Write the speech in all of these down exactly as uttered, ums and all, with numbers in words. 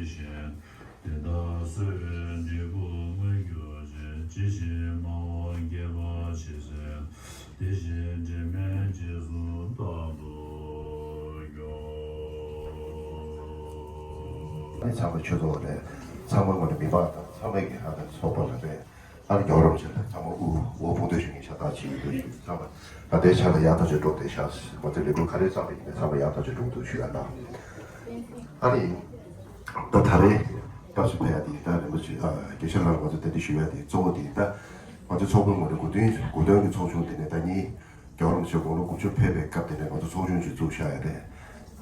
བཞིན། དེ་དག་སུས་འབྲས་བུ་མངོན་གྱུར་ཅིག། ཇི་བཞིན་སྨྲ་བ་དགེ་བ་ཆེ་ཟེར། དེ་བཞིན་དྲི་མེད་རྗེས་སུ་རྟག་ཏུ་སྐྱོ། ཚང་མ་ཆོས་ཚོགས་རེད། ཚང་མ་ངོ་ནས་མི་མང་དང་ཚང་མས་ཀྱི་ཧ་ད་ཚོགས་པ་ལ་རེད། ཨ་ནི་རྒྱལ་བ་རིན་པོ་ཆེ་ཚང་མ་དབུ་འོག་ཕུང་འདོད་ཞུ་མཁན་ཤ་སྟག་ཅིག་ཡིན་འདུག་ཞུ་ཚང་མ་ད་ལྟའི་ཆ་ལ་ཡག་ཐག་ཆོད་འགྲོ་བསྡད་ཤག་ང་ཚོས་ལས་འགུལ་ག་རེ་བརྩམས་པ་ཡིན་ནའི་ཚང་མ་ཡག་ཐག་ཆོད་འགྲོ་འདུག་ཞུ་ཡ་དང་། ཨ་ནི་ད་ད་རེས་སྐབས་སུ་ཕེབས་ཡ་དེ་ད་རིན་པོ་ཆེ་ཨ་དགེ་བཤེས་ལགས་ལ་ང་ཚོས་བདེ་ལེགས་ཞུ་ཡ་དེ་གཙོ་བོ་དེ་ད་ང་ཚོ་ཚོགས་པའི་ངོས་ནས་དགུ་སྟོན་དགུ་སྟོན་གྱི་ཚོགས་ཆུང་དེ་ནས་ད་ཉིན་རྒྱལ་བ་རིན་པོ་ཆེ་དགུང་ལོ་དགུ་བཅུ་ཕེབས་པའི་སྐབས་དེ་ནས་ང་ཚོ་ཚོགས་ཆུང་ཞིག་བཙུགས་བཞག་ཡ་རེད།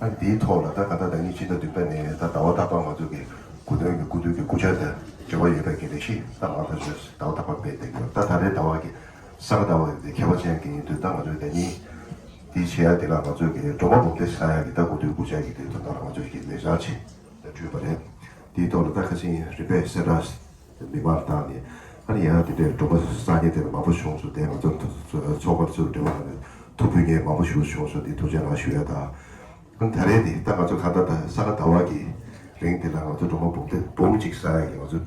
ཨ་འདིའི་ཐོག་ལ་ད་ག་ད་ད་ཉིན་ཕྱི་ཟླ་བདུན་པ་ནས་ད་ཟླ་བ་རྟག་པར་ང་ཚོ་གི་དགུ་སྟོན་གྱི་སྐུ་མདུན་གྱི་སྐུ་ཕྱག་དང་འབྲེལ་བ་ཡོད་པའི་གི་ལས་གཞི་ད་ང་ཚོ་ཞོལ་ཟླ་བ་རྟག་པར་སྤེལ་བསྡད་ཀྱི་ཡོད། ད་ད་རེས་ཟླ་བ་གི་ས་ག་ཟླ་བ་ཡོད་དེ་ཁྱད་པར་ཅན་གྱི་ཡིན་དུས་ད་ང་ཚོས་ད་ཉིན་འདི་བྱེད་ཡ་དེ་ལ་ང་ཚོ་གི་སྒྲོལ་མ་འབུམ་སྡེ་ས་ཡ་གི་ད་སྐུ་མདུན་སྐུ་ཕྱག་གི་དེ་དོན་དག་ལ་ང་ཚོ་གི་ལས་བྱ་ཆེད་ད་བསྐྲུན་པ་རེད། དེའི་ཐོག་ལ་ད་ཁ་སང་རིམ་པས་གསལ་བསྒྲགས། མི་མང་བཏང་ནས་ཨ་ནི་ཡང་དེ་འདྲའི་སྒྲོལ་མ་བསགས་མཁན་དེ་ལ་མང་པོ་བྱུང་སོང་། དེ་ང་ཚོ་ཚོགས་པ་ཚོའི་འབྲེལ་བ་ལ་ཐུགས་ཕན་གྱི་མང་པོ་ཞིག་བྱུང་སོང་། དེ་ཐུགས་རྗེ་གནང་ཞུ་ཡ་དང་། ཨ་ནི་ད་རེས་དེ་ད་ང་ཚོ་གང་ལྟར་ད་ས་ག་ཟླ་བ་གི་རིང་དེ་ལ་ང་ཚོ་སྒྲོལ་མ་འབུམ་སྡེ་འབུམ་གཅིག་བསགས་ཡ་གི་ང་ཚོ་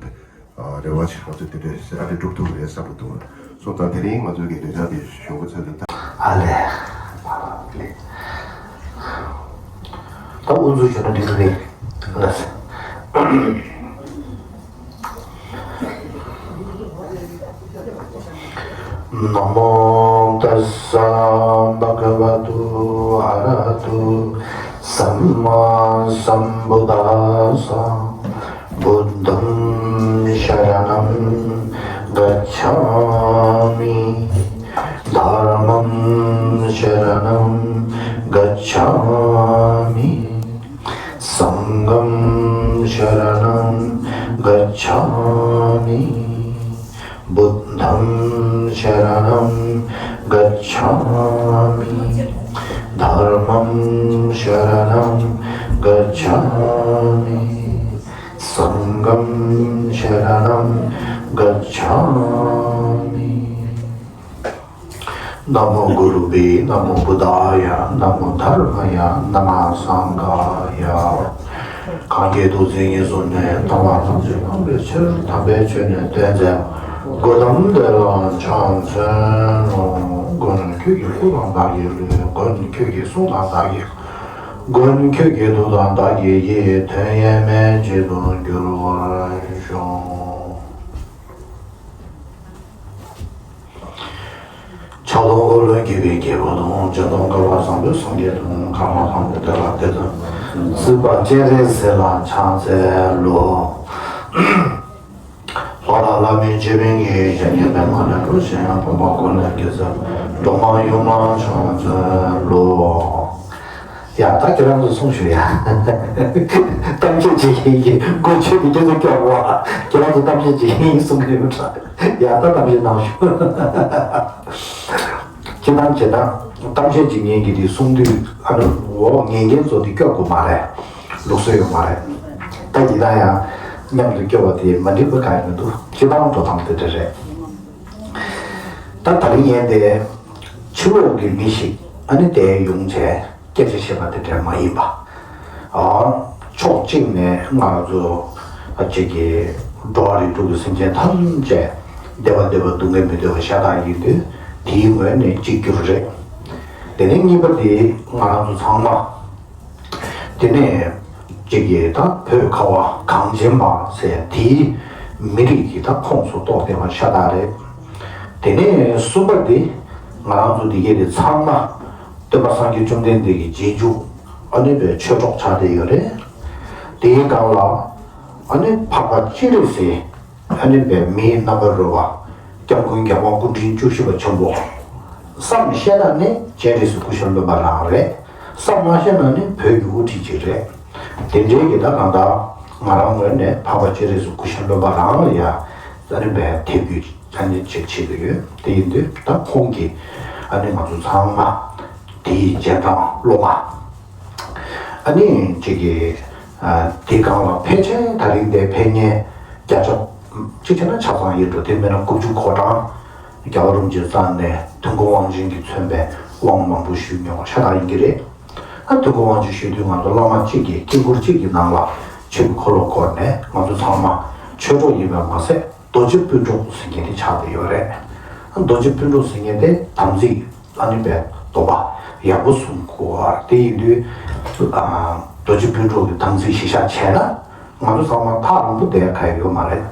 རེ་བ་ཆེ། ང་ཚོ་དེ་འདྲའི་ཨ་ནི་འགྲུབ་ཐུབ་རེད་བསམ་གྱི་འདུག་སོང་ཙང་དེ་རིང་ང་ཚོའི་གི་ལས་བྱ་དེ་ཞུ་གི་ཚར་དུས་ད། ཨ་ལས། ད་དབུ་འཛུགས་ཞུ་ན་འགྲིག་གི་རེད། ལགས་སོ། नमो तस्स भगवतो अरहतो सम्मासम्बुद्धस्स। बुद्धं शरणं गच्छामि। धर्मं शरणं गच्छामि। सङ्घं शरणं गच्छामि। बुद्धं शरणं गच्छामि। धर्मं शरणं गच्छामि। सङ्घं शरणं गच्छामि। नमो गुरुभ्यो नमो बुद्धाय नमो धर्माय नमः सङ्घाय। གང་སྐྱེས་ཐུགས་བརྩེ་ཉེར་བཟུང་ནས། དམ་པ་ཐམས་ཅད་ཕམ་པའི་ཕྱིར། དམ་པའི་ཆོས་ནི་སྟོན་མཛད་པ། གོའུ་ཏམ་དེ་ལ་ཕྱག་འཚལ་ལོ། མགོན་ཁྱོད་ཀྱི་སྐུ་དང་བདག་གི་ལུས། མགོན་ཁྱོད་ཀྱི་གསུང་དང་བདག་གི། མགོན་ཁྱོད་ཀྱི་ཐུགས་དང་བདག་གི་ཡིད། དོན་ཡས་མས་གཅིག་ཏུ་འགྱུར་བར་ཤོག། ཕྱག་སྟོང་ཨོ་རྒྱན་གྱི་རྒྱལ་པོ་དང་། སྤྱན་སྟོང་བསྐལ་པ་བཟང་པོའི་སངས་རྒྱས་དང་། ཀརྨ་དང་པོ་ཏེ་ལ་ཏེ་དང་། སྲིད་པ་སྤྱན་རས་གཟིགས་ལ་ཕྱག་འཚལ་ལོ། ལྷ་དང་ལྷ་མིན་རྗེ་དཔོན་གྱིས། ཞབས་བརྒྱ་པདྨ་ལ་སྤྲོ་ཞིང་། ཕོངས་པ་མགོ་ནས་དགེ་ཚུལ། སྒྲོལ་མ་ཡུམ་ལ་ཕྱག་འཚལ་ལོ། ཡ་ད་ཁྱེད་རང་ཚོ་གསུང་ཞུ་ཡ། གཏམ་བཤད་བྱེད་མཁན་གྱི་མགོ་ཆོད་ཀྱི་སྐྱེ་ཚུལ་སྐྱོ་བ། ཁྱེད་རང་ཚོ་གཏམ་བཤད་བྱེད་མཁན་གསུང་གི་ཡོད་ད། ཡ་ད་གཏམ་བཤད་གནང་ཞུ། ཁྱེད་རང་བྱེད་ན་གཏམ་བཤད་བྱེད་མཁན་གྱི་དེ་གསུང་དུས་ཨ་ནི་འོ་ཉན་མཁན་ཚོ་དེ་སྐྱོ་དགོས་མ་རེད། ལུགས་སྲོལ་ཡོད་མ་རེད། ད་ཡིན་ན་ཡང་མཉམ་དུ་སྐྱོ་བ་དེ་མ་འགྲིག་པ་གང་ཡང་མི་འདུག་སྤྱི་བཏང་འགྲོ་སྟངས་དེ་འདྲ་རེད། ད་ད་རིང་ཡན་དེ་ཕྱི་ལོགས་ཀྱི་མི་ཞིག་ཨ་ནི་དེ་ཡོང་བྱས། སྐད་ཆ་བཤད་པ་དེ་འདྲ་མ་ཡིན་པ། ཨ། ཕྱོགས་གཅིག་ནས་ང་ཚོ་ཨ་གཅིག་གི་འགྲོ་བ་རིགས་དྲུག་གི་སེམས་ཅན་ཐམས་ཅད་བདེ་བ་བདེ་བ་སྡུག་བསྔལ་མི་བདེ་བ་ཤ་སྟག་ཡིན་དུས་དེའི་ངོས་ནས་གཅིག་གྱུར་རེད། དེ་ནས་གཉིས་པ་དེ་ང་རང་ཚོ་ཚང་མ་དེ་ནས་གཅིག་གི་ད་བོད་ཁ་བ་གངས་ཅན་པ་ཟེར་དེའི་མི་རིགས་ཀྱི་ད་ཁོངས་སུ་གཏོགས་བསྡད་པ་ཤ་སྟག་རེད། དེ་ནས་གསུམ་པ་དེ་ང་རང་ཚོ་འདི་གས་དེ་ཚང་མ། སྟོན་པ་སངས་རྒྱས་བཅོམ་ལྡན་འདས་ཀྱི་རྗེས་འཇུག་ཨ་ནི་པའི་ཆོས་གྲོགས་ཆགས་བསྡད་ཡོད་རེད། དེའི་སྒང་ལ་ཨ་ནི་འཕགས་པ་སྤྱན་རས་གཟིགས་ཨ་ནི་པའི་མིའི་རྣམ་པར་རོལ་པ་སྐྱབས་མགོན་རྒྱལ་དབང་སྐུ་ཕྲེང་བཅུ་བཞི་པ་ཆེན་པོ། བསམ་ཤེས་ན་ནི་སྤྱན་རས་གཟིགས་སྐུ་ཞབས་བློན་པོ་རང་རེད། བསམ་མ་ཤེས་ན་ནི་བོད་ཀྱི་དབུ་ཁྲིད་ཅིག་རེད། དེ་འདྲའི་གི་ད་གང་ལྟར་ང་རང་ངོས་ནས་འཕགས་པ་སྤྱན་རས་གཟིགས་སྐུ་ཞབས་བློན་པོ་རང་ལ་ཡ་ཨ་ནི་པའི་དད་གུས། ཨ་ནི་ཅིག་བྱེད་ཀྱི་ཡོད། དེ་ཡིན་དུས་ད་ཁོང་གིས་ཨ་ནི་ང་ཚོ་ཚང་མ་དེའི་རྗེས་འབྲང་སློབ་མ། ཨ་ནི་ཅིག་གིས་ཨ་དེའི་སྒང་ལ་ཕལ་ཆེར་ད་རིང་འདིར་ཕེབས་མཁན་བརྒྱ་ཆ་གཅིག་བྱས་ན་ཆ་ཚང་ཡིན་འགྲོ། དེ་མིན་ན་དགུ་བཅུ་གོ་གྲངས་རྒྱལ་བ་རིན་པོ་ཆེ་རྩ་ནས་དུས་འཁོར་དབང་ཆེན་གྱིས་མཚོན་པའི་དབང་མང་པོ་ཞུས་མྱོང་བ་ཤ་སྟག་ཡིན་གྱི་རེད། ཨ་དུས་འཁོར་དབང་ཆེན་ཞུ་དུས་ང་ཚོ་བླ་མ་གཅིག་གིས་དཀྱིལ་འཁོར་གཅིག་གི་ནང་ལ་ ཆོས་ཀྱི་འཁོར་ལོ་བསྐོར་ནས་ང་ཚོ་ཚང་མ་ཆོས་གྲོགས་ཡིན་པ་མ་ཟད། རྡོ་རྗེ་སྤུན་གྲོགས་ཟེར་མཁན་དེ་ཆགས་བསྡད་ཡོད་རེད། རྡོ་རྗེ་སྤུན་གྲོགས་ཟེར་མཁན་དེ་དམ་ཚིག་ཨ་ནི་པའི་སྡོམ་པ་ཡག་པོ་སྲུང་དགོས་པ་དེ་ཡིན་དུས། ཨ། རྡོ་རྗེ་སྤུན་གྲོགས་ཀྱི་དམ་ཚིག་གཞིར་བཞག་བྱས་ན། ང་ཚོ་ཚང་མ་ཐག་རིང་པོ་བསྡད་ཁ་ཡོད་མ་རེད།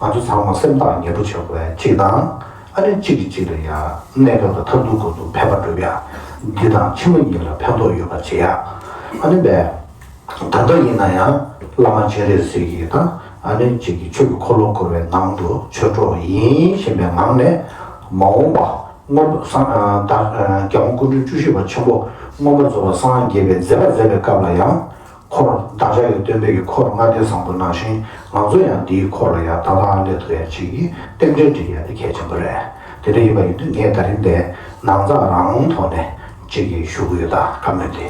ང་ཚོ་ཚང་མ་སེམས་ཐག་ཉེ་པོ་བྱེད་དགོས་པའི་གཅིག་དང་། ཨ་ནི་གཅིག་གིས་གཅིག་ལ་ཡ་གནས་སྐབས་ལ་མཐར་ཐུག་གོང་དུ་ཕན་པ་སྒྲུབ་ཡ། འདི་དང་ཕྱི་མ་གཉིས་ལ་ཕན་ཐོགས་ཡོད་པ་བྱེད་ཡ། ཨ་ནི་བས། ད་ལྟ་ཡིན་ན་ཡང་བླ་མ་སྤྱན་རས་གཟིགས་ཀྱི་དང་ཨ་ནི་གཅིག་གི་ཆོས་ཀྱི་འཁོར་ལོ་བསྐོར་བའི་ནང་དུ་ཆོས་གྲོགས་ཡིན་ཞེས་པའི་ངང་ནས། མ་འོངས་པ་སྔོན་སངས་ཨ་ད་ཨ་རྒྱལ་དབང་སྐུ་ཕྲེང་བཅུ་བཞི་པ་ཆེན་པོ་མངོན་པར་རྫོགས་པར་སངས་རྒྱས་པའི་མཛད་པ་མཛད་པའི་སྐབས་ལ་ཡང་། འཁོར་བདག་ཅག་གི་སྟོན་པའི་གི་འཁོར་ལྔ་སྡེ་བཟང་པོ་ནང་བཞིན། ང་ཚོ་ཡང་འདིའི་འཁོར་ལ་ཡང་ད་ལྟ་སླེབས་ཐུབ་ཡ་ཅིག་གི་རྟེན་འབྲེལ་འགྲིག་ཡ་དེ་གལ་ཆེན་པོ་རེད། དེ་འདྲ་ཡིན་པ་ཡིན་དུས་ངས་ད་རིང་དེ་ནང་ཚགས་རང་ཐོག་ནས་ཅིག་གི་ཞུ་གི་ཡོད། ད་བཀའ་མོལ་དེ།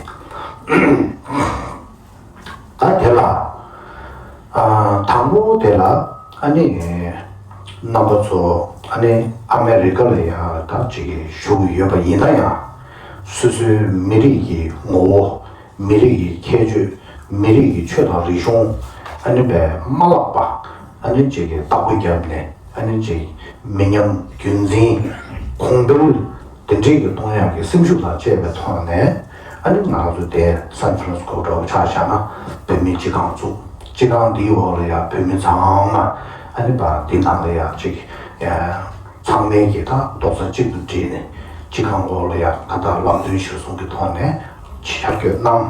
ད་དེ་ལ། ཨ། དང་པོ་དེ་ལ་ཨ་ནི་རྣམ་པ་ཚོ་ཨ་ནི་ཨ་མེ་རི་ཀ་ལ་ཡ་ད་ཅིག་གི་བཞུགས་ཡོད་པ་ཡིན་ན་ཡང་། སོ་སོའི་མི་རིགས་ཀྱི་ངོ་བོ། མི་རིགས་ཀྱི་ཁྱད་ཆོས། མི་རིགས་ཀྱི་ཆོས་དང་རིག་གཞུང་ཨ་ནི་བས་མ་བརླག་པ། ཨ་ནི་ཅིག་གི་བདག་པོ་བརྒྱབ་ནས། ཨ་ནི་ཅིག་མི་ཉམས་རྒྱུན་འཛིན། གོང་འཕེལ་དེ་འདྲའི་གི་གཏོང་ཡག་གི་སེམས་ཤུགས་དང་བཅས་པའི་ཐོག་ནས། ཨ་ནི་ང་རང་ཚོ་དེ་སན་ཧྥ་རན་སི་ཀོ་འདྲ་བོ་ཆ་བཞག་ན་བོད་མིའི་སྤྱི་ཁང་བཙུགས། སྤྱི་ཁང་འདིའི་འོག་ལ་ཡང་བོད་མི་ཚང་མ་ཨ་ནི་བ་འདི་ནང་ལ་ཡང་ཅིག་ཚང་མས་ཀྱི་ད་རྡོག་རྩ་གཅིག་ཏུ་བསྒྲིལ་ནས་སྤྱི་ཁང་འོག་ལ་ཡང་ད་ལྟ་ལམ་སྟོན་གཞིར་བཟུང་གི་ཐོག་ནས་ཤར་བསྐྱོད་གནང་།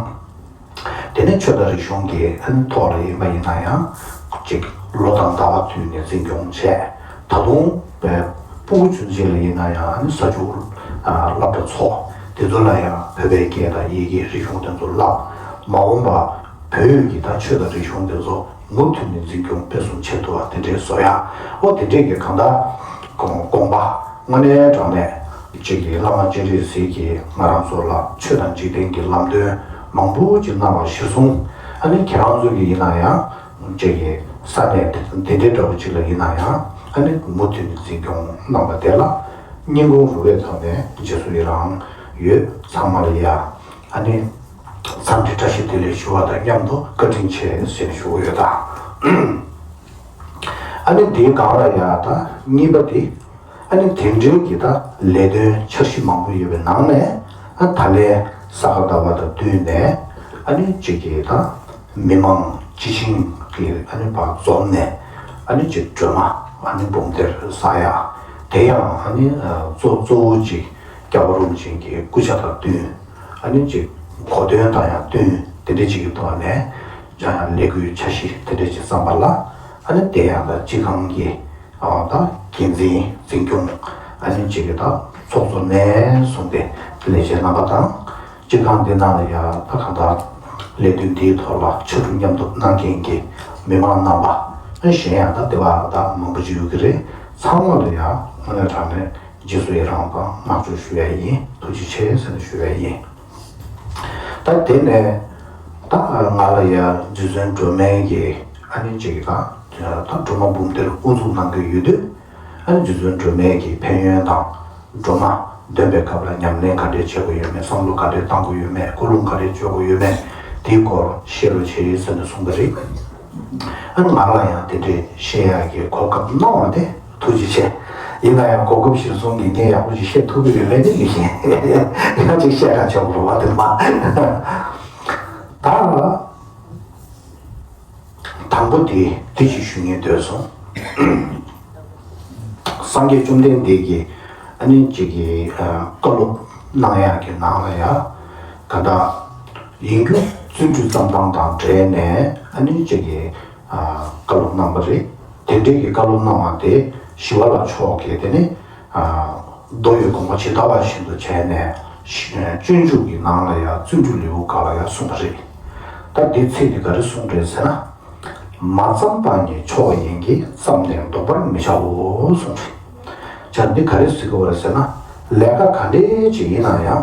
དེ་ནས་ཆོས་དང་རིག་གཞུང་གི་ཐོག་ལ་ཡིན་པ་ཡིན་ན་ཡང་། གཅིག་ལོ་དང་ཟླ་བ་བསྟུན་ནས་འཛིན་སྐྱོང་བྱས། ད་དུང་བའི་སྤུ་གུ་ཆུང་ཆུང་ལ་ཡིན་ན་ཡང་ས་ཆུ་སློབ་གྲྭ་ཚོགས། དེ་ཚོ་ལ་ཡང་བོད་པའི་སྐད་དང་ཡི་གེ་རིག་གཞུང་དེ་ཚོ་བསླབ། མ་འོངས་པ་བོད་ཀྱི་ད་ཆོས་དང་རིག་གཞུང་དེ་ཚོ་མུ་མཐུད་ནས་འཛིན་སྐྱོང་སྤེལ་གསུམ་བྱེད་ཐུབ་པ་དེ་འདྲའི་བཟོ་ཡ། འོ་དེ་འདྲའི་གི་གང་ལྟར་དགོངས་པ་དངོས་གནས་དྲང་གནས་གཅིག་གི་བླ་མ་སྤྱན་རས་གཟིགས་ཀྱིས་ང་རང་ཚོ་ལ་ཆོས་དང་འཇིག་རྟེན་གྱི་ལམ་སྟོན་མང་པོ་ཅིག་གནང་བ་གཞིར་བཟུང་། ཨ་ནི་ཁྱེད་རང་ཚོ་གི་ཡིན་ན་ཡང་། ཅིག་གི་ས་གནས་འདི་འདྲའི་འདྲ་བོ་ཅིག་ལ་ཡིན་ན་ཡང་། ཨ་ནི་མུ་མཐུད་ནས་འཛིན་སྐྱོང་གནང་བ་དེ་ལ་སྙིང་ཁུང་རུས་པའི་ཐོག་ནས་རྗེས་སུ་ཡི་རང་ཡོད། ཚང་མ་ལ་ཡ་ཨ་ནི་འཚམས་འདྲི་བཀྲ་ཤིས་བདེ་ལེགས་ཞུ་བ་དང་མཉམ་དུ་བཀའ་དྲིན་ཆེ་ཟེར་ཞུ་གི་ཡོད། ད་ཨ་ནི་འདིའི་སྒང་ལ་ཡ་ད་གཉིས་པ་དེ། ཨ་ནི་དེ་འབྲེལ་གྱི་ད་ལས་དོན་འཆར་གཞི་མང་པོ་ཡོད་པའི་ནང་ནས། ཨ་ད་ལན་ས་ག་ཟླ་བ་དང་བསྟུན་ནས། ཨ་ནི་གཅིག་གི་ད་མི་མང་སྤྱི་བྱིངས་ཀྱི་ཨ་ནི་བར་འཛོམས་ནས། ཨ་ནི་གཅིག་སྒྲོལ་མ་ཨ་ནི་འབུམ་སྡེར་བསགས་ཡ། དེ་ཡང་ཨ་ནི་གཙོ་གཙོ་བོ་གཅིག་རྒྱལ་བ་རིན་པོ་ཆེ་གི་སྐུ་ཕྱྭ་དང་བསྟུན། ཨ་ནི་གཅིག་གོ་སྟོན་དང་ཡང་བསྟུན། དེ་འདྲ་གཅིག་གི་ཐོག་ནས་ཡང་ཡང་ལས་འགུལ་འཆར་གཞི་དེ་འདྲ་གཅིག་བརྩམས་པ་ལ། ཨ་ནི་དེ་ཡང་ད་སྤྱི་ཁང་གི་ཨ་ད་འགན་འཛིན་འཛིན་སྐྱོང་ཨ་ནི་གཅིག་གི་ད་ཚོགས་གཙོ་ནས་བཟུང་སྟེ་ལས་བྱེད་རྣམ་པ་དང་། སྤྱི་ཁང་འདི་ནང་ལ་ཡང་ད་གང་ལྟར་ལས་དོན་འདིའི་ཐོག་ལ་ཕྱར་གྲུ་མཉམ་འདེགས་གནང་མཁན་གྱི་མི་མང་རྣམ་པ། ཨ་གཞན་ཡང་ད་དེ་བ་ད་མང་པོ་ཅིག་ཡོད་ཀྱི་རེད། ཚང་མ་ལ་ཡང་དངོས་གནས་དྲང་གནས་རྗེས་སུ་ཡི་རང་དང་བསྔགས་བརྗོད་ཞུ་ཡ་ཡིན། ཐུགས་རྗེ་ཆེ་ཟེར་ནས་ཞུ་ཡ་ཡིན། ད་དེ་ནས་ད་ང་ལ་ཡ་རྗེ་བཙུན་སྒྲོལ་མའི་གི་ཨ་ནི་གཅིག་གི་ད་ད་སྒྲོལ་མ་འབུམ་སྡེར་དབུ་འཛུགས་གནང་གི་ཡོད་དུས། ཨ་ནི་རྗེ་བཙུན་སྒྲོལ་མའི་གི་ཕན་ཡོན་དང་། སྒྲོལ་མ་འདོན་པའི་སྐབས་ལ་ཉམས་ལེན་ག་འདྲས་བྱེད་དགོས་ཡོད་མེད། བསམ་བློ་ག་འདྲས་གཏང་དགོས་ཡོད་མེད། ཀུན་སློང་ག་འདྲས་བཅོ་དགོས་ཡོད་མེད། དེའི་སྐོར་བཤད་རོགས་བྱེད་ཟེར་ནས་གསུངས་པ་རེད། ཨ་ནི་ང་ལ་ཡང་དེ་འདྲས་བཤད་ཡག་གི་གོ་སྐབས་གནང་བ་དེ་ཐུགས་རྗེ་ཆེ། ཡིན་ན་ཡང་གོ་སྐབས་གཞིར་བཟུང་གི་ངས་ཡག་པོ་ཞིག་བཤད་ཐུབ་ཀྱི་ཡོད་མེད་ནི་མི་ཤེས། ཡང་ཅིག་བཤད་ག་ཆོག་རོགས་པ་དེ་མ། ད། དང་པོ་དེ་དེ་ཅིག་ཞུ་སྙིང་འདོད་སོང་། སངས་རྒྱས་བཅོམ་ལྡན་འདས་ཀྱིས་ཨ་ནི་གཅིག་གི་ཨ་བཀའ་སློབ་གནང་ཡག་གི་ནང་ལ་ཡ། ག་ད་ཡིན་རྒྱུ་བརྩོན་འགྲུས་བརྩམས་སྟངས་དང་འབྲེལ་ནས་ཨ་ནི་གཅིག་གི་ཨ་བཀའ་སློབ་གནང་བ་རེད། དེ་འདྲའི་གི་བཀའ་སློབ་གནང་བ་དེ་ཞི་བ་ལྷ་མཆོག་གིས་དེ་ནི། མདོ་ཡི་དགོངས་པ་ཇི་ལྟ་བ་བཞིན་དུ་བྱས་ནས། སྤྱོད་འཇུག་གི་ནང་ལ་ཡང་བརྩོན་འགྲུས་ལེའུ་འགའ་ལ་ཡང་གསུངས་པ་རེད། ད་འདི་ཚིག་འདི་ག་རེ་གསུངས་རེད་ཟེར་ན། མ་བརྩམས་པ་ཉིད་མཆོག་ཡིན་གྱི། བརྩམས་ནས་ལྡོག་པར་མི་བྱའོ་གསུངས་རེད། བྱས་ཙང་འདི་ག་རེ་ཟེར་གྱི་ཡོད་རེད་ཟེར་ན། ལས་ཀ་ག་འདྲའི་ཅིག་ཡིན་ན་ཡང་།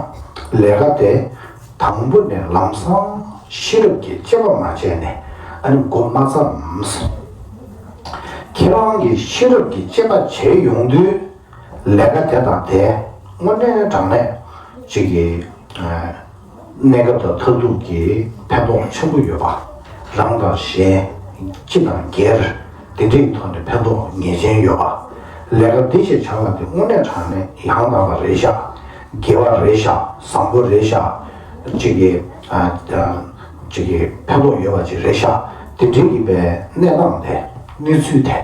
ལས་ཀ་དེ་དང་པོ་ནས་ལམ་སང་ཤེས་རབ་ཀྱི་དཔྱད་པ་མ་བྱས་ནས་ཨ་ནི་འགོ་མ་བརྩམས། ཁྱེད་རང་གིས་ཤེས་རབ་ཀྱི་དཔྱད་པ་བྱས་ཡོང་དུས། ལས་ཀ་དེ་དང་དེ་དངོས་གནས་དྲང་གནས་ཅིག་གི་གནས་སྐབས་དང་མཐར་ཐུག་གི་ཕན་ཐོགས་ཆེན་པོ་ཡོད་པ། རང་དང་གཞན། སྤྱི་དང་སྒེར། དེ་འདྲའི་ཐོག་ནས་ཕན་ཐོགས་ངེས་ཅན་ཡོད་པ། ལས་ཀ་འདི་ཞེས་བྱ་བ་དེ་དངོས་གནས་དྲང་གནས་ཡང་དག་པ་རེད་ཤག་དགེ་བ་རེད་ཤག་བཟང་པོ་རེད་ཤག་ཅིག་གི་ཨ་ཨ་ཅིག་གི་ཕན་ཐོགས་ཡོད་པ་ཅིག་རེད་ཤག་དེ་འདྲའི་གི་པའི་གནས་སྟངས་དེ། གནས་ཚུལ་དེ།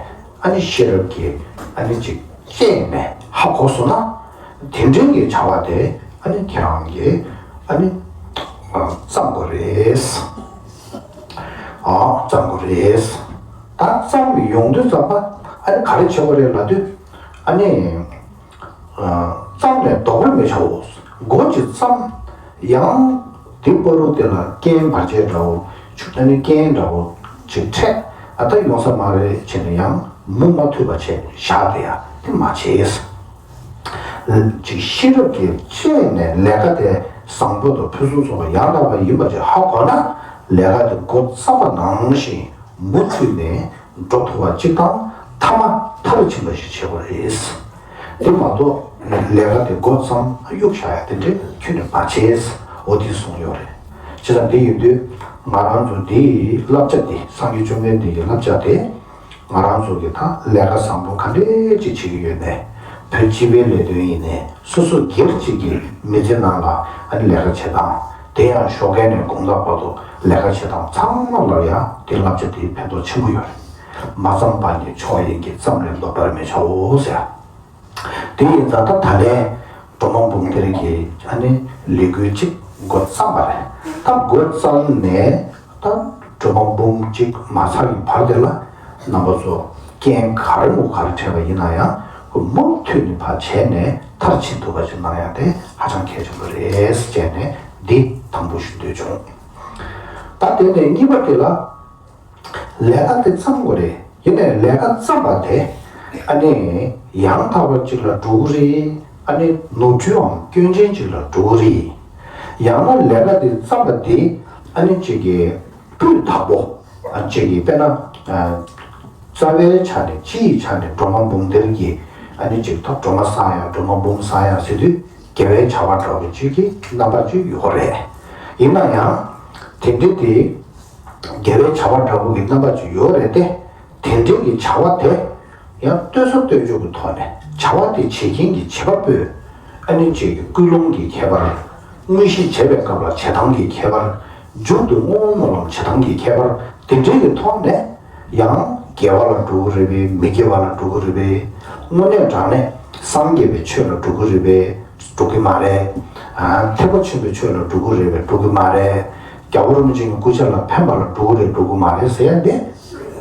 ཨ་ནི་ཤེས་རབ་ཀྱིས་ཨ་ནི་ཅིག་དཔྱད་ནས་ཧ་གོ་སོང་ན། དེ་འདྲའི་གི་བྱ་བ་དེ་ཨ་ནི་ཁྱེད་རང་གིས་ཨ་ནི་ཨ་བརྩམ་དགོས་རེད། ཨ་བརྩམ་དགོས་རེད། ད་བརྩམས་ཡོང་དུས་ཙམ་པ་ཨ་ནི་ག་རེ་བྱེད་དགོས་རེད་ལབ་དུས། ཨ་ནི་ཨ་བརྩམས་ནས་ལྡོག་པར་མི་བྱའོ། སྒོ་གཅིག་བརྩམས། ཡང་དེ་བར་དུ་དེ་ལ་རྐྱེན་བར་ཆད་འདྲ་བོ། ཆུ་ཨ་ནི་རྐྱེན་འདྲ་བོ་ཅིག་འཕྲད། ཨ་ད་ཡོང་ས་མ་རེད་བྱས་ནས་ཡང་མུ་མ་མཐུད་པ་བྱས་བཞག་དེ་ཡ་དེ་མ་བྱེད། ཅིག་ཤེས་རབ་ཀྱིས་དཔྱད་ནས་ལས་ཀ་དེ་བཟང་པོ་དང་ཕུན་སུམ་ཚོགས་པ་ཡང་དག་པ་ཡིན་པ་ཅིག་ཧ་གོ་ན། ལས་ཀ་དེ་འགོ་བརྩམས་པ་ནང་བཞིན་མུ་མཐུད་ནས་འགྲོ་ཐུབ་པ་ཅིག་དང་། མཐའ་མ་མཐར་ཕྱིན་པ་ཞིག་བྱེད་དགོས་རེད། དེ་མ་གཏོགས་ལས་ཀ་དེ་འགོ་བརྩམས་གཡུག་བཞག་ཡ་དེ་འདྲ་ཁྱོན་ནས་མ་བྱེད། འོ་དེ་གསུངས་ཡོད་རེད། བྱས་ཙང་དེ་ཡིན་དུས་ང་རང་ཚོ་འདིའི་བསླབ་བྱ་དེ། སངས་རྒྱས་བཅོམ་ལྡན་འདས་ཀྱི་བསླབ་བྱ་དེ། ང་རང་ཚོ་གི་ད་ལས་ཀ་བཟང་པོ་ག་འདྲས་ཅིག་བྱེད་ཀྱི་ཡོད་ནའི། བོད་སྤྱི་པའི་ལས་དོན་ཡིན་ནའི། སོ་སོ་སྒེར་གཅིག་གི་མི་ཚེ་ནང་ལ་ཨ་ནི་ལས་ཀ་བྱེད་སྟངས། དེ་ཡང་ཞོགས་ཀས་ནས་དགོང་དག་བར་དུ་ལས་ཀ་བྱེད་སྟངས་ཚང་མ་ལ་ཡང་དེ་བསླབ་བྱ་དེ་ཕན་ཐོགས་ཆེན་པོ་ཡོད་རེད། མ་བརྩམས་པ་ཉིད་མཆོག་ཡིན་གྱི། བརྩམས་ནས་ལྡོག་པར་མི་བྱའོ་ཟེར། དེ་ཡིན་ཙང་ད་ད་ལན་སྒྲོལ་མ་འབུམ་ཐེར་གྱི་ཨ་ནི་ལས་འགུལ་གཅིག་འགོ་བརྩམས་པ་རེད། ད་འགོ་བརྩམས་ནས་ད་སྒྲོལ་མ་འབུམ་གཅིག་མ་ཚར་གྱི་བར་དེ་ལ་རྣམ་པ་ཚོ་རྐྱེན་ག་རེ་མོ་ག་རེ་འཕྲད་པ་ཡིན་ན་ཡང་ཁོ་མུ་མཐུད་ནས་ཕར་བྱས་ནས་མཐར་ཕྱིན་ཐུབ་པ་ཞིག་གནང་ཡ་དེ་ཧ་ཅང་གལ་ཆེན་པོ་རེད་ཟེར་ནས་འདི་དང་པོ་ཞུ་འདོད་བྱུང་། ད་དེ་ནས་གཉིས་པ་དེ་ལ། ལས་ཀ་དེ་བརྩམ་དགོས་རེད། ཡིན་ནའི་ལས་ཀ་བརྩམས་པ་དེ་ཨ་ནི་ཡང་དག་པ་ཅིག་ལ་འགྲོ་གི་རེད། ཨ་ནི་ནོར་འཁྲུལ་འམ་སྐྱོན་ཅན་ཅིག་ལ་འགྲོ་གི་རེད། ཡང་ན་ལས་ཀ་དེ་བརྩམས་པ་དེ་ཨ་ནི་ཅིག་གི་སྤུས་དག་པོ། ཨ་ཅིག་གི་དཔེར་ན་ཨ་རྩ་བའི་ཆ་ནས་སྤྱི་ཡི་ཆ་ནས་སྒྲོལ་མ་འབུམ་ཐེར་གྱི་ཨ་ནི་ཅིག་ད་སྒྲོལ་མ་བསང་ཡ། སྒྲོལ་མ་འབུམ་བསང་ཡ་ཟེར་དུས་དགེ་བའི་བྱ་བ་འདྲ་བོ་ཅིག་གི་རྣམ་པ་ཅིག་ཡོད་རེད། ཡིན་ན་ཡང་དེ་འདྲ་དེ། དགེ་བའི་བྱ་བ་འདྲ་པོ་གི་རྣམ་པ་ཅིག་ཡོད་རེད་དེ། དེ་འདྲའི་གི་བྱ་བ་དེ་ཡང་ལྟོས་ས་ལྟོས་འཇོག་གི་ཐོག་ནས་བྱ་བ་དེ་བྱེད་མཁན་གྱི་བྱེད་པ་པོས་ཨ་ནི་ཅིག་གི་ཀུན་སློང་གི་ཁྱད་པར། དངོས་གཞི་བྱེད་པའི་སྐབས་ལ་བྱེད་སྟངས་ཀྱི་ཁྱད་པར། མཇུག་ཏུ་བསྔོ་བ་སྨོན་ལམ་བྱེད་སྟངས་ཀྱི་ཁྱད་པར། དེ་འདྲའི་གི་ཐོག་ནས་ཡང་དགེ་བ་ལ་འགྲོ་གི་རེད་པས། མི་དགེ་བ་ལ་འགྲོ་གི་རེད་པས། དངོས་གནས་དྲང་གནས་སངས་རྒྱས་པའི་ཆོས་ལ་འགྲོ་གི་རེད་པས། འགྲོ་གི་མ་རེད། ཨ་ཐེག་པ་ཆེན་པོའི་ཆོས་ལ་འགྲོ་གི་རེད་པས། འགྲོ་གི་མ་རེད། རྒྱལ་བ་རིན་པོ་ཆེ་གི་སྐུ་ཕྱྭ་ལ་ཕན་པ་ལ་འགྲོ་གི་རེད། འགྲོ་གི་མ་རེད་ཟེར་ཡ་འདི་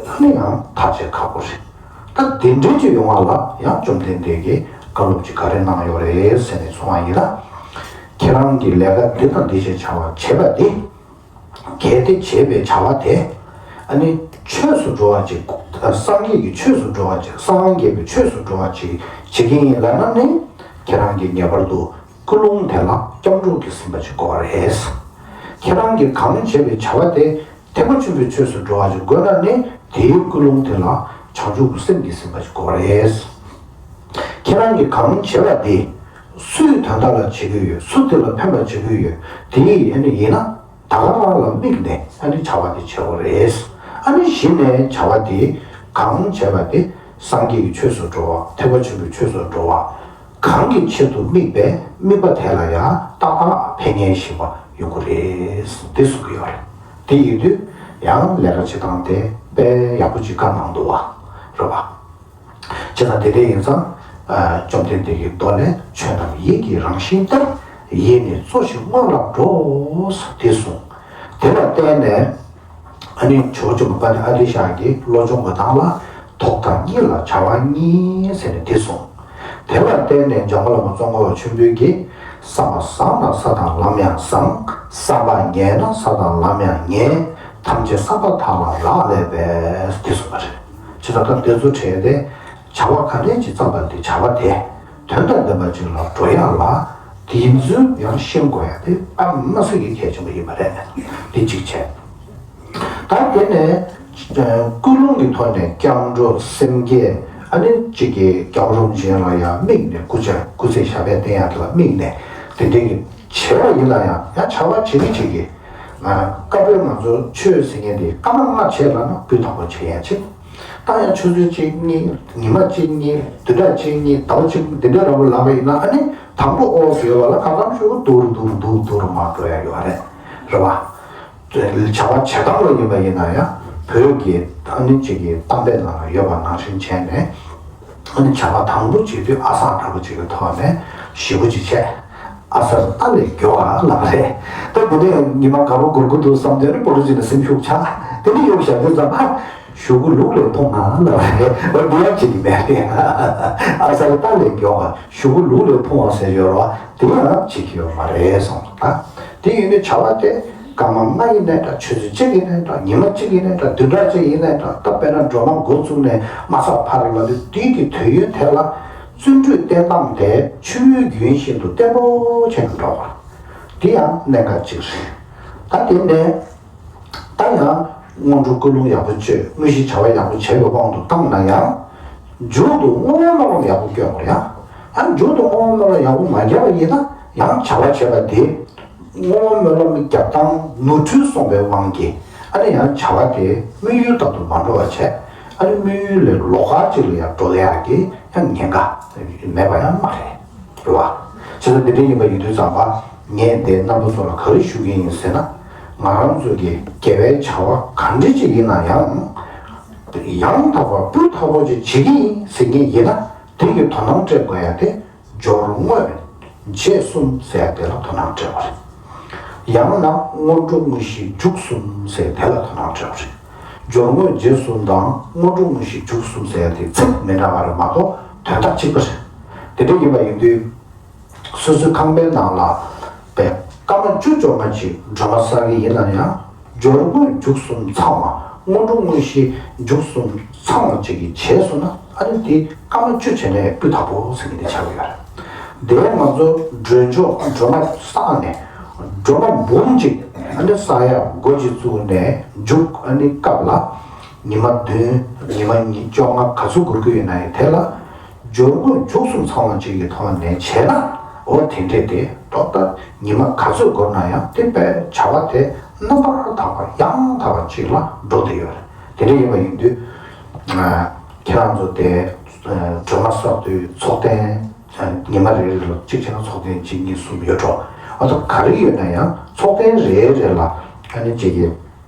ཨ་ནི་ཡང་ཐག་བཅད་ཁག་པོ་རེད། ད་དེ་འདྲའི་ཅིག་ཡོང་བ་ལ་ཡང་བཅོམ་ལྡན་འདས་ཀྱིས་བཀའ་སློབ་ཅིག་ག་རེ་གནང་ཡོད་རེད་ཟེར་ནས་གསུང་བ་ཡིན་ན། ཁྱེད་རང་གིས་ལས་ཀ་འདི་དང་འདི་ཞེས་བྱ་བ་བྱེད་པ་འདི། གལ་ཏེ་བྱེད་པའི་བྱ་བ་དེ་ཨ་ནི་ཆོས་སུ་འགྲོ་བ་ཅིག་སངས་རྒྱས་ཀྱི་ཆོས་སུ་འགྲོ་བ་ཅིག་སངས་རྒྱས་པའི་ཆོས་སུ་འགྲོ་བ་ཅིག་བྱེད་ཀྱི་ཡིན་ལབ་ན་ནི། ཁྱེད་རང་གིས་ངེས་པར་དུ་ཀུན་སློང་དེ་ལ་སྐྱབས་འགྲོ་གིས་ཟིན་པ་ཅིག་དགོས་པ་རེད། ཁྱེད་རང་གིས་གང་བྱེད་པའི་བྱ་བ་དེ་ཐེག་པ་ཆེན་པོའི་ཆོས་སུ་འགྲོ་བ་ཅིག་དགོས་ན་ནི། དེའི་ཀུན་སློང་དེ་ལ་བྱང་ཆུབ་ཀྱི་སེམས་ཀྱིས་ཟིན་པ་ཅིག་དགོས་པ་རེད། ཁྱེད་རང་གིས་གང་བྱེད་པ་དེ་སུའི་དོན་དག་ལ་བྱེད་ཀྱི་ཡོད། སུ་དེ་ལ་ཕན་པ་བྱེད་ཀྱི་ཡོད། དེ་ཡིན་ནི་ཡིན་ན། ད་ག་རང་ལ་དམིགས་ནས་ཨ་ནི་བྱ་བ་དེ་བྱེད་དགོས་རེད། ཨ་ནི་གཞི་ནས་བྱ་བ་དེ་གང་བྱེད་པ་དེ་སངས་རྒྱས་ཀྱི་ཆོས་སུ་འགྲོ་བ། ཐེག་པ་ཆེན་པོའི་ཆོས་སུ་འགྲོ་བ། གང་གི་ཆེད་དུ་དམིགས་པའི་དམིགས་པ་དེ་ལ་ཡང་ཏག་ཏག་ཕན་ངེས་ཤེས་པ་ཡོང་གི་རེད། དེ་གསུང་གི་ཡོད་རེད། དེ་ཡིན་དུས་ཡང་ལས་ཀ་བྱེད་སྟངས་དེ་དཔེ་ཡག་པོ་ཅིག་བཀའ་གནང་འདུག་བ། རེད་བ། བྱས་ཙང་དེ་འདྲ་ཡིན་ཙང་། ཨ་བཅོམ་ལྡན་འདས་ཀྱི་མདོ་ལས། ཆོས་རྣམས་ཡིད་ཀྱི་རང་བཞིན་ལྟར། ཡིད་ནི་གཙོ་ཞིང་སྔོན་ལ་འགྲོ། དེ་གསུངས། དེ་ལ་བརྟེན་ནས་ཨ་ནི་ཇོ་བོ་རྗེ་མ་པཎྜི་ཏ་ཨ་ཏི་ཤ་གིས་བློ་སྦྱོང་གི་ནང་ལ། ཐོག་མཐའ་གཉིས་ལ་བྱ་བ་གཉིས་ཟེར་ནས་དེ་གསུངས། དེ་ལ་བརྟེན་ནས་འཇམ་མགོན་བླ་མ་ཙོང་ཁ་པ་ཆེན་པོས་ཀྱིས། བསམ་པ་བཟང་ན་ས་དང་ལམ་ཡང་བཟང་། བསམ་པ་ངན་ན་ས་དང་ལམ་ཡང་ངན། ཐམས་ཅད་བསམ་པ་ཐག་ལ་རག་ལས་པས། དེ་གསུངས་པ་རེད། བྱས་ཙང་ད་དེ་ཚོ་བྲལ་ཏེ། བྱ་བ་ག་འདྲས་ཅིག་བརྩམས་པ་དེ། བྱ་བ་དེ་དོན་དང་ལྡན་པ་ཅིག་ལ་འགྲོ་ཡག་ལ་དེ་ཚོ་ཡང་ཤེས་དགོས་ཡ་དེ་ཨ་མ་ཟིག་གི་གལ་ཆེན་པོ་ཡིན་པ་རེད། དེ་གཅིག་བྱས། ད་དེ་ནས་ཀུན་སློང་གི་ཐོག་ནས་སྐྱབས་འགྲོ་སེམས་བསྐྱེད། ཨ་ནི་གཅིག་གིས་རྒྱལ་བ་རིན་པོ་ཆེ་ལ་ཡང་དམིགས་ནས་སྐུ་ཕྱྭ་སྐུ་ཚེ་ཞབས་པད་བརྟན་ཡག་དེ་ལ་དམིགས་ནས་དེ་འདྲའི་གི་བྱས་པ་ཡིན་ན་ཡང་། ཡང་བྱ་བ་བྱེད་ཀྱི་བྱེད་ཀྱི། སྐབས་རེ་ང་ཚོ་ཆོས་ཟེར་མཁན་དེ་སྐར་མ་ལྔ་བྱས་ལབ་ན་སྤུས་དག་པོ་བྱེད་ཡ་ཆེ། ད་ཡང་ཆུ་ཚོད་གཅིག་གཉིས། ཉི་མ་གཅིག་གཉིས། བདུན་ཕྲག་གཅིག་གཉིས། ཟླ་བ་གཅིག་འདི་འདྲ་ར་བ་ལབ་པ་ཡིན་ན། ཨ་ནི་དང་པོ་ཨོ་ཟེར་བ་ལ་ཁ་སང་ཤོག་གུ་དུར་དུར་དུར་དུར་མ་འགྲོ་ཡ་ཡོད་རེད། རེད་བ། བྱ་བ་བྱེད་སྟངས་ལ་ཡིན་པ་ཡིན་ན་ཡང་བོད་ཀྱི་ཨ་ནི་གཅིག་གི་གཏམ་དཔེ་ནང་ལ་ཡོད་པ་ནང་བཞིན་བྱས་ནས། ཨ་ནི་བྱ་བ་དང་པོ་བྱེད་དུས་ཨ་སང་འདྲ་པོ་ཅིག་གི་ཐོག་ནས་ཞེ་པོ་ཅིག་བྱས། ཨ་གསར་རྟ་ལས་མགྱོགས་པ་ལབ་རེད། ད་དེ་ནས་ཉི་མ་ག་པར་འགོར་གི་འདུག་བསམ་དོན་རེ་པོ་རེ་ཅིག་ནས་སེམས་ཤུགས་ཆག་དེ་ནས་ཡོང་བཞག་དུས་ཙམ་པ། གཞུག་གུ་ལུག་ལས་མཐོང་ང་ལབ་རེད། འོ་འདི་ཡང་བྱེད་ཀྱི་མེད་རེད། ཨ་གསར་རྟ་ལས་མགྱོགས་པ་གཞུག་གུ་ལུག་ལས་མཐོང་བ་ཟེར་ཡོད་རེད་བ། དེ་ཡང་བྱེད་ཀྱི་ཡོད་མ་རེད་གསུངས། ད་དེ་ཡིན་དུས་བྱ་བ་དེ་སྐར་མ་ལྔ་ཡིན་ནའི་འདྲ། ཆུ་ཚོད་གཅིག་ཡིན་ནའི་འདྲ། ཉི་མ་གཅིག་ཡིན་ནའི་འདྲ། བདུན་ཕྲག་གཅིག་ཡིན་ནའི་འདྲ། ད་དཔེར་ན་སྒྲོལ་མ་འགོ་བཙུགས་ནས་མ་ཚར་བར་ལ་དེ་དུས་ཀྱི་དུས་ཡུན་དེ་ལ་བརྩོན་འགྲུས་བསྟེན་སྟངས་དེ་ཆུ་བོའི་རྒྱུན་བཞིན་དུ་བརྟན་པོ་བྱས་ནས་འགྲོ་བ། དེ་ཡང་གནད་འགག་ཅིག་རེད། ད་དེ་ནས་ད་ཡང་སྔོན་འགྲོ་ཀུན་སློང་ཡག་པོ་བཅོས། དངོས་གཞི་བྱ་བ་ཡག་པོ་བྱས་པའི་དབང་དུ་བཏང་ན་ཡང་། མཇུག་ཏུ་བསྔོ་བ་སྨོན་ལམ་ཡག་པོ་སྐྱོན་དགོས་རེད་ཡ། ཡང་མཇུག་ཏུ་བསྔོ་བ་སྨོན་ལམ་ཡག་པོ་མ་བརྒྱབ་པ་ཡིན་ན། ཡང་བྱ་བ་བྱས་པ་དེ་བསྔོ་བ་སྨོན་ལམ་རྒྱབ་སྟངས་ནོར་འཁྲུལ་སོང་བའི་དབང་གིས། ཨ་ནི་ཡང་བྱ་བ་དེ་དམིགས་ཡུལ་ལྟར་དུ་མ་འགྲོ་བ་བྱས། ཨ་ནི་དམིགས་ཡུལ་ལས་ལོགས་ཀ་ཅིག་ལ་ཡང་འགྲོ་ཡག་གི་ཡང་ཉེན་ཁ་མེད་པ་ཡང་མ་རེད། རེད་བ། བྱས་ཙང་འདི་འདྲ་ཡིན་པ་ཡིན་དུས་ཙམ་པ། ངས་འདི་རྣམ་པ་ཚོ་ལ་ག་རེ་ཞུ་གི་ཡིན་ཟེར་ན། ང་རང་ཚོ་གི་དགེ་བའི་བྱ་བ་ག་འདྲ་ཅིག་ཡིན་ན་ཡང་། ཡང་དག་པ་སྤུས་དག་པོ་ཅིག་བྱེད་ཀྱི་ཡིན་ཟེར་མཁན་ཡིན་ན། དེ་གི་དོ་སྣང་སྤྲད་དགོས་ཡ་དེ། སྦྱོར་དངོས་རྗེས་གསུམ་ཟེར་ཡ་དེ་ལ་དོ་སྣང་སྤྲད་པ་རེད། ཡང་ན་སྔོན་འགྲོ་དངོས་གཞི་མཇུག་གསུམ་ཟེར་དེ་ལ་དོ་སྣང་སྤྲད་པ་རེད། སྦྱོར་དངོས་རྗེས་གསུམ་དང་སྔོན་འགྲོ་དངོས་གཞི་མཇུག་གསུམ་ཟེར་ཡ་དེ་ཚིག་མི་འདྲ་བ་རེད་མ་གཏོགས་དོན་དག་གཅིག་པ་རེད། དེ་འདྲ་ཡིན་པ་ཡིན་དུས། སོ་སོའི་ཁང་པའི་ནང་ལ་པའི་སྐར་མ་བཅུ་འབྱོར་མ་ཅིག་སྒྲོལ་མ་བསགས་ཀྱི་ཡིན་ན་ཡང་། སྦྱོར་དངོས་མཇུག་གསུམ་ཚང་བ། སྔོན་འགྲོ་དངོས་གཞི་མཇུག་གསུམ་ཚང་བ་ཅིག་གི་བྱས་སོང་ན། ཨ་ནི་དེ་སྐར་མ་བཅུ་བྱས་ནས་སྤུས་དག་པོ་ཟེར་གྱི་དེ་ཆགས་ཀྱི་ཡོད་རེད། དེ་ང་ཚོ་སྒྲོལ་ཆོག་སྒྲོལ་མ་བསགས་ནས། སྒྲོལ་མ་འབུམ་ཅིག་ཨ་ནི་བསགས་ཡ་འགོ་ཅིག་བཙུགས་ནས་མཇུག་ཨ་ནི་སྐབས་ལ། ཉི་མ་བདུན། ཉི་མ་ཉི་བཅོ་ལྔ་ག་ཚོད་འགོར་གྱི་ཡོད་ན་ཡང་དེ་ལ། སྦྱོར་དངོས་མཇུག་གསུམ་ཚང་བ་ཅིག་གི་ཐོག་ནས་བྱས་ན། འོ་དེ་འདྲས་དེ་ཏོག་ཏག་ཉི་མ་ག་ཚོད་འགོར་ན་ཡང་དེ་དཔེ་བྱ་བ་དེ་རྣམ་པར་དག་པ་ཡང་དག་པ་ཅིག་ལ་འགྲོ་བསྡད་ཡོད་རེད། དེ་འདྲ་ཡིན་པ་ཡིན་དུས། ཁྱེད་རང་ཚོ་དེ་སྒྲོལ་མ་བསགས་དུས་ཚོགས་རྟེན་ཉི་མ་རེ་རེ་ལ་གཅིག་བྱས་ན་ཚོགས་རྟེན་གཅིག་གཉིས་གསུམ་ཡོད་འགྲོ། ཨ་ད་ག་རེ་ཡོད་ན་ཡང་ཚོགས་རྟེན་རེ་རེ་ལ་ཨ་ནི་གཅིག་གི་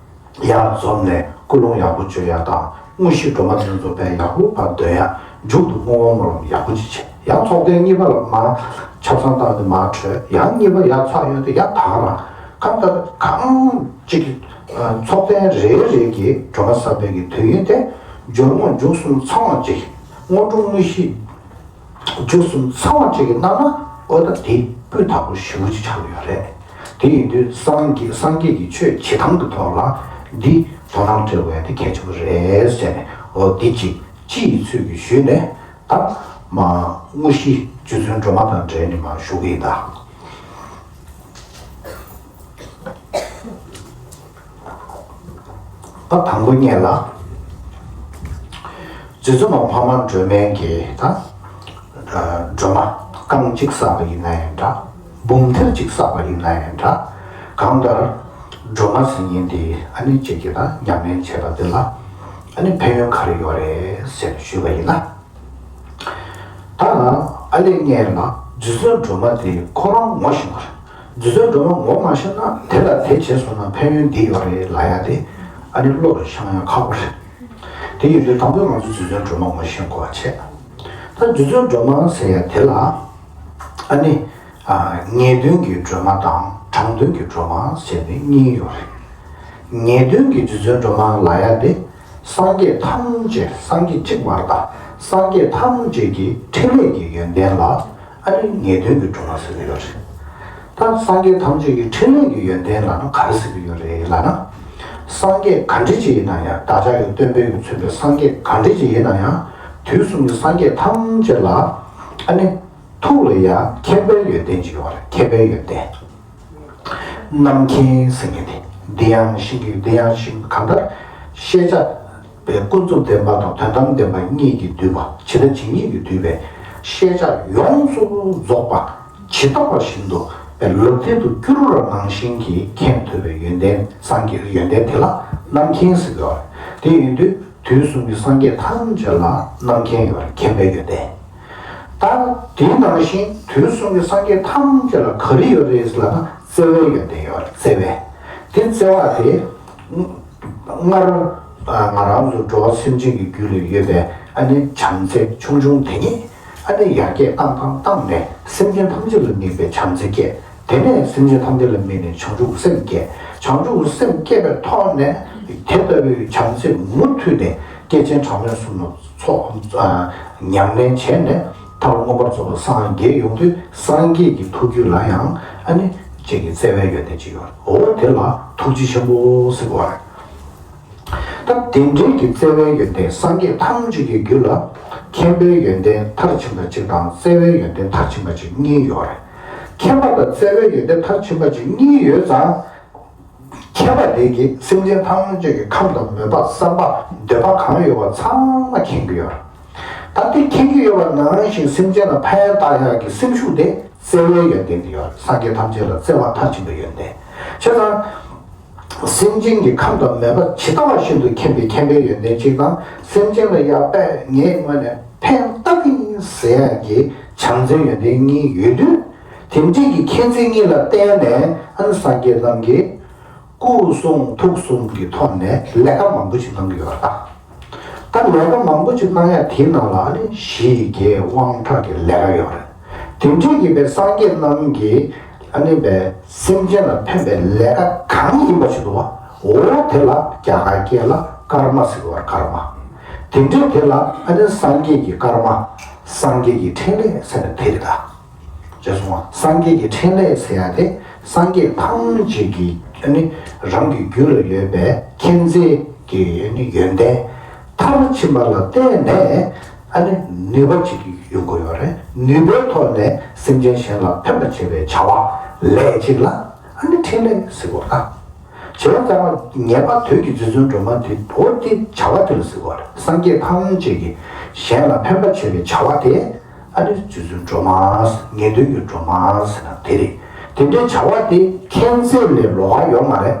ཡར་འཛོམས་ནས་ཀུན་སློང་ཡག་པོ་བཅོས་ཡ་དང་། དངོས་གཞི་སྒྲོལ་མ་དེ་ཚོ་དཔེ་ཡག་པོ་ཕར་འདོན་ཡ། མཇུག་ཏུ་བསྔོ་བ་སྨོན་ལམ་ཡག་པོ་ཅིག་བྱས། ཡང་ཚོགས་རྟེན་གཉིས་པ་ལ་མར་ཆབ་གསང་བཏང་སྟེ་མར་བྲོས། ཡང་གཉིས་པ་ཡར་ཚར་ཡོང་དུས་ཡར་ད་ག་རང་གང་ལྟར་གང་ཅིག་ཚོགས་རྟེན་རེ་རེ་གི་སྒྲོལ་མ་བསགས་པའི་གི་དུས་ཡུན་དེ་སྦྱོར་དངོས་མཇུག་གསུམ་ཚང་བ་ཅིག་སྔོན་འགྲོ་དངོས་གཞི་མཇུག་གསུམ་ཚང་བ་ཅིག་གི་གནང་ན། འོ་ད་དེ་སྤུས་དག་པོ་ཞེ་པོ་ཅིག་ཆགས་ཀྱི་ཡོད་རེད། དེ་ཡིན་དུས་སངས་རྒྱས་སངས་རྒྱས་ཀྱི་ཆོས་བྱེད་སྟངས་ཀྱི་ཐོག་ལ་འདི་དོ་སྣང་སྤྲད་དགོས་ཡ་དེ་གལ་ཆེན་པོ་རེད་ཟེར་ནས། འོ་འདི་གཅིག་སྤྱི་ཡི་ཚུལ་གྱིས་ཞུས་ནས། ད་མ་དངོས་གཞི་རྗེ་བཙུན་སྒྲོལ་མ་དང་འབྲེལ་ནས་མར་ཞུ་གི་ཡིན་ད། ད་དང་པོ་ཉིད་ལ། རྗེ་བཙུན་མ་འཕགས་མ་སྒྲོལ་མའི་གི་ད་སྒྲོལ་མ་རྐང་གཅིག་བསགས་པ་ཡིན་ན་ཡང་འདྲ། འབུམ་ཐེར་གཅིག་བསགས་པ་ཡིན་ན་ཡང་འདྲ། གང་ལྟར་སྒྲོལ་མ་ཟེར་མཁན་དེ་ཨ་ནི་གཅིག་གིས་ད་ཉམས་ལེན་བྱས་པ་དེ་ལ་ཨ་ནི་ཕན་ཡོན་ག་རེ་ཡོད་རེད་ཟེར་ཞུས་པ་ཡིན་ན། ད་ཨ་ལས་ངས་ལ་རྗེ་བཙུན་སྒྲོལ་མ་དེ་ཁོ་རང་ངོ་ཤེས་པ་རེད། རྗེ་བཙུན་སྒྲོལ་མ་ངོ་མ་ཤེས་ན་དེ་ལ་དེ་བྱས་སོང་ན་ཕན་ཡོན་འདི་ཡོད་རེད་ལབ་ཡ་དེ་ཨ་ནི་བློ་ལ་བཤད་ཡ་ཁག་པོ་རེད། དེ་ཡིན་དུས་དང་པོ་ང་ཚོ་རྗེ་བཙུན་སྒྲོལ་མ་ངོ་ཤེས་དགོས་པ་བྱས། ད་རྗེ་བཙུན་སྒྲོལ་མ་ཟེར་ཡ་དེ་ལ་ཨ་ནི་ངེས་དོན་གྱི་སྒྲོལ་མ་དང་དྲང་དོན་གྱི་སྒྲོལ་མ་ཟེར་ནས་གཉིས་ཡོད་རེད། ངེས་དོན་གྱི་རྗེ་བཙུན་སྒྲོལ་མ་ལབ་ཡ་དེ། སངས་རྒྱས་ཐམས་ཅད་སངས་རྒྱས་གཅིག་མ་རེད་ད། སངས་རྒྱས་ཐམས་ཅད་ཀྱི་འཕྲིན་ལས་ཀྱི་ཡོན་ཏན་ལ་ཨ་ནི་ངེས་དོན་གྱི་སྒྲོལ་མ་ཟེར་གྱི་ཡོད་རེད། ད་སངས་རྒྱས་ཐམས་ཅད་ཀྱི་འཕྲིན་ལས་ཀྱི་ཡོན་ཏན་ལ་ནི་ག་རེ་ཟེར་གྱི་ཡོད་རེད་ལབ་ན། སངས་རྒྱས་ག་འདྲ་ཅིག་ཡིན་ན་ཡང་། བདག་ཅག་གི་སྟོན་པས་མཚོན་པའི་སངས་རྒྱས་ག་འདྲ་ཅིག་ཡིན་ན་ཡང་། དུས་གསུམ་གྱི་སངས་རྒྱས་ཐམས་ཅད་ལ་ཨ་ནི་ཐུགས་ལ་ཡང་མཁྱེན་པའི་ཡོན་ཏན་ཅིག་ཡོད་རེད། མཁྱེན་པའི་ཡོན་ཏན། རྣམ་མཁྱེན་ཟེར་མཁན་དེ། འདི་ཡང་ཤེས་ཀྱི། འདི་ཡང་ཤེས་ཀྱི། གང་ལྟར་ཤེས་བྱ་པའི་ཀུན་རྫོབ་བདེན་པ་དང་དོན་དམ་བདེན་པ་གཉིས་ཀྱིས་བསྡུས་པ། ཇི་ལྟ་ཇི་སྙེད་ཀྱིས་བསྡུས་པའི་ཤེས་བྱ་ཡོངས་སུ་རྫོགས་པ་ཇི་ལྟ་བ་བཞིན་དུ་ ལུགས་མཐུན་དུ་བསྒྱུར་བ་ནང་བཞིན་གྱི་མཁྱེན་ཐུབ་པའི་ཡོན་ཏན། སངས་རྒྱས་ཡོན་ཏན་དེ་ལ་རྣམ་མཁྱེན་ཟེར་གྱི་ཡོད་རེད། དེ་ཡིན་དུས་དུས་གསུམ་གྱི་སངས་རྒྱས་ཐམས་ཅད་ལ་རྣམ་མཁྱེན་ཡོད་རེད། མཁྱེན་པའི་ཡོན་ཏན། ད་དེའི་ནང་བཞིན་དུས་གསུམ་གྱི་སངས་རྒྱས་ཐམས་ཅད་ལ་ག་རེ་ཡོད་རེད་ལབ་ན། བརྩེ་བའི་ཡོན་ཏན་ཡོད་རེད། བརྩེ་བའི། དེ་བརྩེ་བ་དེ་སྔར་ང་རང་ཚོ་འགྲོ་བ་སེམས་ཅན་གྱི་རྒྱུད་ལ་ཡོད་པའི་ཨ་ནི་བྱམས་བརྩེ་ཆུང་ཆུང་དེ་ཉིད། ཨ་ནི་ཡར་རྒྱས་བཏང་བཏང་བཏང་ནས་སེམས་ཅན་ཐམས་ཅད་ལ་དམིགས་པའི་བྱམས་བརྩེ་སྐྱེས། དེ་ནས་སེམས་ཅན་ཐམས་ཅད་ལ་དམིགས་ནས་བྱང་ཆུབ་ཀྱི་སེམས་སྐྱེས། བྱང་ཆུབ་ཀྱི་སེམས་སྐྱེས་པའི་ཐོག་ནས་དེ་ལྟ་བུའི་བྱམས་བརྩེ་མུ་མཐུད་ནས་སྐྱེས་ཆེན་གྲངས་མེད་གསུམ་ལ་ཚོགས་ཉམས་ལེན་བྱས་ནས་མཐར་མངོན་པར་རྫོགས་པར་སངས་རྒྱས་ཡོང་དུས། སངས་རྒྱས་ཀྱི་ཐུགས་རྒྱུད་ལ་ཡང་ཨ་ནི་ཅིག་གི་བརྩེ་བའི་ཡོན་ཏན་ཅིག་ཡོད་རེད། འོ་དེ་ལ་ཐུགས་རྗེ་ཆེན་པོ་ཟེར་བ་རེད། ད་དེ་འདྲའི་གི་བརྩེ་བའི་ཡོན་ཏན། སངས་རྒྱས་ཐམས་ཅད་ཀྱི་རྒྱུད་ལ་མཁྱེན་པའི་ཡོན་ཏན་མཐར་ཕྱིན་པ་གཅིག་དང་བརྩེ་བའི་ཡོན་ཏན་མཐར་ཕྱིན་པ་གཅིག་གཉིས་ཡོད་རེད། མཁྱེན་པ་དང་བརྩེ་བའི་ཡོན་ཏན་མཐར་ཕྱིན་པ་གཅིག་གཉིས་ཡོད་ཙང་། མཁྱེན་པ་དེ་གིས་སེམས་ཅན་ཐམས་ཅད་ཀྱི་ཁམས་དང་མོས་པ་བསམ་པ་འདོད་པ་གང་ཡོད་པ་ཚང་མ་མཁྱེན་གྱི་ཡོད་རེད། ད་དེ་མཁྱེན་གྱི་ཡོད་པ་ནང་བཞིན་སེམས་ཅན་ལ་ཕན་བཏགས་ཡག་གི་སེམས་ཤུགས་དེ་བརྩེ་བའི་ཡོན་ཏན་དེ་ཡོད་རེད། སངས་རྒྱས་ཐམས་ཅད་ལ་བརྩེ་བ་མཐར་ཕྱིན་པའི་ཡོན་ཏན། བྱས་ཙང་། སེམས་ཅན་གྱི་ཁམས་དང་མོས་པ་ཇི་ལྟ་བ་བཞིན་དུ་མཁྱེན་པའི་མཁྱེན་པའི་ཡོན་ཏན་གཅིག་དང་། སེམས་ཅན་ལ་ཡ་དཔེ་ངའི་ངོས་ནས་ཕན་བཏགས་ཀྱི་ཡིན་ཟེར་ཡག་གི་བྱམས་བརྩེའི་ཡོན་ཏན་གཉིས་ཡོད་དུས། དེ་འདྲའི་གི་མཁྱེན་བརྩེ་གཉིས་ལ་བརྟེན་ནས་ཨ་ནི་སངས་རྒྱས་རྣམས་ཀྱིས་སྐུ་གསུང་ཐུགས་གསུམ་གྱི་ཐོག་ནས་ལས་ཀ་མང་པོ་ཞིག་གནང་གི་ཡོད་རེད་ད། ད་ལས་ཀ་མང་པོ་ཞིག་གནང་ཡ་དེའི་ནང་ལ་ཨ་ནི་ཞི་རྒྱས་དབང་དྲག་གི་ལས་ཀ་ཡོད་རེད། དེ་འདྲའི་གི་པའི་སངས་རྒྱས་རྣམས་ཀྱིས་ཨ་ནི་པའི་སེམས་ཅན་ལ་ཕན་པའི་ལས་ཀ་གང་ཡིན་པ་ཞིག་འདུག་བ། འོ་དེ་ལ་རྒྱ་གར་སྐད་ལ་ཀརྨ་ཟེར་བ། ཀརྨ། དེ་འདྲའི་དེ་ལ་ཨ་ནི་སངས་རྒྱས་ཀྱི་ཀརྨ། སངས་རྒྱས་ཀྱི་འཕྲིན་ལས་ཟེར་ན་དེ་རེད་ད། ཅེས་གསུངས་པ། སངས་རྒྱས་ཀྱི་འཕྲིན་ལས་ཟེར་ཡ་དེ་སངས་རྒྱས་ཐམས་ཅད་ཀྱི་ཨ་ནི་རང་གི་རྒྱུད་ལ་ཡོད་པའི་མཁྱེན་བརྩེ་གི་ཨ་ནི་ཡོན་ཏན་མཐར་ཕྱིན་པ་ལ་བརྟེན་ནས་ཨ་ནི་ནུས་པ་ཅིག་ཡོང་གི་ཡོད་རེད། ནུས་པའི་ཐོག་ནས་སེམས་ཅན་གཞན་ལ་ཕན་པ་བྱེད་པའི་བྱ་བ་ལས་ཅིག་ལ་ཨ་ནི་འཕྲིན་ལས་ཟེར་གོ་ད། བྱེ་བྲག་ཚང་མ་ངེས་པ་དོན་གྱི་རྗེ་བཙུན་སྒྲོལ་མ་དེ་བོ་དེ་བྱ་བ་དེ་ལ་ཟེར་གོ་རེད། སངས་རྒྱས་ཐམས་ཅད་ཀྱིས་གཞན་ལ་ཕན་པ་བྱེད་པའི་བྱ་བ་དེ། ཨ་ནི་རྗེ་བཙུན་སྒྲོལ་མ། ངེས་དོན་གྱི་སྒྲོལ་མ་ཟེར་ན་དེ་རེད། དེ་འདྲའི་བྱ་བ་དེ་མཁྱེན་བརྩེ་ལས་ལོགས་ཀ་ཡོད་མ་རེད།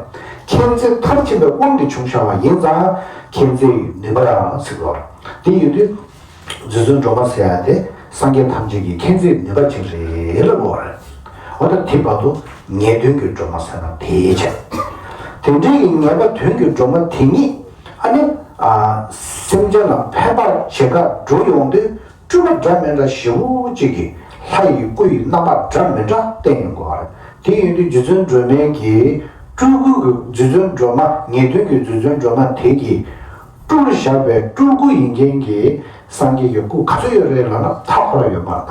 མཁྱེན་བརྩེ་མཐར་ཕྱིན་པའི་དབང་གིས་བྱུང་བཞག་པ་ཡིན་ཙང་མཁྱེན་བརྩེ་ཡི་ནུས་པ་ཡང་ཟེར་བ་རེད། དེ་ཡིན་དུས་རྗེ་བཙུན་སྒྲོལ་མ་ཟེར་ཡ་དེ་སངས་རྒྱས་ཐམས་ཅད་ཀྱི་མཁྱེན་བརྩེའི་ནུས་པ་ཅིག་རེད་ལབ་དགོས་པ་རེད། འོ་ད་དེ་བར་དུ་ངེས་དོན་གྱི་སྒྲོལ་མ་ཟེར་ན་དེའི་ཆེད། དེ་འདྲའི་གི་ངེས་པ་དོན་གྱི་སྒྲོལ་མ་དེ་ཉིད་ཨ་ནི་ཨ་སེམས་ཅན་ལ་ཕན་པར་བྱེད་ག་འགྲོ་ཡོང་དུས། སྤྲུལ་པ་འདྲ་མི་འདྲ་ཞེ་པོ་གཅིག་གིས་ལྷ་ཡི་སྐུ་ཡི་རྣམ་པ་འདྲ་མི་འདྲ་བསྟན་ཡོང་གི་ཡོད་རེད། དེ་ཡིན་དུས་རྗེ་བཙུན་སྒྲོལ་མའི་གི་སྤྲུལ་སྐུ་གི་རྗེ་བཙུན་སྒྲོལ་མ། ངེས་དོན་གྱི་རྗེ་བཙུན་སྒྲོལ་མ་དེ་གིས་སྤྲུལ་བཞག་པའི་སྤྲུལ་སྐུ་ཡིན་མཁན་གྱི་སངས་རྒྱས་ཀྱི་སྐུ་ག་ཚོད་ཡོད་རེད་ལབ་ན་མཐའ་འཁོར་ཡོད་མ་རེད་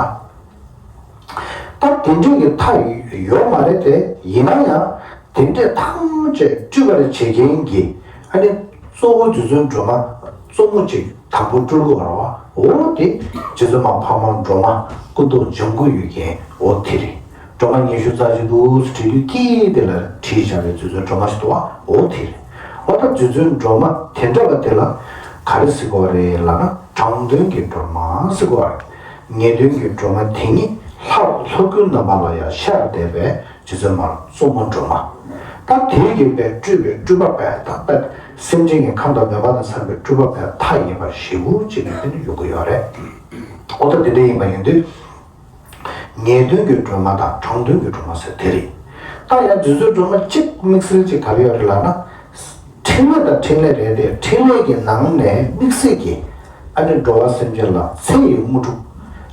ད། ད་དེ་འདྲའི་གི་མཐའ་ཡོད་མ་རེད་དེ། ཡིན་ན་ཡང་དེ་འདྲའི་ཐམས་ཅད་སྤྲུལ་པར་བྱེད་མཁན་གྱི་ཨ་ནི་གཙོ་བོ་རྗེ་བཙུན་སྒྲོལ་མ་གཙོ་མོ་གཅིག་དང་པོ་སྤྲུལ་སྐུ་བར་བ། འོ་དེ་རྗེ་བཙུན་མ་འཕགས་མ་སྒྲོལ་མ་སྐུ་མདོག་ལྗང་གུ་ཡོད་མཁན། འོ་དེ་རེད། སྒྲོལ་མ་ཉི་ཤུ་རྩ་གཅིག་འདུག་ཟེར་བྲིས་དུས་ཀྱི་དེ་ལ་བྲིས་བཞག་པའི་རྗེ་བཙུན་སྒྲོལ་མ་ཞིག་འདུག་བ། འོ་དེ་རེད། འོ་ད་རྗེ་བཙུན་སྒྲོལ་མ་དེ་འདྲ་བ་དེ་ལ་ག་རེ་ཟེར་དགོས་རེད་ལབ་ན་དྲང་དོན་གྱི་སྒྲོལ་མ་ཟེར་དགོས་རེད། ངེས་དོན་གྱི་སྒྲོལ་མ་དེ་ཉིད་ལྷ་ལྷ་སྐུའི་རྣམ་པ་ལ་ཡང་ཤར་བསྡད་པའི་རྗེ་བཙུན་མ་གཙོ་མོ་སྒྲོལ་མ། ད་དེའི་གི་པའི་སྤྲུལ་པའི་སྤྲུལ་པ་པའི་ད་པའི་སེམས་ཅན་གྱི་ཁམས་དང་མོས་པ་དང་འཚམ་པའི་སྤྲུལ་པ་པའི་མཐའ་ཡས་པ་ཞེ་པོ་ཅིག་གི་དེ་ནི་ཡོང་གི་ཡོད་རེད། འོ་ད་དེ་འདྲ་ཡིན་པ་ཡིན་དུས། ངེས་དོན་གྱི་སྒྲོལ་མ་དང་དྲང་དོན་གྱི་སྒྲོལ་མ་ཟེར་དེ་རེད། ད་ཡང་རྗེ་བཙུན་སྒྲོལ་མ་གཅིག་དམིགས་བསལ་གཅིག་ག་རེ་ཡོད་རེད་ལབ་ན། འཕྲིན་ལས་དང་འཕྲིན་ལས་རེད་དེ། འཕྲིན་ལས་ཀྱི་ནང་ནས་དམིགས་བསལ་གྱི་ཨ་ནི་འགྲོ་བ་སེམས་ཅན་ལ་ཚེ་ཡི་དངོས་གྲུབ་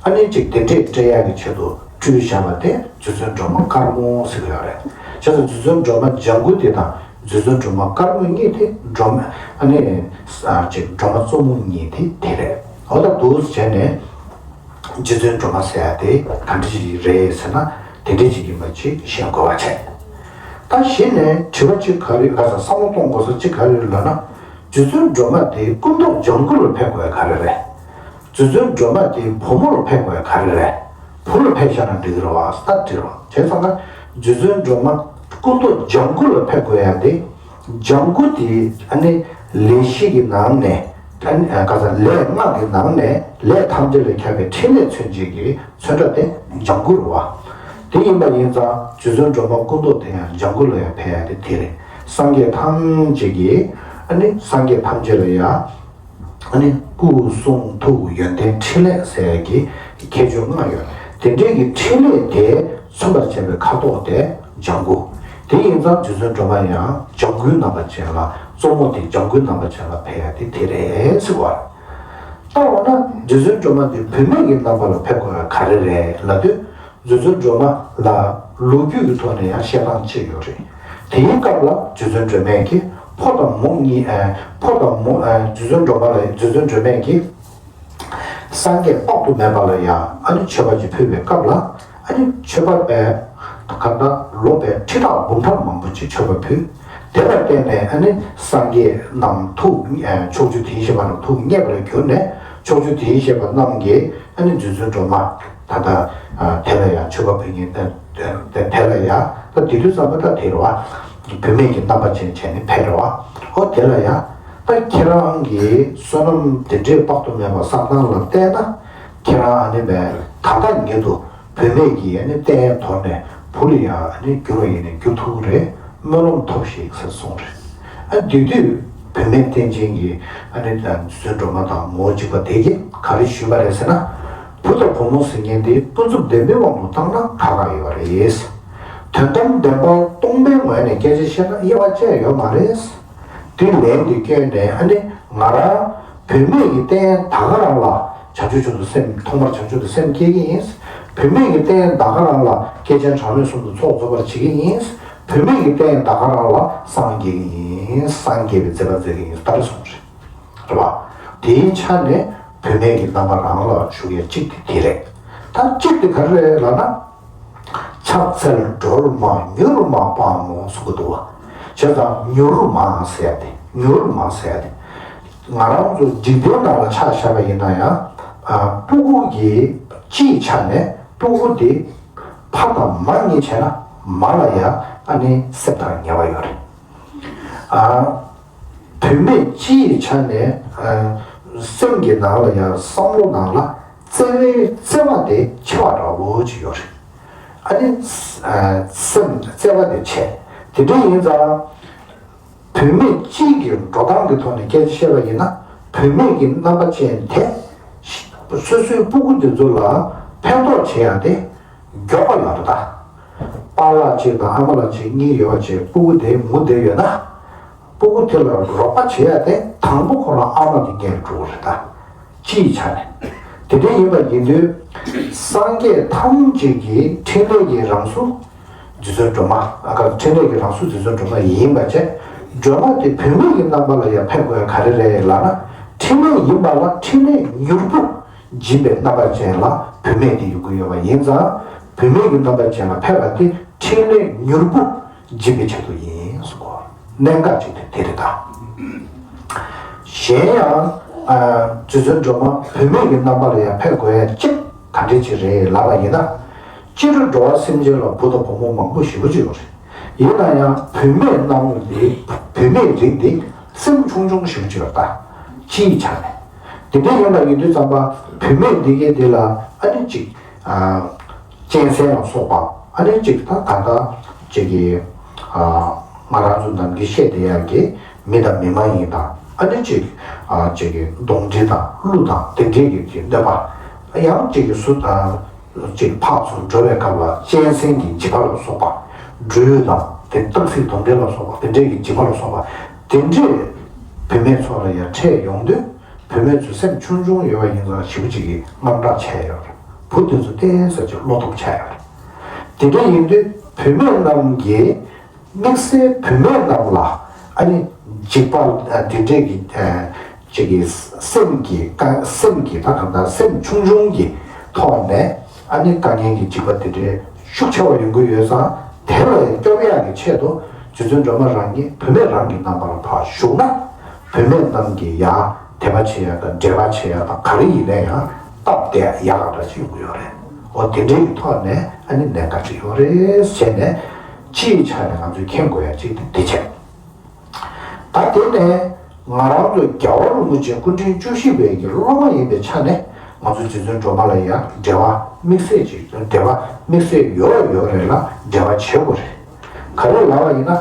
ཨ་ནི་གཅིག་དེ་འདྲས་སྤྲད་ཡག་གི་ཆེད་དུ་སྤྲུལ་བཞག་པ་དེ་རྗེ་བཙུན་སྒྲོལ་མ་དཀར་མོ་ཟེར་གྱི་ཡོད་རེད། བྱས་ཙང་རྗེ་བཙུན་སྒྲོལ་མ་ལྗང་གུ་དེ་དང་རྗེ་བཙུན་སྒྲོལ་མ་དཀར་མོ་གཉིས་དེ་སྒྲོལ་མ་ཨ་ནི་ཨ་གཅིག་སྒྲོལ་མ་གཙོ་མོ་གཉིས་དེ་དེ་རེད། འོ་ད་འདུག་བྱས་ནས། རྗེ་བཙུན་སྒྲོལ་མ་ཟེར་ཡ་དེ་ག་འདྲ་ཞིག་རེད་ཟེར་ན། དེ་འདྲ་ཞིག་ཡིན་པ་ཅིག་ཤེས་དགོས་པ་བྱས། ད་གཞི་ནས་དྲི་བ་གཅིག་ག་རེ་ག་ས་བསམ་བློ་གཏོང་དགོས་ས་གཅིག་ག་རེ་རེད་ལབ་ན། རྗེ་བཙུན་སྒྲོལ་མ་དེ་སྐུ་མདོག་ལྗང་གུ་ལ་ཕེབས་དགོས་ཡ་ག་རེ་རེད། རྗེ་བཙུན་སྒྲོལ་མ་དེ་བུ་མོ་ལ་ཕེབས་དགོས་ཡ་ག་རེ་རེད། བུ་ལ་ཕེབས་བཞག་ན་འགྲིག་གི་རེད་བ། ད་འགྲིག་རེད་བ། བྱས་ཙང་ན་རྗེ་བཙུན་སྒྲོལ་མ་སྐུ་མདོག་ལྗང་གུ་ལ་ཕེབས་དགོས་ཡ་དེ། ལྗང་གུ་དེ་ཨ་ནི་ལས་བཞི་གི་ནང་ནས་ཨ་ནི་ཨ་ག་ས་ལས་ལྔ་གི་ནང་ནས་ལས་ཐམས་ཅད་ལས་ཁྱབ་པའི་འཕྲིན་ལས་མཚོན་བྱེད་ཀྱི་ཚོན་ཁྲ་དེ་ལྗང་གུ་རེད་བ། དེ་ཡིན་པ་ཡིན་ཙང་རྗེ་བཙུན་སྒྲོལ་མ་སྐུ་མདོག་དེ་ཡང་ལྗང་གུ་ལ་ཡང་ཕེབས་ཡ་དེ་དེ་རེད། སངས་རྒྱས་ཐམས་ཅད་ཀྱི་ཨ་ནི་སངས་རྒྱས་ཐམས་ཅད་ལ་ཡང་ཨ་ནི་སྐུ་གསུང་ཐུགས་ཡོན་ཏན་ཕྲིན་ལས་ཟེར་ཡ་གི་ཁྱད་ཆོས་ལྔ་ཡོད། དེ་འདྲའི་གི་ཕྲིན་ལས་དེ་མཚོན་པར་བྱེད་པའི་ཁ་དོག་དེ་ལྗང་གུ། དེ་ཡིན་ཙང་རྗེ་བཙུན་སྒྲོལ་མ་ཡང་ལྗང་གུའི་རྣམ་པ་ཅན་ལ། གཙོ་མོ་དེ་ལྗང་གུའི་རྣམ་པ་ཅན་ལ་ཕེབས་ཡ་དེ་དེ་རེད་ཟེར་བ། ད་འོ་ན་རྗེ་བཙུན་སྒྲོལ་མ་དེ་བུད་མེད་ཀྱི་རྣམ་པ་ལ་ཕེབས་དགོས་ཡ་ག་རེ་རེད་ལབ་དུས། རྗེ་བཙུན་སྒྲོལ་མ་ལ་ལོ་རྒྱུས་ཀྱི་ཐོག་ནས་ཡང་བཤད་སྟངས་གཅིག་ཡོད་རེད། དེའི་སྐབས་ལ་རྗེ་བཙུན་སྒྲོལ་མས་ཀྱིས་ཕོ་དང་མོ་གཉིས། ཨ། ཕོ་དང་མོ། ཨ། རྗེ་བཙུན་སྒྲོལ་མ་ལ། རྗེ་བཙུན་སྒྲོལ་མས་ཀྱིས་སངས་རྒྱས་དཔག་ཏུ་མེད་པ་ལ་ཡང་ཨ་ནི་མཆོད་པ་ཅིག་ཕུལ་བའི་སྐབས་ལ། ཨ་ནི་མཆོད་པ་པས་གང་ལྟར་ལོ་པས་ཁྲི་ཕྲག་འབུམ་ཕྲག་མང་པོ་ཅིག་མཆོད་པ་ཕུལ། དེ་ལ་བརྟེན་ནས་ཨ་ནི་སངས་རྒྱས་རྣམས་ཐུགས། ཨ། ཕྱོགས་བཅུ་དེ་བཞིན་གཤེགས་པ་རྣམས་ཐུགས་མཉེས་པར་གྱུར་ནས། ཕྱོགས་བཅུ་དེ་བཞིན་གཤེགས་པ་རྣམས་ཀྱིས་ཨ་ནི་རྗེ་བཙུན་སྒྲོལ་མ་ད་ལྟ། ཨ། དེ་ལ་ཡང་མཆོད་པ་ཕུལ་མཁན། ཨ། དེ་ལ་ཡང་ད་དེ་དུས་ཙམ་པ་ད་དེ་རེད་བ། བུད་མེད་ཀྱི་རྣམ་པ་ཅན་བྱས་ནས་ཕེབས་རེད་བ། ཨོ་དེ་ལ་ཡང་ད་ཁྱེད་རང་གིས་བསོད་ནམས་དེ་འདྲའི་དཔག་ཏུ་མེད་པ་བསགས་སྟངས་ལ་བལྟས་ན། ཁྱེད་རང་ཨ་ནི་བས་ད་ལྟ་ཉིད་དུ་བུད་མེད་ཀྱི་ཨ་ནི་རྟེན་དོར་ནས་བུ་ལ་ཡང་ཨ་ནི་འགྱུར་བ་ཡིན་ནས་འགྱུར་ཐུབ་ཀྱི་རེད། སྨོན་ལམ་ཐོབས་ཤིག་ཟེར་གསུངས་རེད། ཨ། དེ་དུས་བུད་མེད་རྟེན་ཅན་གྱི་ཨ་ནི་རྗེ་བཙུན་སྒྲོལ་མ་དང་ངོ་བོ་འཇིགས་པ་དེ་གིས་ག་རེ་ཞུས་པ་རེད་ཟེར་ན། བུ་དང་བུ་མོ་ཟེར་མཁན་དེ་ཀུན་རྫོབ་བདེན་པའི་དབང་དུ་བཏང་ན་ཁག་ཁག་ཡོད་རེད། དོན་དམ་བདེན་པ་སྟོང་པའི་ངོས་ནས་སྐད་ཆ་བཤད་ན་དབྱེ་བ་བཅས་ཡོད་མ་རེད། དེ་ལན་དེ་བསྐྱོན་ནས། ཨ་ནི་ང་རང་བུད་མེད་ཀྱི་རྟེན་ད་ག་རང་ལ་བྱང་ཆུབ་མཆོག་ཏུ་སེམས། ཐོག་མར་བྱང་ཆུབ་ཏུ་སེམས་བསྐྱེད་ཀྱི་ཡིན། བུད་མེད་ཀྱི་རྟེན་ད་ག་རང་ལ་སྐྱེས་ཆེན་གྲངས་མེད་གསུམ་དུ་ཚོགས་རྫོགས་པར་བྱེད་ཀྱི་ཡིན། བུད་མེད་ཀྱི་རྟེན་ད་ག་རང་ལ་སངས་རྒྱས་ཀྱི་ཡིན། སངས་རྒྱས་པའི་མཛད་པ་མཛད་ཀྱི་ཡིན་ཟེར་གསུངས་རེད། རེད་བ། དེའི་ཆ་ནས་བུད་མེད་ཀྱི་རྣམ་པ་རང་ལ་ཞུ་ཡས་གཅིག་དེ་དེ་རེད། ད་གཅིག་དེ་ག་རེ་རེད་ལབ་ན། ཕྱག་འཚལ་སྒྲོལ་མ་མྱུར་མ་དཔའ་མོ་གསུང་གི་འདུག་བ། བྱས་ཙང་མྱུར་མ་ཟེར་ཡ་དེ། མྱུར་མ་ཟེར་ཡ་དེ། ང་རང་ཚོ་འཇིག་རྟེན་ནང་ལ་ཆ་བཞག་པ་ཡིན་ན་ཡང་། ཨ། སྤུ་གུ་གི་སྤྱིའི་ཆ་ནས་སྤུ་གུ་དེ་ཕ་དང་མ་གཉིས་བྱས་ན་མ་ལ་ཡང་ཨ་ནི་སེམས་ཐག་ཉེ་བ་ཡོད་རེད། ཨ། བུད་མེད་སྤྱིའི་ཆ་ནས། ཨ། སེམས་ཀྱི་ནང་ལ་ཡང་བསམ་བློ་ནང་ལ་བརྩེ་བའི་བརྩེ་བ་དེ་ཆེ་བ་འདྲ་བོ་ཅིག་ཡོད་རེད། ཨ་ནི། ཨ། སེམས་བརྩེ་བ་དེ་ཆེ། དེ་འདྲ་ཡིན་ཙང་། བུད་མེད་སྤྱིའི་གི་འགྲོ་སྟངས་ཀྱི་ཐོག་ནས་སྐད་ཆ་བཤད་པ་ཡིན་ན། བུད་མེད་ཀྱི་རྣམ་པ་ཅན་དེ་སོ་སོའི་སྤུ་གུ་དེ་ཚོ་ལ་ཕན་ཐོགས་བྱེད་ཡ་དེ་མགྱོགས་པ་ཡོད་རེད་ད། པཱ་ལགས་གཅིག་དང་ཨ་མ་ལགས་གཅིག་གཉིས་ཡོད་པ་བྱས། སྤུ་གུ་དེ་ངུ་བསྡད་ཡོད་ན། སྤུ་གུ་དེ་ལ་རོགས་པ་བྱེད་ཡ་དེ་དང་པོ་ཁོ་རང་ཨ་མ་དེ་ངེས་འགྲོ་གི་རེད་ད། སྤྱིའི་ཆ་ནས། དེ་འདྲ་ཡིན་པ་ཡིན་དུས། སངས་རྒྱས་ཐམས་ཅད་ཀྱི་ཕྲིན་ལས་ཀྱི་རང་གཟུགས་རྗེ་བཙུན་སྒྲོལ་མ། ཨ། ག་ཕྲིན་ལས་ཀྱི་རང་གཟུགས་རྗེ་བཙུན་སྒྲོལ་མ་ཡིན་པ་བྱས། སྒྲོལ་མ་དེ་བུད་མེད་ཀྱི་རྣམ་པ་ལ་ཡང་ཕེབས་དགོས་ཡ་ག་རེ་རེད་ལབ་ན། ཕྲིན་ལས་ཡིན་པ་ལ་ཕྲིན་ལས་མྱུར་པོ་སྦྱིན་པའི་རྣམ་པ་ཅན་ལ་བུད་མེད་དེ་ཡོང་གི་ཡོད་པ་ཡིན་ཙང་། བུད་མེད་ཀྱི་རྣམ་པ་ཅན་ལ་ཕེབས་པ་དེ་ཕྲིན་ལས་མྱུར་པོ་སྦྱིན་པའི་ཆེད་དུ་ཡིན་གསུངས་པ། གནད་འགག་ཅིག་དེ་དེ་རེད་ད། གཞན་ཡང་། ཨ། རྗེ་བཙུན་སྒྲོལ་མ་བུད་མེད་ཀྱི་རྣམ་པ་ལ་ཡང་ཕེབས་དགོས་ཡ་གཅིག་ག་འདྲ་ཅིག་རེད་ལབ་པ་ཡིན་ན། སྤྱིར་འགྲོ་བ་སེམས་ཅན་ལ་བུ་དང་བུ་མོ་མང་པོ་ཞེ་པོ་ཅིག་ཡོད་རེད། ཡིན་ན་ཡང་བུད་མེད་རྣམས་འདི། བུད་མེད་རིགས་འདི་སེམས་ཆུང་ཆུང་ཞེ་པོ་ཅིག་ཡོད་རེད་ད། སྤྱིའི་ཆ་ནས། དེ་འདྲ་ཡིན་པ་ཡིན་དུས་ཙམ་པ་བུད་མེད་འདི་གའི་འདི་ལ་ཨ་ནི་གཅིག་ཨ། གཅན་གཟན་ལ་སོགས་པ། ཨ་ནི་གཅིག་ད་ག་ད་གཅིག་གི། ཨ། ང་རང་ཚོ་ནམ་རྒྱུན་བཤད་བསྡད་ཡག་གི་མི་དང་མི་མ་ཡིན་དང་། ཨ་ནི་གཅིག་ཨ། གཅིག་གི་གདོན་འདྲེ་དང་ཀླུ་དང་དེ་འདྲའི་གི་གི་གནོད་པ། ཡང་གཅིག་གི་སུ་དང་གཅིག་ཕར་ཚུར་འགྲོ་བའི་སྐབས་ལ་གཅན་གཟན་གྱི་འཇིགས་པ་ལ་སོགས་པ། སྦྲུལ་དང་དེ་སྟག་གཟིག་གདོན་འདྲེ་ལ་སོགས་པ་དེ་འདྲའི་གི་འཇིགས་པ་ལ་སོགས་པ་དེ་འདྲས་བུད་མེད་ཚོ་ལ་ཡང་འཕྲད་ཡོང་དུས། བུད་མེད་ཚོ་སེམས་ཆུང་ཆུང་ཡོད་པ་ཡིན་ཙང་ཞེ་པོ་ཅིག་གི་དངངས་སྐྲག་ཆགས་ཡོད་རེད། བུ་དེ་ཚོ་ཏོག་ཙམ་ཅིག་བློ་སྟོབས་ཆགས་ཡོད་རེད། དེ་འདྲ་ཡིན་དུས་བུད་མེད་རྣམས་ཀྱིས་དམིགས་བསལ་བུད་མེད་རྣམས་ལ་ཨ་ནི་འཇིགས་པ་དེ་འདྲས་ཀྱི་ཅིག་གི་སེམས་ཀྱི་དཀའ། སེམས་ཀྱི་ད་གང་ལྟར་སེམས་ཆུང་ཆུང་གི་ཐོག་ནས་ཨ་ནི་དཀའ་ངལ་གྱི་འཇིགས་པ་དེ་འདྲས་ཤུགས་ཆེ་བ་ཡོང་གི་ཡོད་ཙང་། དེ་ལ་སྐྱོབ་ཡག་གི་ཆེད་དུ་རྗེ་བཙུན་སྒྲོལ་མ་རང་ཉིད་བུད་མེད་རང་གི་རྣམ་པ་ལ་ཕར་ཞུགས་ན། བུད་མེད་རྣམས་ཀྱིས་ཡང་དད་པ་བྱེད་ཡ་དང་འབྲེལ་བ་བྱེད་ཡ་དང་ག་རེ་ཡིན་ན་ཡང་སྟབས་བདེ་ཡག་ག་འདྲ་ཞིག་ཡོང་གི་ཡོད་རེད། འོ་དེ་འདྲའི་གི་ཐོག་ནས་ཨ་ནི་གནད་འགག་ཅིག་ཡོད་རེད་ཟེར་ནས། སྤྱིའི་ཆ་ནས་ང་ཚོས་མཁྱེན་དགོས་ཡ་ཅིག་དེ་དེ་བྱས། ད་དེ་ནས་ང་རང་ཚོ་རྒྱལ་བ་རིན་པོ་ཆེ་སྐུ་ཕྲེང་བཅུ་བཞི་པའི་གི་སློབ་མ་ཡིན་པའི་ཆ་ནས། ང་ཚོ་རྗེ་བཙུན་སྒྲོལ་མ་ལ་ཡང་འབྲེལ་བ་དམིགས་བསལ་ཅིག་འབྲེལ་བ་དམིགས་བསལ་ཡོད་ཡོད་རེད་ལ། འབྲེལ་བ་བྱེད་དགོས་རེད། ག་རེ་ལབ་པ་ཡིན་ན།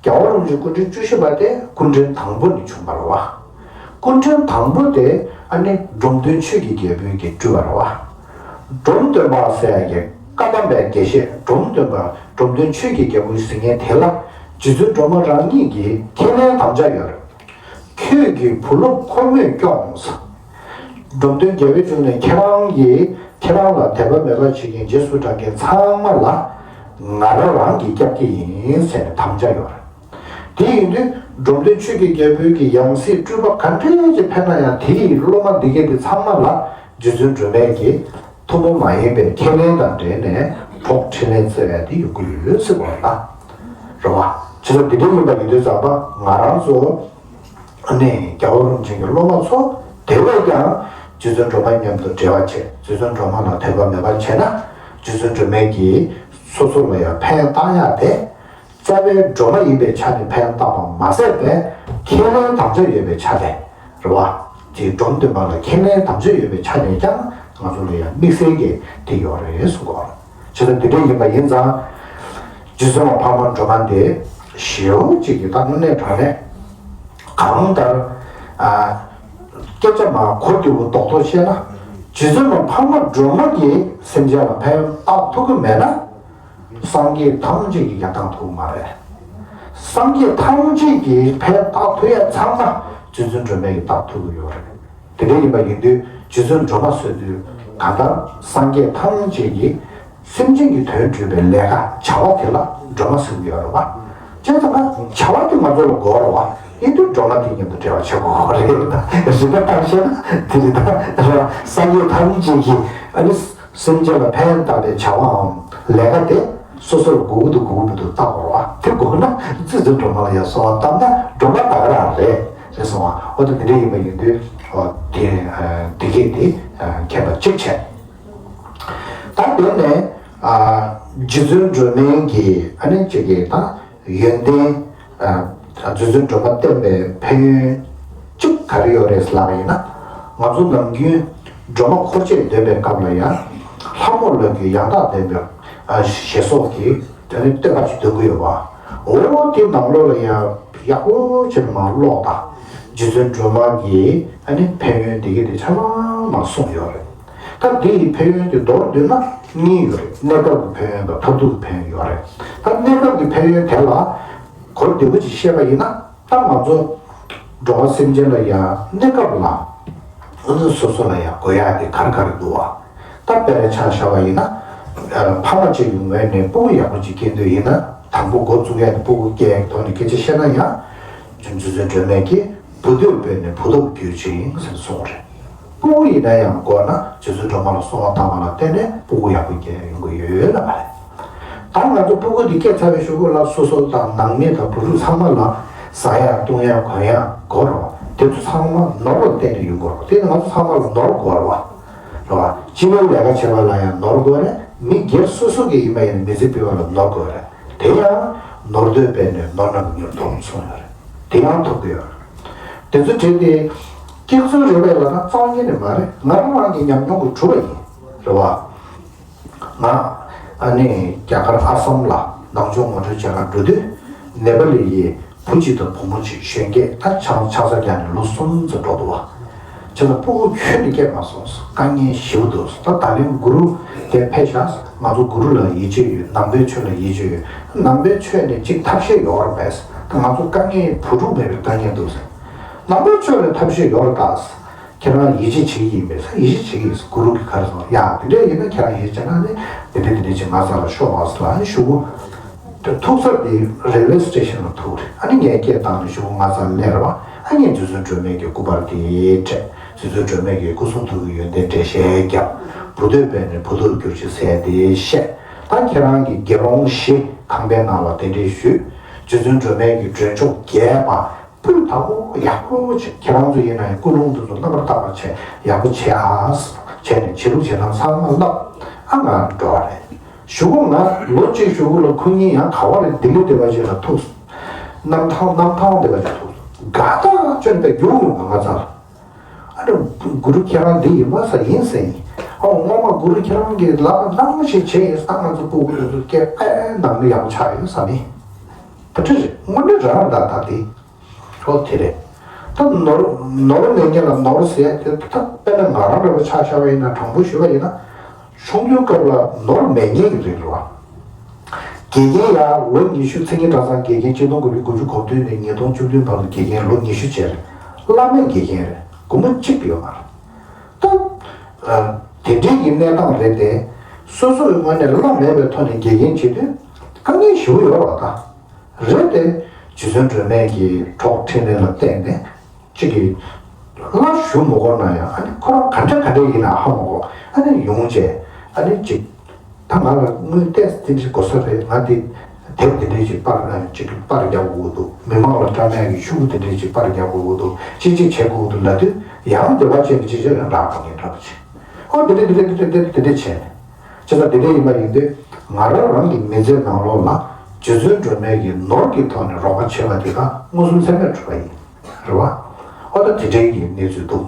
རྒྱལ་བ་རིན་པོ་ཆེ་སྐུ་ཕྲེང་བཅུ་བཞི་པ་དེ་སྐུ་ཕྲེང་དང་པོ་ནས་བྱུང་བ་རེད་བ། སྐུ་ཕྲེང་དང་པོ་དེ་ཨ་ནི་འབྲོམ་སྟོན་ཆོས་ཀྱི་རྒྱལ་པོའི་གིས་སྤྲུལ་བ་རེད་བ། འབྲོམ་སྟོན་པ་ཟེར་ཡ་གི་བཀའ་གདམས་པའི་དགེ་བཤེས། འབྲོམ་སྟོན་པ་འབྲོམ་སྟོན་ཆོས་ཀྱི་རྒྱལ་པོ་ཟེར་མཁན་དེ་ལ་རྗེ་བཙུན་སྒྲོལ་མ་རང་ཉིད་ཀྱིས་ཁས་ལེན་དམ་བཅའ་ཡོད་རེད། ཁྱོད་ཀྱི་བུ་སློབ་ཁོ་མོས་སྐྱོངས། འབྲོམ་སྟོན་རྒྱལ་པོའི་དྲུང་ནས་ཁྱེད་རང་གིས་ཁྱེད་རང་ལ་དད་པ་མོས་པ་བྱེད་མཁན་རྗེས་སུ་འབྲང་མཁན་ཚང་མ་ལ་ང་རང་རང་གིས་སྐྱབས་ཀྱི་ཡིན་ཟེར་ནས་དམ་བཅའ་ཡོད་རེད། དེ་ཡིན་དུས་འབྲོམ་སྟོན་ཆོས་ཀྱི་རྒྱལ་པོའི་གི་ཡང་སྲིད་སྤྲུལ་པ་ག་འདྲས་ཅིག་ཕེབས་ན་ཡང་དེ་ཡི་སློབ་མ་འདི་གས་དེ་ཚང་མ་ལ་རྗེ་བཙུན་སྒྲོལ་མས་ཀྱི་ཐུན་མོང་མ་ཡིན་པའི་ཁས་ལེན་དང་འབྲེལ་ནས་གྲོགས་འཕྲིན་ལས་བསྩལ་བ་དེ་ཡོང་གི་ཡོད་ཟེར་བ་ལ། རེད་བ། བྱས་ཙང་འདི་འདྲ་ཡིན་པ་ཡིན་དུས་ཙམ་པ་ང་རང་ཚོ་ནས་རྒྱལ་བ་རིན་པོ་ཆེ་གི་སློབ་མ་ཚོ་དེ་བས་ཀྱང་རྗེ་བཙུན་སྒྲོལ་མ་མཉམ་དུ་འབྲེལ་བ་བྱེད། རྗེ་བཙུན་སྒྲོལ་མ་ལ་དད་པ་མོས་པ་བྱས་ན་རྗེ་བཙུན་སྒྲོལ་མས་ཀྱིས་སོ་སོ་ལ་ཡང་ཕན་བཏགས་ཡག་དེ། རྩ་བའི་སྒྲོལ་མ་ཡིན་པའི་ཆ་ནས་ཕན་བཏགས་པ་མ་ཟད་པའི་ཁས་ལེན་དམ་བཅའ་ཡོད་པའི་ཆ་ནས་རེད་བ། དེ་འབྲོམ་སྟོན་པ་ལ་ཁས་ལེན་དམ་བཅའ་ཡོད་པའི་ཆ་ནས་ཀྱང་ང་ཚོ་ལ་ཡང་དམིགས་བསལ་གྱི་དེ་ཡོད་རེད་གསུང་གི་ཡོད་རེད། བྱས་ཙང་དེ་འདྲ་ཡིན་པ་ཡིན་ཙང་རྗེ་བཙུན་མ་འཕགས་མ་སྒྲོལ་མ་འདི་ཞེའུ་གཅིག་གི་ད་དངོས་གནས་དྲང་གནས་གང་ལྟར་ཨ་སྐད་ཆ་མ་གོ་བདེ་པོ་རྡོག་རྡོག་བཤད་ན་རྗེ་བཙུན་མ་འཕགས་མ་སྒྲོལ་མ་གིས་སེམས་ཅན་ལ་ཕན་བཏགས་ཐུབ་ཀྱི་མེད་ན། སངས་རྒྱས་ཐམས་ཅད་ཀྱིས་ཀྱང་བཏགས་ཐུབ་མ་རེད། སངས་རྒྱས་ཐམས་ཅད་ཀྱིས་ཕན་བཏགས་ཐུབ་ཡ་ཚང་མ་རྗེ་བཙུན་སྒྲོལ་མས་ཀྱིས་བཏགས་ཐུབ་ཀྱི་ཡོད་རེད། དེ་འདྲ་ཡིན་པ་ཡིན་དུས་རྗེ་བཙུན་སྒྲོལ་མ་ཟེར་དུས་གང་ལྟར་སངས་རྒྱས་ཐམས་ཅད་ཀྱིས་སེམས་ཅན་གྱི་དོན་སྒྲུབ་པའི་ལས་ཀ་བྱ་བ་དེ་ལ་སྒྲོལ་མ་ཟེར་གྱི་ཡོད་རེད་བ། བྱས་ཙང་ན་བྱ་བ་དེ་ང་ཚོ་ལ་དགོས་རེད་བ། ཡིན་དུས་སྒྲོལ་མ་དེ་མཉམ་དུ་འབྲེལ་བ་བྱེད་དགོས་རེད། རིག་པ་བཏང་ཤེས་ན་དེ་རེད་ད། སངས་རྒྱས་ཐམས་ཅད་ཀྱིས་ཨ་ནི། སེམས་ཅན་ལ་ཕན་བཏགས་པའི་བྱ་བའམ་ལས་ཀ་དེ་སོ་སོར་དགོས་ཀྱི་འདུག་དགོས་ཀྱི་མི་འདུག་བལྟ་དགོས་རེད་བ། དེ་དགོས་ན་རྗེ་བཙུན་སྒྲོལ་མ་ལ་ཡང་གསོལ་བ་བཏབ་ན་སྒྲོལ་མ་ད་ག་རང་རེད་ཟེར་གསུངས་པ། འོ་ད་དེ་འདྲ་ཡིན་པ་ཡིན་དུས་འོ་དེ་དེ་གས་དེ་མཁྱེན་པ་གཅིག་བྱས། ད་དེ་ནས་རྗེ་བཙུན་སྒྲོལ་མའི་གི་ཨ་ནི་གཅིག་གི་ད། ཡོན་ཏན། རྗེ་བཙུན་སྒྲོལ་མ་བསྟན་པའི་ཕན་ཡོན་གཅིག་ག་རེ་ཡོད་རེད་ལབ་པ་ཡིན་ན། ང་ཚོ་ནམ་རྒྱུན་སྒྲོལ་མ་འཁོར་བཅས་འདོན་པའི་སྐབས་ལ་ཡང་ལྷ་མོ་ལ་གི་ཡང་དག་ལྡན་པའི་ཞེས་སོགས་ཀྱི་དེ་ནི་བསྟོད་པ་ཞིག་འདོན་གྱི་ཡོད་པ། འོ་དེ་ནང་ལོགས་ལ་ཡང་ཡག་པོ་ཅིག་མར་ཀློག་དང་། རྗེ་བཙུན་སྒྲོལ་མ་གི་ཨ་ནི་ཕན་ཡོན་དེ་གི་དེ་ཆ་ཚང་མར་གསུངས་ཡོད་རེད། ད་འདི་ཡི་ཕན་ཡོན་དེ་མདོར་བསྡུས་ན་གཉིས་ཡོད་རེད། གནས་སྐབས་ཀྱི་ཕན་ཡོན་དང་མཐར་ཐུག་གི་ཕན་ཡོན་ཡོད་རེད། ད་གནས་སྐབས་ཀྱི་ཕན་ཡོན་དེ་ལ་གོ་བདེ་པོ་ཅིག་བཤད་པ་ཡིན་ན། ད་ང་ཚོ་འགྲོ་བ་སེམས་ཅན་ལ་ཡང་གནས་སྐབས་ལ་ཨ་ནི་སོ་སོ་ལ་ཡང་དགོས་ཡ་དེ་ག་རེ་ག་རེ་འདུག་བ། ད་དཔེར་ན་ཆ་བཞག་པ་ཡིན་ན། ཕ་མ་གཅིག་གི་ངོས་ནས་སྤུ་གུ་ཡག་པོ་ཅིག་སྐྱེ་འདོད་ཡིན་ན། དང་པོ་འགོ་བཙུགས་ཡ་དེ་སྤུ་གུ་སྐྱེ་ཡ་གི་ཐོག་ནས་སྐད་ཆ་བཤད་ན་ཡང་། རྗེ་བཙུན་སྒྲོལ་མས་ཀྱིས་བུ་འདོད་པས་ནི་བུ་སྟོབས་གྱུར་ཅིང་ཟེར་གསུངས་རེད། སྤུ་གུ་ཡིན་ན་ཡང་དགོས་ན་རྗེ་བཙུན་སྒྲོལ་མ་ལ་གསོལ་བ་བཏབ་པ་ལ་བརྟེན་ནས་སྤུ་གུ་ཡག་པོ་སྐྱེ་ཡོང་གི་ཡོད་ལབ་པ་རེད། ད་ང་ཚོ་སྤུ་གུ་འདི་སྐྱེས་ཚར་བའི་གཞུག་གུ་ལ་སོ་སོ་དང་ནང་མི་དང་བུ་ཕྲུག་ཚང་མ་ལ་ཟ་ཡ་བཏུང་ཡ་གོན་ཡ་དགོས་རེད་བ། དེ་ཚོ་ཚང་མ་ནོར་ལ་བརྟེན་ནས་ཡོང་གི་རེད་བ། དེ་ནི་ང་ཚོ་ཚང་མ་ལ་ནོར་དགོས་རེད་བ། རེད་བ། སྤྱི་པའི་ལས་ཀ་བྱེད་པ་ལ་ཡང་ནོར་དགོས་རེད། མི་སྒེར་སོ་སོ་གི་ཡིན་པ་ཡིན་ན་མི་ཚེ་སྤེལ་བ་ལ་ནོར་དགོས་རེད། དེ་ཡང་ནོར་འདོད་པས་ནི་ནོར་རྣམས་མྱུར་ཐོབ་གསུངས་ཡོད་རེད། དེ་ཡང་ཐོབ་ཀྱི་ཡོད་རེད། དེ་ཚོ་བྲིས་ཏེ་སྐྱེ་ཚུལ་རེད་པས་ལབ་ན་རྩ་བ་ཉིད་ནས་མ་རེད། ང་རང་རང་གི་ཉམས་མྱོང་གི་གྲུབ་པ་ཡིན། རེད་བ། ང་ཨ་ནི་རྒྱ་གར་ཨ་སམ་ལ་ནང་ཆོས་ངོ་སྤྲོད་བྱེད་གར་འགྲོ་དུས་ནེ་པ་ལི་ཡི་བུ་གཅིག་དང་བུ་མོ་གཅིག་གཞོན་སྐྱེས། ད་ཆང་ཆང་ས་རྒྱག་ནས་ལོ་གསུམ་ཙམ་འགྲོ་འདུག་བ། བྱས་ཙང་སྤུ་གུ་ཁྱོན་ནས་སྐྱེས་མ་སོང་། དཀའ་ངལ་ཞེ་པོ་འདུག། ད་ད་ལན་གུ་རུ་དེ་ཕེབས་ཤག། ང་ཚོ་གུ་རུ་ལ་ཡིད་ཆེས་ཡོད། ནང་པའི་ཆོས་ལ་ཡིད་ཆེས་ཡོད། ནང་པའི་ཆོས་ནས་གཅིག་ཐབས་ཤེས་ཡོད་རེད་པས། ད་ང་ཚོ་དཀའ་ངལ་བུ་ཕྲུག་མེད་པའི་དཀའ་ངལ་འདུག་ཟེར། ནང་པའི་ཆོས་ལ་ཐབས་ཤེས་ཡོད་རེད་ད། ཁྱེད་རང་ཡིད་ཆེས་བྱེད་ཀྱི་ཡིན་པས། ཡིད་ཆེས་བྱེད་ཀྱི་ཡིན་ཟེར། གུ་རུ་གིས་ག་རེ་གསུངས། ཡ་དེ་འདྲ་ཡིན་ན་ཁྱེད་རང་ཡིད་ཆེས་བྱས་ན་ནི་དེ་འདྲ་དེ་འདྲ་ཅིག་ང་རྩ་ལ་ཤོག་ཨ་ཟེར་ལ་ཨ་ནི་གཞུག་གུ། ཐུག་ས་དེ་རེལ་ཝེ་སི་ཊེ་ཤན་ལ་ཐུག་རེད། ཨ་ནི་ངས་སྐད་བཏང་ནས་གཞུག་གུ་ང་རྩ་ལ་སླེབས་རེད་བ། ཨ་ངས་རྗེ་བཙུན་སྒྲོལ་མའི་གི་སྐུ་པར་དེ་སྤྲད། རྗེ་བཙུན་སྒྲོལ་མའི་གི་སྐུ་གསུང་ཐུགས་ཀྱི་ཡོན་ཏན་འགྲེལ་བཤད་བརྒྱབ། བུ་འདོད་པས་ནི་བུ་སྟོབས་གྱུར་ཅིག་ཟེར་དེ་བཤད། ད་ཁྱེད་རང་གི་དགེ་སློང་བཞི་ཁང་པའི་ནང་ལ་གདན་འདྲེན་ཞུས། རྗེ་བཙུན་སྒྲོལ་མའི་གི་མགྲོན་མཆོག་རྒྱས་པ། སྤུས་དག་པོ་ཡག་པོ་བྱས། ཁྱེད་རང་ཚོ་ཡིན་ན་ཡང་ཀུན་སློང་འདི་ཚོ་རྣམ་པར་དག་པ་བྱས་ཡག་པོ་བྱས་ཨ། བྱས་ནས་བྱེད་ལུགས་བྱེད་སྟངས་ཚང་མ་བསླབ། ཨ་ང་འགྲོ་བ་རེད། གཞུག་གུ་ང་ལོ་གཅིག་གཞུག་གུ་ལ་ཁོ་གཉིས་ཡང་ག་བ་རེད། ལྡི་ལི་སྡེ་བ་ཅིག་ལ་ཐུག་སོང་། གནམ་ཐང་གནམ་ཐང་སྡེ་བ་ཅིག་ཐུག་སོང་། དགའ་ཐག་ཆོད་པའི་རྒྱུགས་ཡོང་ང་ང་རྩ་ལ། ཨ་ནི་ གུ་རུ་ཁྱེད་རང་འདི་ཡིན་པ་ས་ཡིན་ཟེར་ཡིན། ཨོ་སྔོན་མ་གུ་རུ་ཁྱེད་རང་གིས་ལབ་པ་ནང་བཞིན་བྱས་ཡིན་ས། ང་ཚོ་སྤུ་གུ་དེ་ཚོ་སྐད་དཔེ་ནང་མི་ཡག་པོ་ཆགས་ཡོད་ས་མིན། ད་ཁྲི་རེད། དངོས་གནས་རང་རང་ད་ད་དེ། ཨོ་དེ་རེད། ད་ནོར་ནོར་མེད་མཁན་ལ་ནོར་ཟེར་ཡ་དེ་ད་དཔེར་ན་ང་རང་འདྲ་བོ་ཆ་བཞག་པ་ཡིན་ན། དྲང་པོ་ཞུས་པ་ཡིན་ན། ཆུང་དུས་སྐབས་ལ་ནོར་མེད་མཁན་གྱི་རིགས་རེད་བ། དགེ་རྒན་ཡང་ལོ་ཉི་ཤུ། མཚན་ཉིད་གྲྭ་ཚང་དགེ་རྒན་ཆིག་སྟོང་དགུ་བརྒྱ་དགུ་བཅུ་གོ་བདུན་ནས་ཉིས་སྟོང་བཅུ་བདུན་བར་དུ་དགེ་རྒན་ལོ་ཉི་ཤུ་བྱས་རེད། བླ་མའི་དགེ་རྒན་རེད། སྒོར་མོ་གཅིག་ཡོད་མ་རེད། ད་ཨ་དེ་འདྲའི་གི་གནས་སྟངས་རེད་དེ། སོ་སོའི་ངོས་ནས་བླ་མེད་པའི་ཐོག་ནས་དགེ་རྒན་བྱེད་དུས་དཀའ་ངལ་ཞེ་པོ་ཡོད་རེད་བ། ད་རེད་དེ། རྗེ་བཙུན་སྒྲོལ་མའི་གི་གྲོགས་འཕྲིན་ལས་ལ་བརྟེན་ནས། གཅིག་གིས་སླར་ཞུ་མི་དགོས་ན་ཡང་། ཨ་ནི་ཁོ་རང་ག་འདྲ་ག་འདྲ་ཡིན་ན་ཧ་མ་གོ། ཨ་ནི་ཡོང་བྱས། ཨ་ནི་གཅིག་ད་ང་ལ་དངུལ་ཏོག་ཙམ་དེ་འདྲ་དགོས་ས་རེད། ང་འདི་དེབ་དེ་འདྲ་ཞིག་པར་ཨ་ཅིག་པར་རྒྱག་དགོས་ཀྱི་འདུག་མི་མང་ལ་བཀྲམ་ཡག་གི་ཤོག་བུ་དེ་འདྲ་ཞིག་པར་རྒྱག་དགོས་ཀྱི་འདུག་ཅི་ཅིག་བྱེད་དགོས་ཀྱི་འདུག་ལབ་དུས། ཡང་འདོད་པ་ཅན་གྱི་ཅི་བྱེད་ཡང་རག་གི་མེད་འདྲ་པོ་ཅིག་ཨོ་དེ་འདྲ་དེ་འདྲ་དེ་འདྲ་དེ་འདྲ་བྱས་ནས། བྱས་ཙང་དེ་འདྲ་ཡིན་པ་ཡིན་དུས། ང་རང་རང་གི་མི་ཚེ་ནང་ལོགས་ལ་རྗེ་བཙུན་སྒྲོལ་མའི་གི་ནོར་གྱི་ཐོག་ནས་རོགས་པ་བྱས་པ་དེ་དག་མངོན་སུམ་ཚད་མས་གྲུབ་པ་ཡིན། རེད་བ། ཨོ་ད་དེ་འདྲའི་གི་གནས་ཚུལ་འདུག་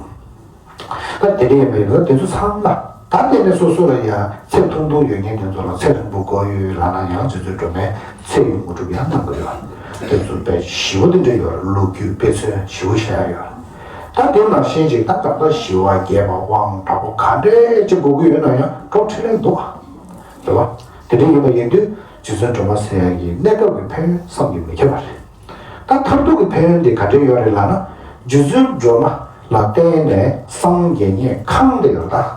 ད་དེ་འདྲ་ཡིན་པ་ཡིན་ན། དེ་ཚོ་ཚང་མ་ད་དེ་ནས་སོ་སོ་ལ་ཡང་ཚེ་ཐུང་ཐུང་ཡོད་མཁན་དེ་ཚོ་ལ་ཚེ་རིང་པོ་དགོས་ཡོད་ལབ་ན། ཡང་རྗེ་བཙུན་སྒྲོལ་མས་ཚེ་ཡི་དངོས་གྲུབ་ཡང་གནང་གི་ཡོད། དེ་ཚོ་དཔེ་ཞེ་པོ་དེ་འདྲ་ཡོད་རེད། ལོ་རྒྱུས་དཔེ་མཚོན་ཞེ་པོ་བཤད་ཡ་ཡོད་རེད། ད་དེ་ནང་བཞིན་ཅིག་ད་གང་ལྟར་ཞི་བ་རྒྱས་པ་དབང་དྲག་པོ་ག་འདྲས་ཅིག་དགོས་ཀྱི་ཡོད་ན་ཡང་གྲོགས་འཕྲིན་ལས་འདུག་ཨ། རེད་བ། དེ་འདྲ་ཡིན་པ་ཡིན་དུས་རྗེ་བཙུན་སྒྲོལ་མ་ཟེར་ཡ་གི་གནས་སྐབས་ཀྱི་ཕན་ཡོན་བསམ་གྱིས་མི་ཁྱབ་པ་རེད། ད་མཐར་ཐུག་གི་ཕན་ཡོན་དེ་ག་འདྲས་ཡོད་རེད་ལབ་ན། རྗེ་བཙུན་སྒྲོལ་མ་ལ་བརྟེན་ནས་སངས་རྒྱས་ཉིད་གང་དེ་ཡོད་རེད་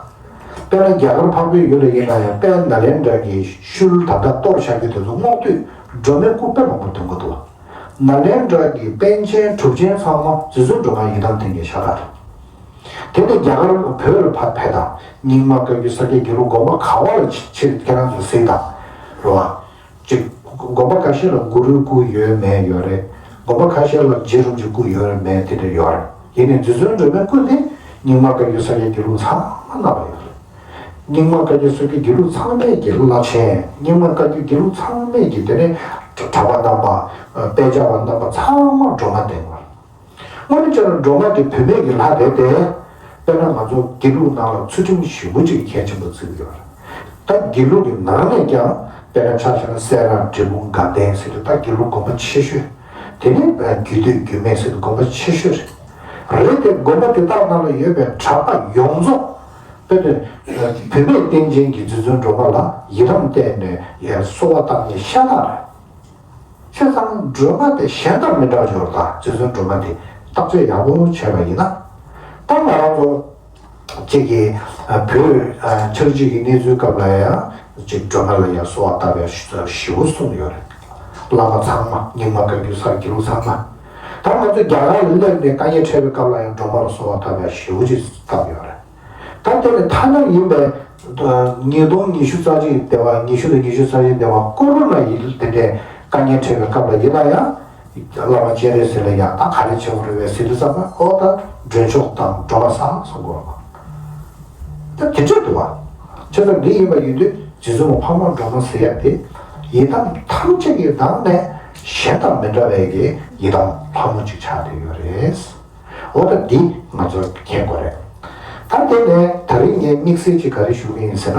ད། དཔེར་ན་རྒྱ་གར་འཕགས་པའི་ཡུལ་ལ་ཡིན་ན་ཡང་། དཔལ་ནཱ་ལེནྡྲ་གི་ཤུལ་ད་ལྟ་གཏོར་བཞག་རྒྱུ་དེ་ཚོ་སྔོག་དུས་སྒྲོལ་མའི་སྐུ་དཔེ་མང་པོ་ཐོན་གྱི་འདུག་ནཱ་ལེནྡྲ་གི་པཎ་ཆེན་གྲུབ་ཆེན་ཚང་མ་རྗེ་བཙུན་སྒྲོལ་མ་ཡི་དམ་དེ་ནས་ཤར་བ་རེད། དེ་ནས་རྒྱ་གར་བོད་ལ་ཕར་ཕེབས་དང་། རྙིང་མ་བཀའ་བརྒྱུད་ས་སྐྱ་དགེ་ལུགས་དགོན་པ་ག་བ་ལ་ཕྱིན་ཁྱེད་རང་ཚོས་གཟིགས་དང་། རེད་བ། ཅིག་དགོན་པ་ཁ་ཤས་ལ་གུ་རུའི་སྐུ་ཡོད་མེད་ཡོད་རེད། དགོན་པ་ཁ་ཤས་ལ་རྗེ་རིན་པོ་ཆེའི་སྐུ་ཡོད་རེད་མེད་དེ་འདྲ་ཡོད་རེད། ཡིན་ནའི་རྗེ་བཙུན་སྒྲོལ་མའི་སྐུ་དེ་རྙིང་མ་བཀའ་བརྒྱུད་ས་སྐྱ་དགེ་ལུགས་ཚང་མ་གནང་བ་ཡོད་རེད། རྙིང་མ་བཀའ་བརྒྱུད་ས་སྐྱ་དགེ་ལུགས་ཚང་མས་ཀྱི་བླ་ཆེན། རྙིང་མ་བཀའ་བརྒྱུད་དགེ་ལུགས་ཚང་མས་ཀྱི་དེ་ནས་གྲྭ་པ་རྣམ་པ། དཔེ་ཆ་བ་རྣམ་པ་ཚང་མ་སྒྲོལ་མ་བསྟེན་པ། དངོས་གནས་བྱས་ན་སྒྲོལ་མ་དེ་བུད་མེད་ཀྱི་ལྷ་རེད་དེ། དཔེར་ན་ང་ཚོ་དགེ་ལུགས་ནང་ལ་ཚུལ་ཁྲིམས་ཞིབ་མོ་ཅིག་གལ་ཆེན་པོ་བརྩི་གི་ཡོད་རེད། ད་དགེ་ལུགས་ཀྱི་ནང་ནས་ཀྱང་དཔེར་ན་ཆ་བཞག་ན་སེ་ར་འབྲས་སྤུངས་དགའ་ལྡན་ཟེར་དུས་ད་དགེ་ལུགས་དགོན་པ་ཆེ་ཤོས། དེ་ནས་རྒྱུད་སྟོད་རྒྱུད་སྨད་ཟེར་དུས་དགོན་པ་ཆེ་ཤོས་རེད། རེད་དེ་དགོན་པ་དེ་དག་ནང་ལ་ཡོད་པའི་གྲྭ་པ་ཡོངས་རྫོགས་དཔེར་ན་བུད་མེད་རྟེན་ཅན་གྱི་རྗེ་བཙུན་སྒྲོལ་མ་ལ་ཡི་དམ་བསྟེན་ནས་ཡར་གསོལ་བ་བཏབ་མཁན་ཤ་སྟག་རེད། བྱས་ཙང་སྒྲོལ་མ་དེ་གཞན་དང་མི་འདྲ་བ་ཅིག་ཡོད་རེད། ད་རྗེ་བཙུན་སྒྲོལ་མ་དེ་བརྟག་དཔྱད་ཡག་པོ་བྱས་པ་ཡིན་ན། ད་ང་རང་ཚོ་གཅིག་གིས་བོད་ཆགས་འཇིག་གི་གནས་ཚུལ་སྐབས་ལ་ཡང་གཅིག་སྒྲོལ་མ་ལ་ཡང་གསོལ་བ་བཏབ་ཡ་ཞེ་པོ་གསུངས་ཡོད་རེད། བླ་མ་ཚང་མ། རྙིང་མ་བཀའ་བརྒྱུད་ས་དགེ་ལུགས་ཚང་མ། ད་ང་ཚོ་རྒྱ་གར་ལ་སླེབས་ནས་དཀའ་ངལ་འཕྲད་པའི་སྐབས་ལ་ཡང་སྒྲོལ་མ་ལ་གསོལ་བ་བཏབ་ཡ་ཞེ་པོ་ཅིག་བཏབ་ཡོད་རེད། ད་དེ་ནི་ཐ་ན་ཡིན་པའི་ཉིས་སྟོང་ཉི་ཤུ་རྩ་གཅིག་སྡེ་བ། ཉི་ཤུ་དང་ཉི་ཤུ་རྩ་གཅིག་སྡེ་བ་ཀོ་རོ་ན་ཡིན་དེ་འདྲའི་དཀའ་ངལ་འཕྲད་པའི་སྐབས་ལ་ཡིན་ན་ཡང་། བླ་མ་སྤྱན་རས་གཟིགས་ལ་ཡང་ད་ག་རེ་བྱེད་དགོས་རེད་པས་ཟེར་དུས་ཙམ་པ། ཨོ་ད་མགྲོན་མཆོག་དང་སྒྲོལ་མ་བསགས་གསུང་དགོས་རེད་པ། ད་དེ་འདྲ་འདུག་བ། བྱས་ཙང་འདི་ཡིན་པ་ཡིན་དུས་རྗེ་བཙུན་མ་འཕགས་མ་སྒྲོལ་མ་ཟེར་ཡ་དེ་ཡི་དམ་ཐམས་ཅད་ཀྱི་ནང་ནས་གཞན་དང་མི་འདྲ་བའི་གི་ཡི་དམ་ལྷ་མོ་ཅིག་ཆགས་བསྡད་ཡོད་རེད། འོ་ད་འདི་ང་ཚོ་མཁྱེན་དགོས་རེད། ད་དེ་ནས་ད་རིང་ངས་དམིགས་བསལ་ཅིག་ག་རེ་ཞུ་གི་ཡིན་ཟེར་ན།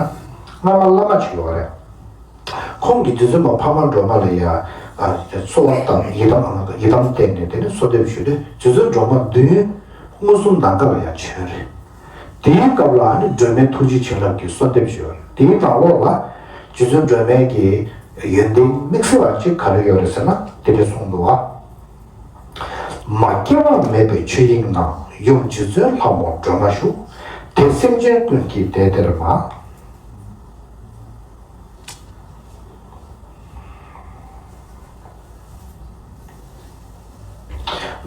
སྔ་མ་བླ་མ་ཅིག་ཡོད་རེད། ཁོང་གིས་རྗེ་བཙུན་མ་འཕགས་མ་སྒྲོལ་མ་ལ་ཡ་ཨ་གསོལ་བ་བཏབ། ཡི་དམ་ཡི་དམ་བསྟན་ནས་དེ་ནས་གསོལ་འདེབས་ཞུས་ཏེ་རྗེ་བཙུན་སྒྲོལ་མ་མདུན་མངོན་སུམ་ནམ་མཁའ་ལ་ཡ་བྱོན་རེད། དེའི་སྐབས་ལ་ཨ་ནི་སྒྲོལ་མའི་ཐུགས་རྗེ་བྱིན་རླབས་ཀྱི་གསོལ་འདེབས་ཞུས་པ་རེད། དེའི་ནང་ལོགས་ལ་རྗེ་བཙུན་སྒྲོལ་མའི་གི་ཡོན་ཏན་དམིགས་བསལ་བ་ཅིག་ག་རེ་ཡོད་རེད་ཟེར་ན། དེ་འདྲ་གསུངས་འདུག་བ། མ་སྐྱེ་བ་མེད་པའི་ཆོས་དབྱིངས་ན། ཡུམ་རྗེ་བཙུན་ལྷ་མོ་སྒྲོལ་མ་བཞུགས། དེ་སེམས་ཅན་ཀུན་གྱི་བདེ་སྟེར་མ།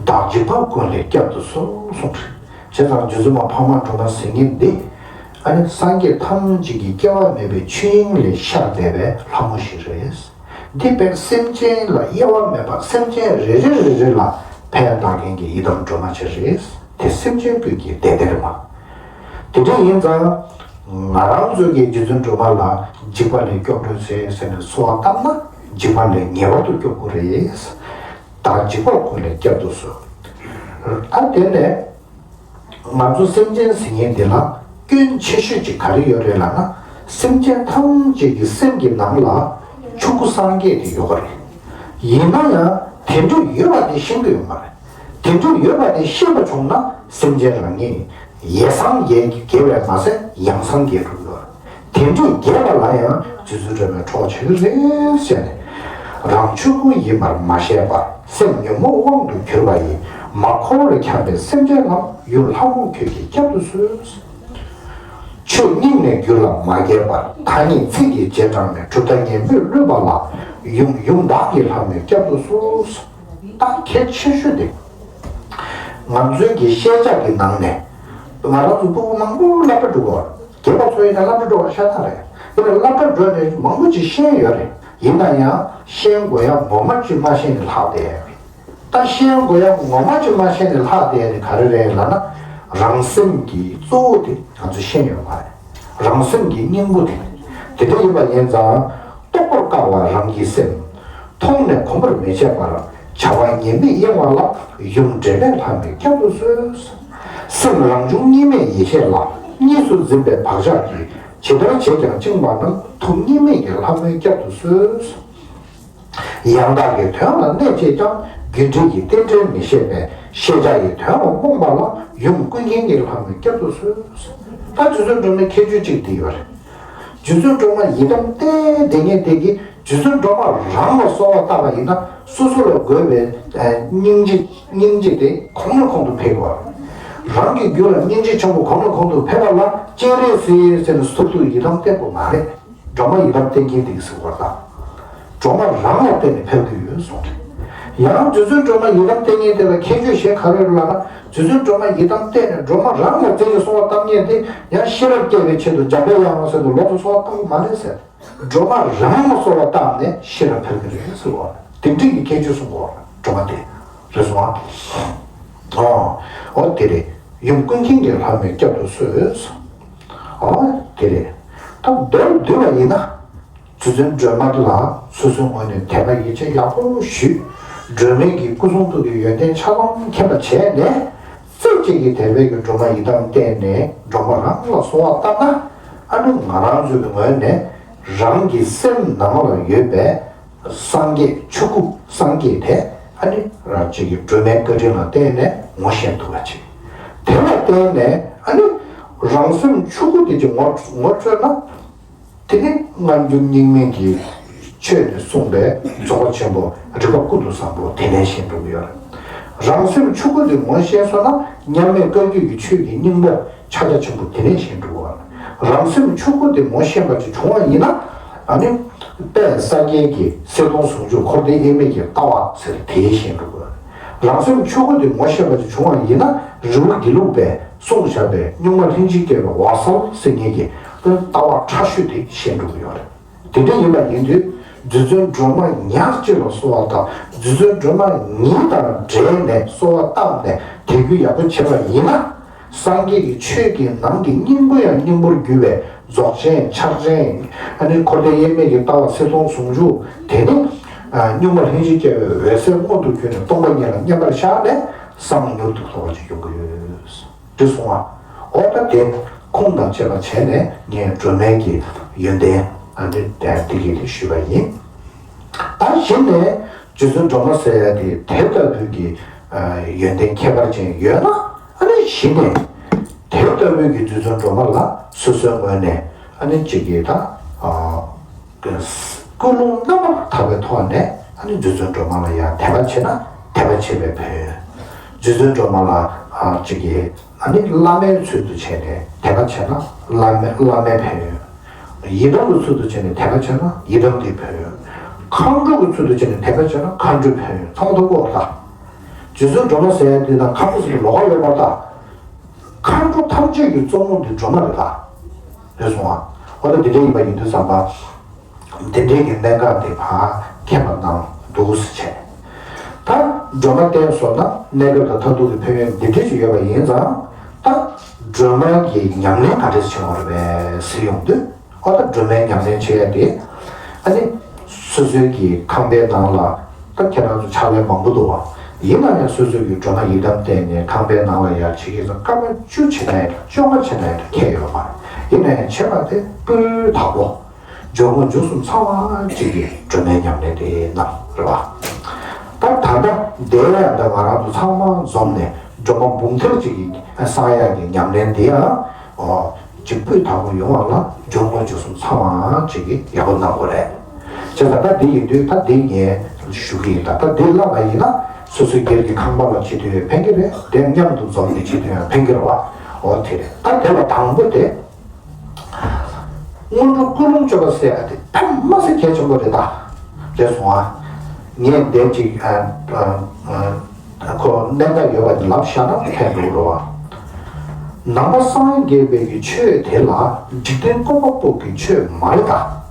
བདག་འཇིགས་པ་ཀུན་ལས་བསྐྱབ་ཏུ་གསོལ་གསུངས་རེད། བྱས་ཙང་རྗེ་བཙུན་མ་འཕགས་མ་སྒྲོལ་མ་ཟེར་མཁན་འདི། ཨ་ནི་སངས་རྒྱས་ཐམས་ཅད་ཀྱི་སྐྱེ་བ་མེད་པའི་ཆོས་དབྱིངས་ལས་ཤར་བསྡད་པའི་ལྷ་མོ་ཞིག་རེད། འདི་དཔེར་སེམས་ཅན་ལ་དབྱེ་བ་མེད་པར་སེམས་ཅན་རེ་རེ་རེ་རེ་ལ་ཕན་བཏགས་མཁན་གྱི་ཡི་དམ་སྒྲོལ་མ་ཅིག་རེད། དེ་སེམས་ཅན་ཀུན་གྱི་བདེ་སྟེར་མ། དེ་འདྲ་ཡིན་ཙང་། ང་རང་ཚོ་གིས་རྗེ་བཙུན་སྒྲོལ་མ་ལ་འཇིགས་པ་ལས་སྐྱོབ་གྲོལ་ཟེར་ཟེར་ནས་གསོལ་བ་བཏབ་ན་འཇིགས་པ་ལས་ངེས་པར་དུ་སྐྱོབ་དགོས་རེད། བདག་འཇིགས་པ་ཀུན་ལས་བསྐྱབ་ཏུ་གསོལ། ད་དེ་ནས། ང་ཚོ་སེམས་ཅན་ཟེར་མཁན་འདི་ལ་སྐྱོན་ཆེ་ཤོས་ཅིག་ག་རེ་ཡོད་རེད་ལབ་ན། སེམས་ཅན་ཐམས་ཅད་ཀྱི་སེམས་ཀྱི་ནང་ལ་ཆོས་སྐུ་སངས་རྒྱས་དེ་ཡོད་པ་རེད། ཡིན་ན་ཡང་དེ་འདྲ་ཡོད་པ་དེ་ཤེས་ཀྱི་ཡོད་མ་རེད། དེ་འདྲ་ཡོད་པ་དེ་ཤེས་པ་བྱུང་ན་སེམས་ཅན་རང་ཉིད་ཡེ་སངས་རྒྱས་ཀྱི་དགེ་བས་མ་ཟད་ཡང་སངས་རྒྱས་འགྲུབ་ཡོད་རེད། དེ་འདྲའི་རྒྱས་པ་ལ་ཡང་རྗེ་བཙུན་སྒྲོལ་མས་གྲོགས་བྱེད་ཀྱི་རེད་ཟེར་ནས། རང་ཆོས་སྐུ་ཡིན་པར་མ་ཤེས་པར། སེམས་ཉོན་མོངས་དབང་དུ་གྱུར་པ་ཡིས། མ་འཁོར་བར་འཁྱམས་པའི་སེམས་ཅན་རྣམས། ཡུམ་ལྷ་མོ་ཁྱོད་ཀྱིས་བསྐྱབ་ཏུ་གསོལ། ཆོས་སྙིང་ནས་རྒྱུད་ལ་མ་སྐྱེས་པར། ཐ་སྙད་ཚིག་གི་རྗེས་འབྲངས་ནས། གྲུབ་མཐའ་ངན་པས་བསླུས་པ་ལ། ཡུམ་ཡུམ་བདག་གིས་ལྷ་མོས་བསྐྱབ་ཏུ་གསོལ། ད་གལ་ཆེ་ཤོས་དེ། ང་ཚོའི་གི་ཤེས་བྱ་གི་ནང་ནས་ང་རང་ཚོ་སྤུ་གུ་མང་པོ་སློབ་གྲྭ་འགྲོ་གི་ཡོད་རེད། རྒན་པ་ཚོ་ཡིན་ན་སློབ་གྲྭ་འགྲོ་བ་ཤ་སྟག་རེད། དེ་ནས་སློབ་གྲྭ་འགྲོ་ནས་མང་པོ་ཅིག་ཤེས་ཡོད་རེད། ཡིན་ན་ཡང་ཤེས་དགོས་ཡ་ངོ་མ་ཅིག་མ་ཤེས་ནས་ལྷག་བསྡད་ཡོད་རེད། ད་ཤེས་དགོས་ཡ་ངོ་མ་ཅིག་མ་ཤེས་ནས་ལྷག་བསྡད་ཡ་དེ་ག་རེ་རེད་ལབ་ན། རང་སེམས་ཀྱི་གཙོ་བོ་དེ་ང་ཚོས་ཤེས་ཡོད་མ་རེད། རང་སེམས་ཀྱི་སྙིང་པོ་དེ། དེ་འདྲ་ཡིན་པ་ཡིན་ཙང་། རྟོགས་པར་དཀའ་བ་རང་གི་སེམས། མཐོང་ནས་གོམས་པར་མི་བྱེད་པར། བྱ་བ་ངན་པས་གཡེང་བ་ལ། ཡུམ་འབྲལ་མེད་ལྷ་མོས་བསྐྱབ་ཏུ་གསོལ། སེམས་རང་བྱུང་གཉིས་མེད་ཡེ་ཤེས་ལ། གཉིས་སུ་འཛིན་པའི་བག་ཆགས་ཀྱིས། ཇི་ལྟར་བྱས་ཀྱང་བཅིངས་པ་རྣམས། ཐུགས་གཉིས་མེད་ཀྱི་ལྷ་མོས་བསྐྱབ་ཏུ་གསོལ། ཡང་དག་གི་དོན་ལ་གནས་བཅས་ཀྱང་། རྒྱུ་འབྲས་ཀྱི་རྟེན་འབྲེལ་མི་ཤེས་པས། ཤེས་བྱ་ཡི་དོན་ལ་རྨོངས་པ་ལ། ཡུམ་ཀུན་མཁྱེན་གྱི་ལྷ་མོས་བསྐྱབ་ཏུ་གསོལ། ད་རྗེ་བཙུན་སྒྲོལ་མའི་ཁྱད་ཆོས་གཅིག་འདི་ཡོད་རེད། རྗེ་བཙུན་སྒྲོལ་མ་ཡི་དམ་བརྟན་བསྡད་མཁན་དེ་གིས་རྗེ་བཙུན་སྒྲོལ་མ་རང་ལ་གསོལ་བ་བཏབ་པ་ཡིན་ན། སོ་སོ་ལ་དགོས་པའི་སྙིང་རྗེ། སྙིང་རྗེ་དེ་གོང་ནས་གོང་དུ་འཕེལ་དགོས། རང་གི་རྒྱུད་ལ་སྙིང་རྗེ་ཆེན་པོ་གོང་ནས་གོང་དུ་འཕེལ་བ་ལ་སྤྱན་རས་གཟིགས་ཟེར་ནས་ཟུར་དུ་ཡི་དམ་བརྟན་དགོས་མ་རེད། སྒྲོལ་མ་ཡི་དམ་བརྟན་མཁན་དེ་གིས་ཟེར་བ་དང་། སྒྲོལ་མ་རང་ལ་བརྟེན་ནས་ཕེབས་ཀྱི་ཡོད་གསུངས་ཏེ། ཡང་རྗེ་བཙུན་སྒྲོལ་མ་ཡི་དམ་བརྟན་མཁན་དེ་ལ་ཁྱད་ཆོས་གཞན་ག་རེ་ཡོད་ལབ་ན། རྗེ་བཙུན་སྒྲོལ་མ་ཡི་དམ་བརྟན་ནས་སྒྲོལ་མ་རང་ལ་བརྟེན་ནས་གསོལ་བ་བཏབ་མཁན་དེ་ཡང་ཤེས་རབ་སྐྱེ་བའི་ཆེད་དུ་འཇམ་དཔལ་དབྱངས་ཟེར་དུ་ལོག་ཏུ་གསོལ་བ་བཏབ་ཀྱི་མ་རེད་ཟེར། སྒྲོལ་མ་རང་ལ་གསོལ་བ་བཏབ་ནས་ཤེས་རབ་འཕེལ་གྱི་རེད་ཟེར་བ། དེ་འདྲའི་གི་ཁྱད་ཆོས་གསུངས་པ་སྒྲོལ་མ་དེ་རེད་སོང་ཨ། ཨོ། ཨོ་དེ་རེད། ཡུམ་ཀུན་མཁྱེན་གྱི་ལྷ་མོས་བསྐྱབ་ཏུ་གསོལ། ཨོ་དེ་རེད། ད་མདོར་བསྡུས་པ་ཡིན་ན། རྗེ་བཙུན་སྒྲོལ་མ་ལ་སོ་སོའི་ངོས་ནས་དད་པ་ཡིད་ཆེས་ཡག་པོ་ཞུས། སྒྲོལ་མའི་གི་སྐུ་གསུང་ཐུགས་ཀྱི་ཡོན་ཏན་ཆ་ཚང་མཁྱེན་པ་བྱས་ནས། རྩེ་གཅིག་གིས་དད་པའི་གི་སྒྲོལ་མ་ཡི་དམ་བརྟེན་ནས་སྒྲོལ་མ་རང་ལ་གསོལ་བ་བཏབ་ན། ཨ་ནི་ང་རང་ཚོའི་གི་ངོས་ནས་རང་གི་སེམས་ནང་ལ་ཡོད་པའི་སངས་རྒྱས་ཆོས་སྐུ་སངས་རྒྱས་དེ། ཨ་ནི་རང་གཅིག་གི་སྒྲོལ་མའི་བཀའ་དྲིན་ལ་བརྟེན་ནས་ངོ་ཤེས་ཐུབ་པ་ཅིག་དེ་ལ་བརྟེན་ནས་ཨ་ནི་རང་སེམས་ཆོས་སྐུ་དེ་ཅིག་ངོ་ངོ་འཕྲོད་ན། དེ་ནི་སྔ་འགྱུར་རྙིང་མའི་གི་ཆོས་ནས་གསུངས་པའི་རྫོགས་པ་ཆེན་པོ་རིག་པ་ཀུན་ཏུ་བཟང་པོ་དེ་ནས་ཤེས་འགྲོ་གི་ཡོད་རེད། རང་སེམས་ཆོས་སྐུ་དེ་ངོ་ཤེས་སོང་ན་མཉམ་མེད་བཀའ་བརྒྱུད་ཀྱི་ཆོས་ཀྱི་སྙིང་པོ་ཕྱག་རྒྱ་ཆེན་པོ་དེ་ནས་ཤེས་འགྲོ་གི་ཡོད་རེད། རང་སེམས་ཆོས་སྐུ་དེ་ངོ་ཤེས་པ་ཅིག་བྱུང་བ་ཡིན་ན། ཨ་ནི་དཔལ་ས་སྐྱའི་གི་གསེར་སྡོང་ཟུང་འཇུག་འཁོར་འདས་དབྱེར་མེད་ཀྱི་ལྟ་བ་ཟེར་དེ་ཤེས་འགྲོ་གི་ཡོད་རེད། རང་སེམས་ཆོས་སྐུ་དེ་ངོ་ཤེས་པ་ཅིག་བྱུང་བ་ཡིན་ན་རི་བོ་དགེ་ལུགས་པས་གསུངས་བཞག་པའི་གཉུག་མ་ལྷན་ཅིག་སྐྱེས་པའི་འོད་གསལ་ཟེར་མཁན་གྱི་ལྟ་བ་ཕྲ་ཤོས་དེ་ཤེས་འགྲོ་གི་ཡོད་རེད། དེ་འདྲ་ཡིན་པ་ཡིན་དུས་རྗེ་བཙུན་སྒྲོལ་མ་ཉག་གཅིག་ལ་གསོལ་བ་བཏབ། རྗེ་བཙུན་སྒྲོལ་མ་ཉིད་དང་འབྲེལ་ནས་གསོལ་བ་བཏབ་ནས་དད་གུས་ཡག་པོ་བྱས་པ་ཡིན་ན། སངས་རྒྱས་ཀྱི་ཆོས་ཀྱི་ནང་གི་སྙིང་པོ་ཡང་སྙིང་པོར་གྱུར་པའི་རྫོགས་ཆེན་ཕྱག་ཆེན། ཨ་ནི་འཁོར་འདས་དབྱེར་མེད་ཀྱི་ལྟ་བ་གསེར་སྡོང་ཟུང་འཇུག་དེ་ནི། ཨ་གཉུག་མ་ལྷན་ཅིག་སྐྱེས་པའི་འོད་གསལ་མངོན་དུ་གྱུར་ནས་སྟོང་པ་ཉིད་ལ་མཉམ་པར་བཞག་ནས་བསམ་མྱུར་དུ་ཐོབ་པ་ཅིག་ཡོང་གི་ཡོད། འདི་གསུང་བ། ཨོ་ད་དེ་ཁུངས་དང་བཅས་པ་བྱས་ནས་ངས་སྒྲོལ་མའི་གི་ཡོན་ཏན་ཨ་འདི་དེ་གི་དེ་ཞུས་པ་ཡིན། ད་གཞི་ནས་རྗེ་བཙུན་སྒྲོལ་མ་ཟེར་ཡ་དེ་དེ་ལྟ་བུའི་གི་ཡོན་ཏན་ཁྱད་པར་ཅན་ཡོད་ན། ཨ་ནི་གཞི་ནས་དེ་ལྟ་བུའི་གི་རྗེ་བཙུན་སྒྲོལ་མ་ལ་སོ་སོའི་ངོས་ནས་ཨ་ནི་གཅིག་གིས་ད་ཀུན་སློང་རྣམ་པར་དག་པའི་ཐོག་ནས་ཨ་ནི་རྗེ་བཙུན་སྒྲོལ་མ་ལ་ཡང་དད་པ་བྱས་ན་དད་པ་བྱས་པའི་ཕན་ཡོན། རྗེ་བཙུན་སྒྲོལ་མ་ལ་གཅིག་གིས་ཨ་ནི་བླ་མའི་ཚུལ་དུ་བྱས་ནས་དད་པ་བྱས་ན་བླ་མའི་བླ་མའི་ཕན་ཡོན། ཡི་དམ་གྱི་ཚུལ་དུ་བྱས་ནས་དད་པ་བྱས་ན་ཡི་དམ་གྱི་ཕན་ཡོན། མཁའ་འགྲོ་གི་ཚུལ་དུ་བྱས་ནས་དད་པ་བྱས་ན་མཁའ་འགྲོའི་ཕན་ཡོན་ཚང་མ་ཐོབ་ཀྱི་ཡོད་རེད་ད། རྗེ་བཙུན་སྒྲོལ་མ་ཟེར་ཡ་དེ་དང་མཁའ་འགྲོ་ཟེར་དུས་ལོགས་ཀ་ཡོད་པ་རེད་ད། མཁའ་འགྲོ་ཐམས་ཅད་ཀྱི་གཙོ་མོ་འདི་སྒྲོལ་མ་རེད་ད། རེད་སོང་ཨ། འོ་ད་འདི་འདྲ་ཡིན་པ་ཡིན་དུས་ཙམ་པ། འདི་འདྲའི་གི་གནད་འགག་འདི་ཕར་མཁྱེན་པ་གནང་འདུག་ཟེར་བྱས། ད་སྒྲོལ་མ་བསྟེན་སོང་ན་གནས་སྐབས་དང་མཐར་ཐུག་གི་ཕན་ཡོན་འདི་འདྲ་ཞིག་ཡོད་པ་ཡིན་ཙང་། ད་སྒྲོལ་མ་གི་ཉམས་ལེན་ག་འདྲས་བྱེད་དགོས་རེད་པས་ཟེར་ཡོང་དུས། ཨོ་ད་སྒྲོལ་མའི་ཉམས་ལེན་བྱེད་ཡ་དེ། ཨ་ནི་སོ་སོའི་གི་ཁང་པའི་ནང་ལ་ད་ཁྱེད་རང་ཚོ་ཕྱག་ལས་མང་པོ་འདུག་བ། ཡིན་ན་ཡང་སོ་སོ་གི་སྒྲོལ་མ་ཡི་དམ་བསྟན་ནས་ཁང་པའི་ནང་ལ་ཡར་ཕྱི་གི་སྐར་མ་བཅུ་ཕྱིན་ན་ཡང་བཅོ་ལྔ་ཕྱིན་ན་ཡང་ཁྱད་ཡོད་མ་རེད། ཡིན་ན་ཡང་བྱེད་པ་དེ་སྤུས་དག་པོ། སྦྱོར་དངོས་འཇུག་གསུམ་ཚང་བ་གཅིག་གི་སྒྲོལ་མའི་ཉམས་ལེན་དེ་གནང་རེད་བ། ད་ད་ལྟ་དེ་ལ་ཡང་ད་ང་རང་ཚོ་ཚང་མ་འཛོམས་ནས་སྒྲོལ་མ་འབུམ་ཐེར་གཅིག་གི་བསགས་ཡག་གི་ཉམས་ལེན་དེ་ཡང་ཨོ་གཅིག་སྤུས་དག་པོ་ཡོང་བ་ལ་སྦྱོར་དངོས་འཇུག་གསུམ་ཚང་བ་གཅིག་གི་ཡག་པོ་གནང་དགོས་རེད། བྱས་ཙང་ད་འདི་ཡིན་དུས་ད་འདི་ངས་ཞུ་གི་ཡིན། ད་ད་འདི་བསླབ་པ་ཡིན་ན་སོ་སོའི་སྒེར་གྱི་ཁང་པ་ལ་བྱེད་དུས་ཕན་གྱི་རེད། དེ་མཉམ་དུ་འཛོམས་ནས་བྱེད་དུས་ཡང་ཕན་གྱི་རེད་བ། འོ་དེ་རེད། ད་དེ་ལ་དང་པོ་དེ། སྔོན་འགྲོ་ཀུན་སློང་བཅོས་པ་ཟེར་ཡ་དེ་ཕན་མ་སེ་གལ་ཆེན་པོ་རེད་ད། རེད་སོང་ཨ། ངས་འདེམས་ཅིག་ཨ་ཨ་ཨ་ཁོ་གནད་འགག་ཡོད་པ་དེ་ལབ་བཞག་ན་ཕན་འགྲོ་རོ། ནང་པ་སངས་རྒྱས་པའི་གི་ཆོས་དེ་ལ་འཇིག་རྟེན་བཀོད་པ་པོ་གི་ཆོས་མ་རེད་ད།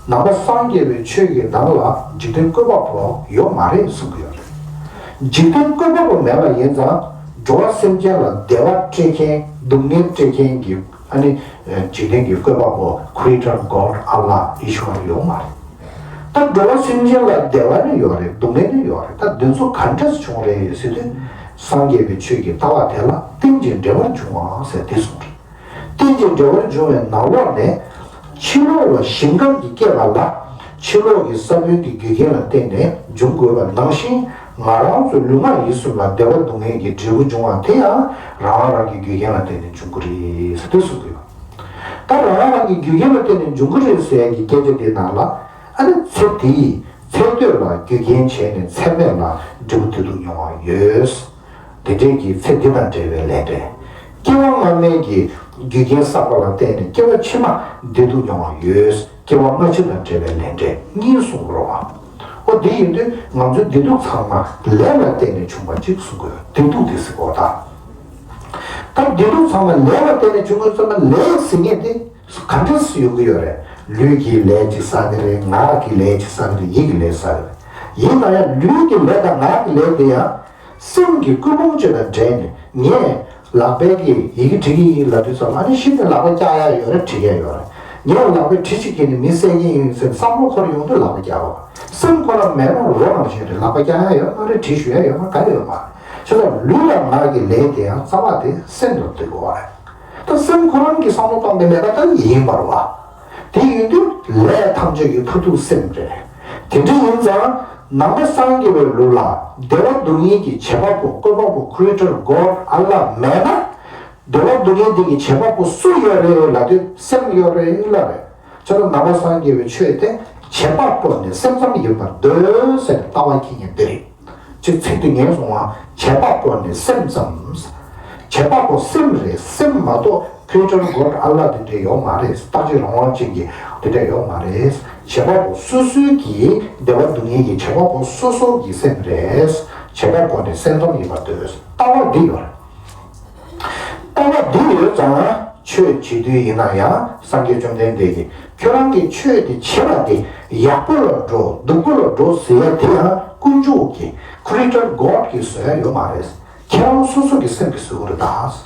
ནང་པ་སངས་རྒྱས་པའི་ཆོས་ཀྱི་ནང་ལ་འཇིག་རྟེན་བཀོད་པ་པོ་ཡོད་མ་རེད་གསུང་གི་ཡོད་རེད། འཇིག་རྟེན་བཀོད་པ་པོ་མེད་པ་ཡིན་ཙང་འགྲོ་བ་སེམས་ཅན་ལ་བདེ་བ་སྤྲད་མཁན་སྡུག་བསྔལ་སྤྲད་མཁན་གྱི་ཨ་ནི། འཇིག་རྟེན་གྱི་བཀོད་པ་པོ་Creator God, Allah, Ishwar ཡོད་མ་རེད། ད་འགྲོ་བ་སེམས་ཅན་ལ་བདེ་བ་ནི་ཡོད་རེད། སྡུག་བསྔལ་ནི་ཡོད་རེད། ད་འདི་ཚོ་ག་འདྲས་བྱུང་རེད་ཟེར་དུས་སངས་རྒྱས་པའི་ཆོས་ཀྱི་ལྟ་བ་དེ་ལ་རྟེན་ཅིང་འབྲེལ་བར་འབྱུང་བ་ཟེར་དེ་གསུངས་རེད། རྟེན་ཅིང་འབྲེལ་བར་འབྱུང་བའི་ནང་ལོགས་ནས་ཕྱི་ལོགས་ལ་ཞིང་ཁམས་ཀྱི་སྐྱེ་བ་ལ་ཕྱི་ལོགས་ཀྱི་ས་བོན་གྱི་རྒྱུ་རྐྱེན་ལ་བརྟེན་ནས་འབྱུང་དགོས་པ་ནང་བཞིན། ང་རང་ཚོ་ལུས་ངག་ཡིད་གསུམ་ལ་བདེ་བ་སྡུག་བསྔལ་གྱི་འབྲས་བུ་འབྱུང་བ་དེ་ཡང་རང་རང་གི་རྒྱུ་རྐྱེན་ལ་བརྟེན་ནས་འབྱུང་གི་རེད་ཟེར་དུས་གསུང་གི་ཡོད། ད་རང་རང་གི་རྒྱུ་རྐྱེན་ལ་བརྟེན་ནས་འབྱུང་གི་རེད་ཟེར་ཡ་གི་སྐད་ཆ་དེའི་ནང་ལ་ཨ་ནི་ཚེ་འདིའི་ཚེ་སྟོད་ལ་རྒྱུ་རྐྱེན་བྱས་ནས་ཚེ་སྨད་ལ་འབྲས་བུ་བདེ་སྡུག་མྱོང་བ་ཡོད། དེ་འདྲའི་གི་ཚེ་འདི་དང་འབྲེལ་བའི་ལས་འབྲས། སྐྱེ་བ་སྔ་མའི་གི་རྒྱུ་རྐྱེན་བསགས་པ་ལ་བརྟེན་ནས་སྐྱེ་བ་ཕྱི་མ་བདེ་སྡུག་མྱོང་བ་ཡོད། སྐྱེ་བ་སྔ་ཕྱི་དང་འབྲེལ་བའི་ལས་འབྲས་གཉིས་གསུངས་རོ། འོ་དེ་ཡིན་དུས་ང་ཚོའི་བདེ་སྡུག་ཚང་མ་ལས་ལ་བརྟེན་ནས་བྱུང་བ་གཅིག་གསུང་དགོས། བདེ་སྡུག་དེ་ཟེར་གོ་ད། ད་བདེ་སྡུག་ཚང་མ་ལས་ལ་བརྟེན་ནས་བྱུང་དགོས་ཙམ་པ་ལས་ཟེར་མཁན་དེ་ག་འདྲས་སུ་ཡོང་གི་ཡོད་རེད། ལུས་ཀྱིས་ལས་ཅིག་བསགས་ཀྱི་རེད། ངག་གིས་ལས་ཅིག་བསགས་ཀྱི་རེད། ཡིད་ཀྱིས་ལས་བསགས་ཀྱི་རེད། ཡིན་ན་ཡང་ལུས་ཀྱི་ལས་དང་ངག་གི་ལས་དེ་ཡང་། སེམས་ཀྱི་ཀུན་སློང་བཅས་དང་འབྲེལ་ནས་ངས་ལག་པས་ཀྱི་ཡི་གེ་བྲི་གི་ཡིན་ལབ་དུས་ཙམ་ཨ་ནི་གཞི་ནས་ལག་པ་བཀྱག་ཡ་ཡོད་རེད། བྲི་ཡ་ཡོད་རེད། ངས་ལག་པས་བྲིས་ཤིག་གིས་ནི་མི་བསད་ཀྱི་ཡིན་ཟེར་བསམ་བློ་འཁོར་ཡོང་དུས་ལག་པ་བཀྱག་པ། སེམས་ཁོ་རང་མེད་ན་རོ་ནང་བཞིན་རེད། ལག་པ་བཀྱག་ཡ་ཡོད་མ་རེད། བྲིས་ཞུ་ཡ་ཡོད་མ་ག་ཡོད་མ་རེད། བྱས་ཙང་ལུས་ལ་ངག་གི་ལས་དེ་ཡང་རྩ་བ་དེ་སེམས་ལ་ལྟོས་དགོས་པ་རེད། ད་སེམས་ཁོ་རང་གིས་བསམ་བློ་བཏང་པའི་ལས་ཀ་ད་ཡིན་པར་བ། དེ་ཡིན་དུས་ལས་ཐམས་ཅད་ཀྱི་མཐར་ཐུག་སེམས་རེད། དེ་འདྲ་ཡིན་ཙང་ནང་པ་སངས་རྒྱས་པའི་ལུགས་ལ་བདེ་བ་སྡུག་བསྔལ་གྱི་བྱེད་པ་པོ་བཀོད་པ་པོ་Creator God, Allah མེད་ན། བདེ་བ་སྡུག་བསྔལ་འདི་གི་བྱེད་པ་པོ་སུ་ཡོད་རེད་ལབ་དུས་སེམས་ཡོད་རེད་ལབ་རེད། བྱས་ཙང་ནང་པ་སངས་རྒྱས་པའི་ཆོས་དེ་བྱེད་པ་པོ་ནི་སེམས་ཙམ་ཡིན་པར་འདོད་ཟེར་ནས་ལྟ་བ་འཁྱེར་མཁན་འདི་རེད། གཅིག་ཚིག་འདི་ངས་གསུང་བ་བྱེད་པ་པོ་ནི་སེམས་ཙམ། བྱེད་པ་པོ་སེམས་རེད། སེམས་མ་གཏོགས་Creator God, Allah དེ་འདྲ་ཡོད་མ་རེད། རྟག་གཅིག་རང་དབང་ཅན་གྱི་དེ་འདྲ་ཡོད་མ་རེད། བྱེད་པ་པོ་སོ་སོའི་གི་བདེ་བ་སྡུག་བསྔལ་གྱི་བྱེད་པ་པོ་སོ་སོ་གི་སེམས་རེད། བྱེད་པ་པོ་ནི་སེམས་ཙམ་ཡིན་པར་འདོད། ལྟ་བ་འདི་ཡོད་རེད། ལྟ་བ་འདི་ཡོད་ཙང་ཆོས་བྱེད་དུས་ཡིན་ན་ཡང་སངས་རྒྱས་བཅོམ་ལྡན་འདས་ཀྱིས་ཁྱོད་རང་གིས་ཆོས་དེ་བྱེད་པ་དེ་ཡག་པོ་ལ་འགྲོ་སྡུག་པོ་ལ་འགྲོ་ཟེར་ཡ་དེ་ཡང་དཀོན་མཆོག་གི་Creator God གིས་བཟོ་ཡ་ཡོད་མ་རེད། ཁྱེད་རང་སོ་སོ་གི་སེམས་ཀྱིས་བཟོ་གི་རེད་ད།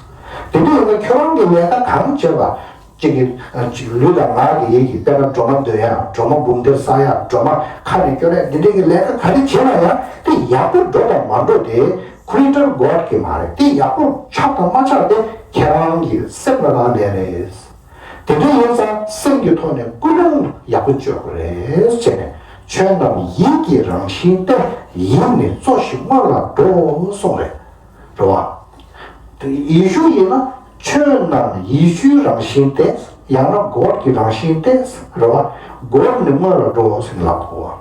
དེ་འདྲ་ཡིན་ན་ཁྱོད་རང་གི་ལས་ཀ་གང་བྱེད་པ། གཅིག་གིས་གཅིག་ལུས་དང་ངག་གི་ཡིད་ཀྱིས་དཔེར་ན་སྒྲོལ་མ་འདོན་ཡ། སྒྲོལ་མ་འབུམ་སྡེར་བསགས་ཡ། སྒྲོལ་མ་ཁ་ནས་སྐྱོར་ཡ། འདི་འདྲའི་གི་ལས་ཀ་ག་རེ་བྱེད་ན་ཡང་དེ་ཡག་པོ་འགྲོ་དང་མ་འགྲོ་དེ་Creator God གི་མ་རེད། དེ་ཡག་པོ་ཆགས་དང་མ་ཆགས་དེ་ཁྱེད་རང་གི་སེམས་ལ་རག་ལས་རེད། དེ་འདྲ་ཡིན་ཙང་སེམས་ཀྱི་ཐོག་ནས་ཀུན་སློང་ཡག་པོ་བཅོས་དགོས་རེད་བྱས་ནས། ཆོས་རྣམས་ཡིད་ཀྱི་རང་བཞིན་ཏེ། ཡིད་ནི་གཙོ་ཞིང་སྔོན་ལ་འགྲོ་གསུངས་རེད། རེད་བ། དེ་ཡེ་ཤུ་ཡིན་ན་ཆོས་རྣམས་ཡེ་ཤུའི་རང་བཞིན་ཏེ། ཡང་ན་God གི་རང་བཞིན་ཏེ། རེད་བ། God ནི་སྔོན་ལ་འགྲོ་ཟེར་ལབ་གོ།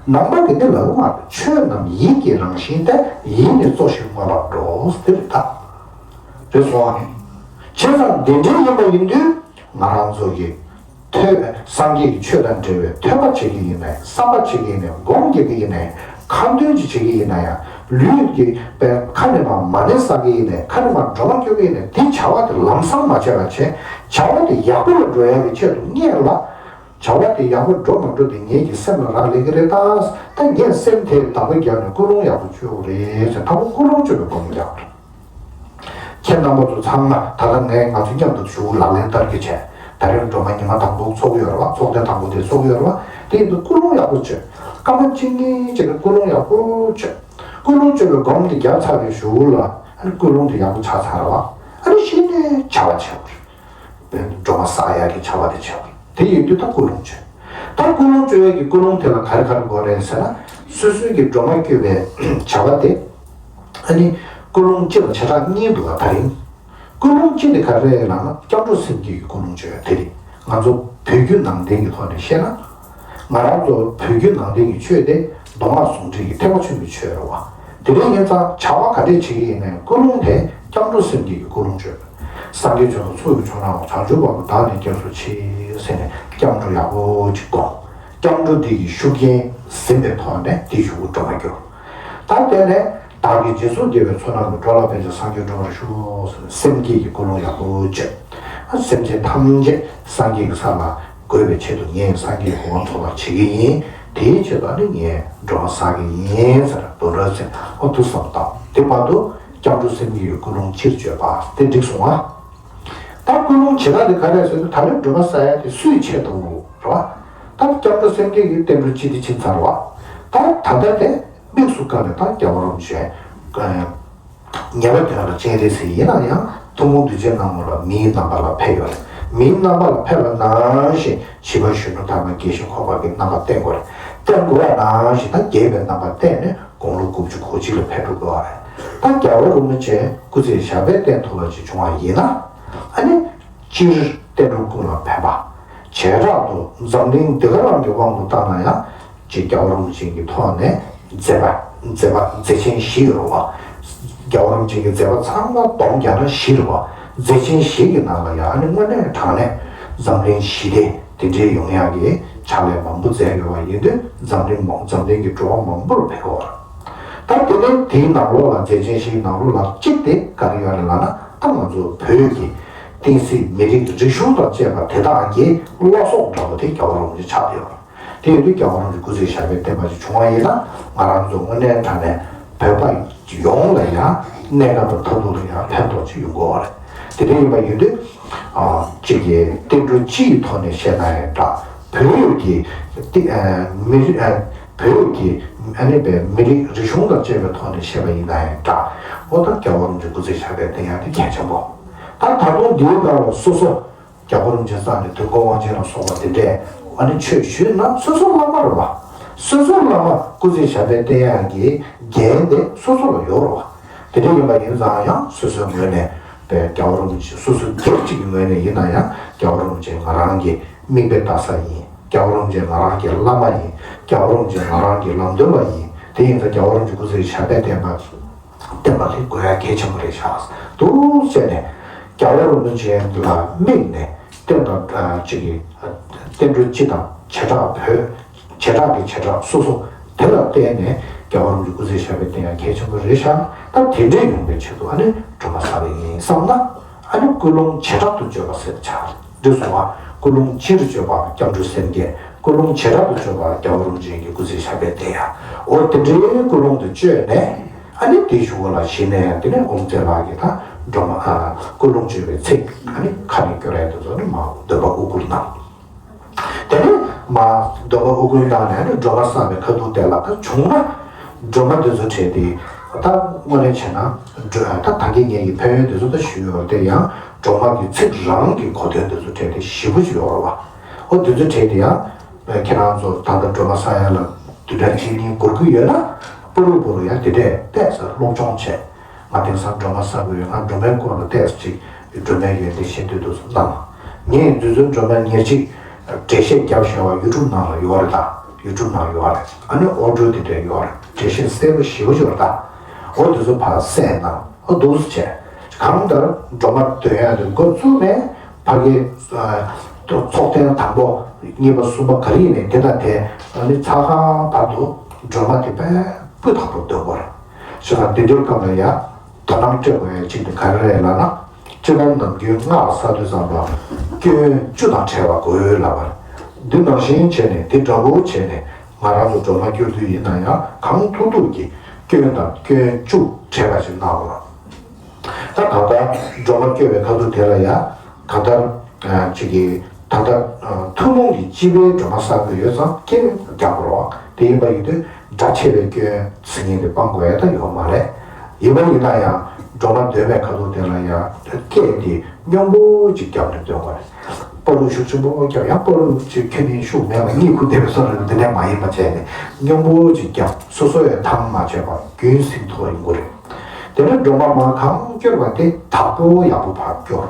ནང་པ་གི་དེ་ལབ་མ་རེད། ཆོས་རྣམས་ཡིད་ཀྱི་རང་བཞིན་ཏེ། ཡིད་ནི་གཙོ་ཞིང་སྔོན་ལ་འགྲོ་ཟེར་དེ་རེད་ད། རེད་སོང་ཨ། བྱས་ཙང་དེ་འདྲའི་ཡིན་པ་ཡིན་དུས་ང་རང་ཚོ་གི་ཐོས་སངས་རྒྱས་ཀྱི་ཆོས་དང་འབྲེལ་བའི་ཐོས་པ་བྱེད་ཀྱི་ཡིན་ནའི། བསམ་པ་བྱེད་ཀྱི་ཡིན་ནའི། སྒོམ་རྒྱག་གི་ཡིན་ནའི། ཁ་འདོན་ཅིག་བྱེད་ཀྱི་ཡིན་ན་ཡང་། ལུས་ཀྱི་པའི་ཁ་ནས་མར་མ་ཎི་བསགས་ཀྱི་ཡིན་ནའི། ཁ་ནས་མར་སྒྲོལ་མ་སྐྱོར་གྱི་ཡིན་ནའི། དེ་བྱ་བ་དེ་ལམ་སང་མ་བྱས་པ་བྱས། བྱ་བ་དེ་ཡག་པོ་ལ་འགྲོ་ཡག་གི་ཆེད་དུ་སྔོན་ལ། བྱ་བ་དེ་ཡག་པོ་འགྲོ་མ་འགྲོ་དེ་ངེད་ཀྱི་སེམས་ལ་རག་ལས་ཀྱི་རེད་ད། ད་ངས་སེམས་དེ་བདག་པོ་རྒྱག་ནས་ཀུན་སློང་ཡག་པོ་བཅོས་དགོས་རེད་ཟེར། ད་ཀུན་སློང་བཅོས་པའི་སྒོ་ནས་རྒྱག་དགོས་རེད། ཁྱེད་རྣམ་པ་ཚོ་ཚང་མ་ད་ལྟ་ངས་ང་ཚོ་མཉམ་དུ་ཞུ་ལག་ལེན་བསྟར་རྒྱུ་བྱས། ད་རེས་སྒྲོལ་མ་ཉི་མ་དང་པོ་ཚོགས་ཡོད་རེད་བ། ཚོགས་ཐེངས་དང་པོ་དེ་ཚོགས་ཡོད་རེད་བ། དེ་ཡིན་དུས་ཀུན་སློང་ཡག་པོ་བཅོས། སྐར་མ་གཅིག་གཉིས་ཅིག་ལ་ཀུན་སློང་ཡག་པོ་བཅོས། ཀུན་སློང་བཅོས་པའི་སྒོམ་དེ་བརྒྱབ་ཚར་བའི་གཞུག་ལ་ཨ་ནི་ཀུན་སློང་དེ་ཡག་པོ་ཆགས་ཚར་བ། ཨ་ནི་གཞི་ནས་བྱ་བ་བྱེད་དགོས་རེད། སྒྲོལ་མ་བསགས་ཡག་གི་བྱ་བ་དེ་བྱེད་དགོས་རེད། དེ་ཡིན་དུས་ད་ཀུན་སློང་བཅོས། ད་ཀུན་སློང་བཅོས་ཡག་གི་ཀུན་སློང་དེ་ལ་ག་རེ་ག་རེ་དགོས་རེད་ཟེར་ན། སོ་སོའི་གི་སྒྲོལ་མ་བཀོད་པའི་བྱ་བ་དེ། ཨ་ནི་ཀུན་སློང་སྤྱི་ལ་བྱེ་བྲག་གཉིས་འདུག་བ། ད་རིང་ཀུན་སློང་སྤྱི་དེ་ག་རེ་རེད་ལབ་ན། སྐྱབས་འགྲོ་སེམས་བསྐྱེད་ཀྱི་ཀུན་སློང་བཅོས་ཡག་དེ་རེད། ང་ཚོ་བོད་བརྒྱུད་ནང་བསྟན་གྱི་ཐོག་ནས་བཤད་ན། ང་རང་ཚོ་བོད་བརྒྱུད་ནང་བསྟན་གྱི་ཆོས་དེ་མདོ་སྔགས་ཟུང་འབྲེལ་གྱི་ཐེག་པ་ཆེན་པོའི་ཆོས་རེད་བ། དེ་འདྲ་ཡིན་ཙང་བྱ་བ་ག་འདྲས་བྱེད་ཀྱི་ཡིན་ནའི་ཀུན་སློང་དེ་སྐྱབས་འགྲོ་སེམས་བསྐྱེད་ཀྱི་ཀུན་སློང་བཅོས། སངས་རྒྱས་བྱོན་ལ་ཚོགས་ཀྱི་མཆོག་གནང་བ། བྱང་ཆུབ་བར་དུ་བདག་ནི་སྐྱབས་སུ་མཆི་ཟེར་ནས་སྐྱབས་འགྲོ་ཡག་པོ་ཅིག་སྒོམ། སྐྱབས་འགྲོ་འདི་ཡི་ཤུགས་རྐྱེན་ཟིན་པའི་ཐོག་ནས་དེའི་གཞུག་གུ་སྒྲོལ་མ་སྐྱོར། ད་དེ་ནས་བདག་གིས་རྗེས་སུ་དགེ་བའི་ཚོགས་རྣམས་ཀྱིས། འགྲོ་ལ་ཕན་ཕྱིར་སངས་རྒྱས་འགྲུབ་པར་ཤོག་ཟེར་ནས་སེམས་བསྐྱེད་ཀྱི་ཀུན་སློང་ཡག་པོ་བཅོས། སེམས་ཅན་ཐམས་ཅད་སངས་རྒྱས་ཀྱི་ས་ལ་འགོད་པའི་ཆེད་དུ་ངས་སངས་རྒྱས་གོ་འཕང་ཐོབ་པར་བྱེད་ཀྱི་ཡིན། དེའི་ཆེད་དུ་ཨ་ནི་ངས་སྒྲོལ་མ་བསགས་ཀྱི་ཡིན་ཟེར། དུད་འགྲོ་ཟེར། ཨོ་དུ་བསམ་བཏང་། དེ་བར་དུ་སྐྱབས་འགྲོ་སེམས་བསྐྱེད་ཀྱི་ཀུན་སློང་སྤྱིར་བཅོས་པ་དེ་འགྲིག་སོང་ང་། ད་ཀུན་སློང་བྱེ་བྲག་དེ་ག་རེ་ཟེར་དུས། ད་ལན་སྒྲོལ་མ་བསགས་ཡག་དེ་སུའི་ཆེད་དུ་རེད་བ། ད་སྐྱབས་འགྲོ་སེམས་བསྐྱེད་ཀྱི་བསྟན་འགྲོའི་སྤྱི་དེ་ཕྱིན་ཚར་བ། ད་ད་ལྟ་དེ་དམིགས་སུ་བཀར་ནས་ད་རྒྱལ་བ་རིན་པོ་ཆེ། ཉེ་བར་དོན་ལ་སྤྱན་རས་གཟིགས་ཡིན་ན་ཡང་། ཐུན་མོང་གདུལ་བྱའི་སྣང་ངོ་ལ་མིའི་རྣམ་པ་ལ་ཕེབས་ཡོད་རེད། མིའི་རྣམ་པ་ལ་ཕེབས་པ་ནང་བཞིན་བྱིས་པ་གཞོན་ནུ་དར་མ་དགེ་བཤེས་འཁོར་བ་གི་རྣམ་པ་བསྟན་དགོས་རེད། བསྟན་དགོས་པ་ནང་བཞིན་ད་རྒྱས་པའི་རྣམ་པ་བསྟན་ནས་དགུང་ལོ་དགུ་བཅུ་གོ་གཅིག་ལ་ཕེབས་འགྲོ་དགོས་པ་རེད། ད་རྒྱལ་བ་རིན་པོ་ཆེ་སྐུ་ཚེ་ཞབས་པད་བརྟན་ཐུབ་པ་ཅིག་བྱུང་བ་ཡིན་ན། ཨ་ནི་སྤྱིར་བསྟན་འགྲོ་ཀུན་ལ་ཕན་པ། བྱེ་བྲག་ཏུ་འཛམ་གླིང་འདི་ག་རང་གི་དབང་དུ་བཏང་ན་ཡང་། ཅེས་རྒྱལ་བ་རིན་པོ་ཆེ་གི་ཐོག་ནས་མཛད་པ། མཛད་པ་མཛད་ཆེན་བཞི་ཡོད་རེད་བ། རྒྱལ་བ་རིན་པོ་ཆེ་གི་མཛད་པ་ཚང་མ་བསྡོམས་བརྒྱབ་ན་བཞི་རེད་བ། མཛད་ཆེན་བཞི་གི་ནང་ལ་ཡང་ཨ་ནི་དངོས་གནས་དྲང་གནས་འཛམ་གླིང་ཞི་བདེ་དེ་འདྲའི་ཡོང་ཡག་གི་ཕྱག་ལས་མང་པོ་མཛད་ཡོད་པ་ཡིན་དུས། འཛམ་གླིང་མང་འཛམ་གླིང་གི་འགྲོ་བ་མང་པོར་ཕན་གྱི་ཡོད་རེད། ད་དེ་ནས་དེའི་ནང་ལོགས་ལ། མཛད་ཆེན་བཞིའི་ནང་ལོགས་ལ་གཅིག་དེ་ག་རེ་ཡོད་རེད་ལབ་ན། ད་ང་ཚོ་བོད་ཀྱི་བསྟན་སྲིད་མི་རིགས་རིག་གཞུང་དང་བཅས་པ་དེ་དག་གི་བློ་སྲོག་འདྲ་པོ་དེ་རྒྱལ་བ་རིན་པོ་ཆེ་ཆགས་བསྡད་ཡོད་རེད། དེ་ཡིན་དུས་རྒྱལ་བ་རིན་པོ་ཆེ་སྐུ་ཚེ་ཞབས་པད་བརྟན་པ་ཞིག་བྱུང་བ་ཡིན་ན། ང་རང་ཚོ་དངོས་གནས་དྲང་གནས་བོད་པ་ཡོངས་ལ་ཡང་། གནས་སྐབས་དང་མཐར་ཐུག་ལ་ཡང་ཕན་ཐོགས་ཅིག་ཡོང་གི་ཡོད་རེད། དེ་འདྲ་ཡིན་པ་ཡིན་དུས། ཨ། གཅིག་གི་བསྟན་འགྲོ་སྤྱི་ཡི་ཐོག་ནས་བཤད་ན་ཡང་འདྲ། བོད་ཀྱི་ཏི་ཨ་མི་རིགས། ཨ། བོད་ཀྱི་ཨ་ནི་བའི་མི་རིགས་རིག་གཞུང་དང་བཅས་པའི་ཐོག་ནས་བཤད་པ་ཡིན་ན་ཡང་འདྲ། འོ་ད་རྒྱལ་བ་རིན་པོ་ཆེ་སྐུ་ཚེ་ཞབས་པད་བརྟན་ཡག་དེ་གལ་ཆེན་པོ། ད་ད་དུང་འདིའི་ནང་ལ་སོ་སོ། རྒྱལ་བ་རིན་པོ་ཆེ་ས་ནས་དུས་འཁོར་དབང་ཆེན་ལ་སོགས་པ་དེ་འདྲས་ཨ་ནི་ཆོས་ཞུས་ན། སོ་སོ་བླ་མ་རེད་བ། སོ་སོ་བླ་མ་སྐུ་ཚེ་ཞབས་པད་བརྟན་ཡག་གི་འགན་དེ་སོ་སོ་ལ་ཡོད་རེད་བ། དེ་འདྲ་ཡིན་པ་ཡིན་ཙང་ཡང་། སོ་སོའི་ངོས་ནས་པའི་རྒྱལ་བ་རིན་པོ་ཆེ། སོ་སོ་སྒེར་གཅིག་གི་ངོས་ནས་ཡིན་ན་ཡང་། རྒྱལ་བ་རིན་པོ་ཆེ་ང་རང་གི་མིག་དཔེ་ལྟ་ས་ཡིན། རྒྱལ་བ་རིན་པོ་ཆེ་ང་རང་གི་བླ་མ་ཡིན། རྒྱལ་བ་རིན་པོ་ཆེ་ང་རང་གི་ལམ་སྟོན་པ་ཡིན། དེ་ཡིན་ཙང་རྒྱལ་བ་རིན་པོ་ཆེ་སྐུ་ཚེ་ཞབས་པད་བརྟན་པ། བརྟན་པ་དེ་དགོས་ཡ་གལ་ཆེན་པོ་རེད་ཤག་འདུག་བྱས་ནས། རྒྱལ་བ་རིན་པོ་ཆེ་ལ་དམིགས་ནས་བསྟན་དང་། ཨ། གཅིག་གི་བསྟན་འགྲོ་སྤྱི་དང་བྱེ་བྲག་བོད། བྱེ་བྲག་གི་བྱེ་བྲག་སོ་སོ་དེ་ལ་བརྟེན་ནས་རྒྱལ་བ་རིན་པོ་ཆེ་སྐུ་ཚེ་ཞབས་པད་བརྟན་ཡ་གལ་ཆེན་པོ་རེད་ཤག་ད་དེ་འདྲས་ཡོང་བའི་ཆེད་དུ་ཨ་ནི་སྒྲོལ་མ་བསགས་པ་ཡིན་བསམ་ན། ཨ་ནི་ཀུན་སློང་བྱེ་བྲག་ཏུ་བཅོས་པ་ཟེར་ཆགས་འགྲིག་སོང་བ། ཀུན་སློང་སྤྱིར་བཅོས་པ་སྐྱབས་འགྲོ་སེམས་བསྐྱེད། ཀུན་སློང་བྱེ་བྲག་ཏུ་བཅོས་པ་རྒྱལ་བ་རིན་པོ་ཆེ་གི་སྐུ་ཚེ་ཞབས་པད་བརྟན་ཡ། འོ་དེ་འདྲའི་ཀུན་སློང་དུ་བཅོས་ནས། ཨ་ནི་དེའི་གཞུག་ལ་གཞི་ནས་དེ་ནས་ཨོཾ་རྩེ་ལགས་ཀྱིས་ད་སྒྲོལ་མ། ཨ། ཀུན་སློང་བཅོས་པའི་ཚིག་ཨ་ནི་ཁ་ནས་སྐྱོར་ཡ་དེ་ཚོ་ནི་མར་འདོན་པ་དབུ་སྐུར་གནང་། དེ་ནས་མར་འདོན་པ་དབུ་སྐུར་གནང་ནས། ཨ་ནི་སྒྲོལ་མ་བསགས་པའི་ཁ་ཐུག་དེ་ལ་ད་བྱུང་ན་སྒྲོལ་མ་དེ་ཚོ་བྲིས་ཏེ། ད་དངོས་གནས་བྱས་ན་སྒྲོལ། ད་ད་གིན་ངས་ཀྱི་ཕན་ཡོན་དེ་ཚོ་ད་ཞུས་ཡོད་རེད་དེ། ཡང་སྒྲོལ་མ་གི་ཚིག་རང་གི་གོ་དོན་དེ་ཚོ་བྲིས་ཏེ་ཞེ་པོ་ཅིག་ཡོད་རེད་བ། ཨོ་དེ་ཚོ་བྲིས་ཏེ་ཡང་། ཁྱེད་རང་ཚོ་ད་ལྟ་སྒྲོལ་མ་བསགས་ཡ་ལ་བདུན་ཕྲག་གཅིག་གཉིས་འགོར་གྱི་ཡོད་ན། པུ་རུ་པུ་རུ་ཡ་དེ་འདྲས་ཏོག་ཙམ་སློབ་སྦྱོང་བྱས། ང་དེང་སང་སྒྲོལ་མ་བསགས་ཀྱི་ཡོད། ང་སྒྲོལ་མའི་སྐོར་ལ་ཏོག་ཙམ་ཅིག་སྒྲོལ་མའི་ཡོན་ཏན་ཤེས་འདོད་འདུག་གསུངས་གནང་། ངས་རྫུན་རྫུན་སྒྲོལ་མ་ཉེར་གཅིག་འགྲེལ་བཤད་བརྒྱབ་བཞག་པ་ཡུ་ཊུབ་ནང་ལ་ཡོད་རེད་ད། ཡུ་ཊུབ་ནང་ཡོད་རེད། ཨ་ནི་ཨོ་ཌི་ཡོ་དེ་འདྲས་ཡོད་རེད། འགྲེལ་བཤད་གསལ་པོ་ཞེ་པོ་ཅིག་ཡོད་རེད་ད། འོ་དེ་ཚོ་ཕར་གསན་གནང་། ཨོ་འདུག་སེ་བྱས། གང་ལྟར་སྒྲོལ་མ་འདོན་ཡ་དེ་འགོ་བཙུགས་ནས། ཕ་གི། ཨ། ཚོགས་ཐེངས་དང་པོ་གཉིས་པ་གསུམ་པ་ག་རེ་ཡིན་ནའི་དེ་དང་དེ་ཨ་ནི་ཚ་ཁ་བར་དུ་སྒྲོལ་མ་དེ་དཔེ་སྤུས་དག་པོ་འདོན་དགོས་རེད། བྱས་ཙང་དེ་འདྲའི་སྐབས་ལ་ཡ་དོ་སྣང་སྤྲད་དགོས་ཡ་གཅིག་དེ་ག་རེ་རེད་ལབ་ན། སྤྱིར་བཏང་ནམ་རྒྱུན་སྔགས་བསགས་དུས་ཙམ་པ་སྐྱོན་བཅུ་དང་བྲལ་བ་དགོས་ལབ་པ་རེད། འདི་ནང་བཞིན་བྱས་ནས། དེ་འདྲ་བོ་བྱས་ནས་ང་རང་ཚོ་སྒྲོལ་མ་སྐྱོར་དུས་ཡིན་ན་ཡང་། གང་ཐུབ་ཐུབ་ཀྱིས་སྐྱོན་དང་སྐྱོན་བཅུ་བྲལ་བ་ཞིག་གནང་དགོས་རེད། ད་ད་ལྟ་སྒྲོལ་མ་བཀོད་པའི་ཁ་ཐུག་དེ་ལ་ཡ། ད་ལྟ་ཨ་ཅིག་གིས་ད་ལྟ་ཨ་ཐུན་མོང་གི་སྤྱི་པའི་སྒྲོལ་མ་བསགས་ཀྱི་ཡོད་ཙང་སྐྱོན་རྒྱག་དགོས་རེད་བ། དེ་ཡིན་པ་ཡིན་དུས་ སྒྲ་ཆེ་བའི་སྐྱོན་ཟེར་མཁན་དེ་སྤང་དགོས་ཡ་ད་ཡོད་མ་རེད། ཡིན་པ་ཡིན་ན་ཡང་སྒྲོལ་མ་འདོན་པའི་ཁ་ཐུག་དེ་ལ་ཡང་སྐད་དེ་སྙོམས་པོ་ཅིག་བརྒྱབ་ནས་འདོན་དགོས་རེད། སྤ་ལོ་ཤུགས་ཆེན་པོ་བརྒྱབ་ཡང་སྤ་ལོ་ཅིག་ཁྱོན་ནས་ཤུགས་མེད་པ་གཉིད་ཁུག་བསྡད་པའི་བཟོ་འདྲ་འདི་འདྲ་མ་ཡིན་པ་བྱས་ནས་སྙོམས་པོ་ཅིག་བརྒྱབ། སོ་སོ་ཡང་ཐང་མ་ཆད་པར་རྒྱུན་སྲིང་ཐོག་ཡོང་གི་རེད། དེ་ནས་སྒྲོལ་མ་མར་གང་སྐྱོར་བ་དེ་དྭགས་པོ་ཡག་པོ་ཕར་སྐྱོར།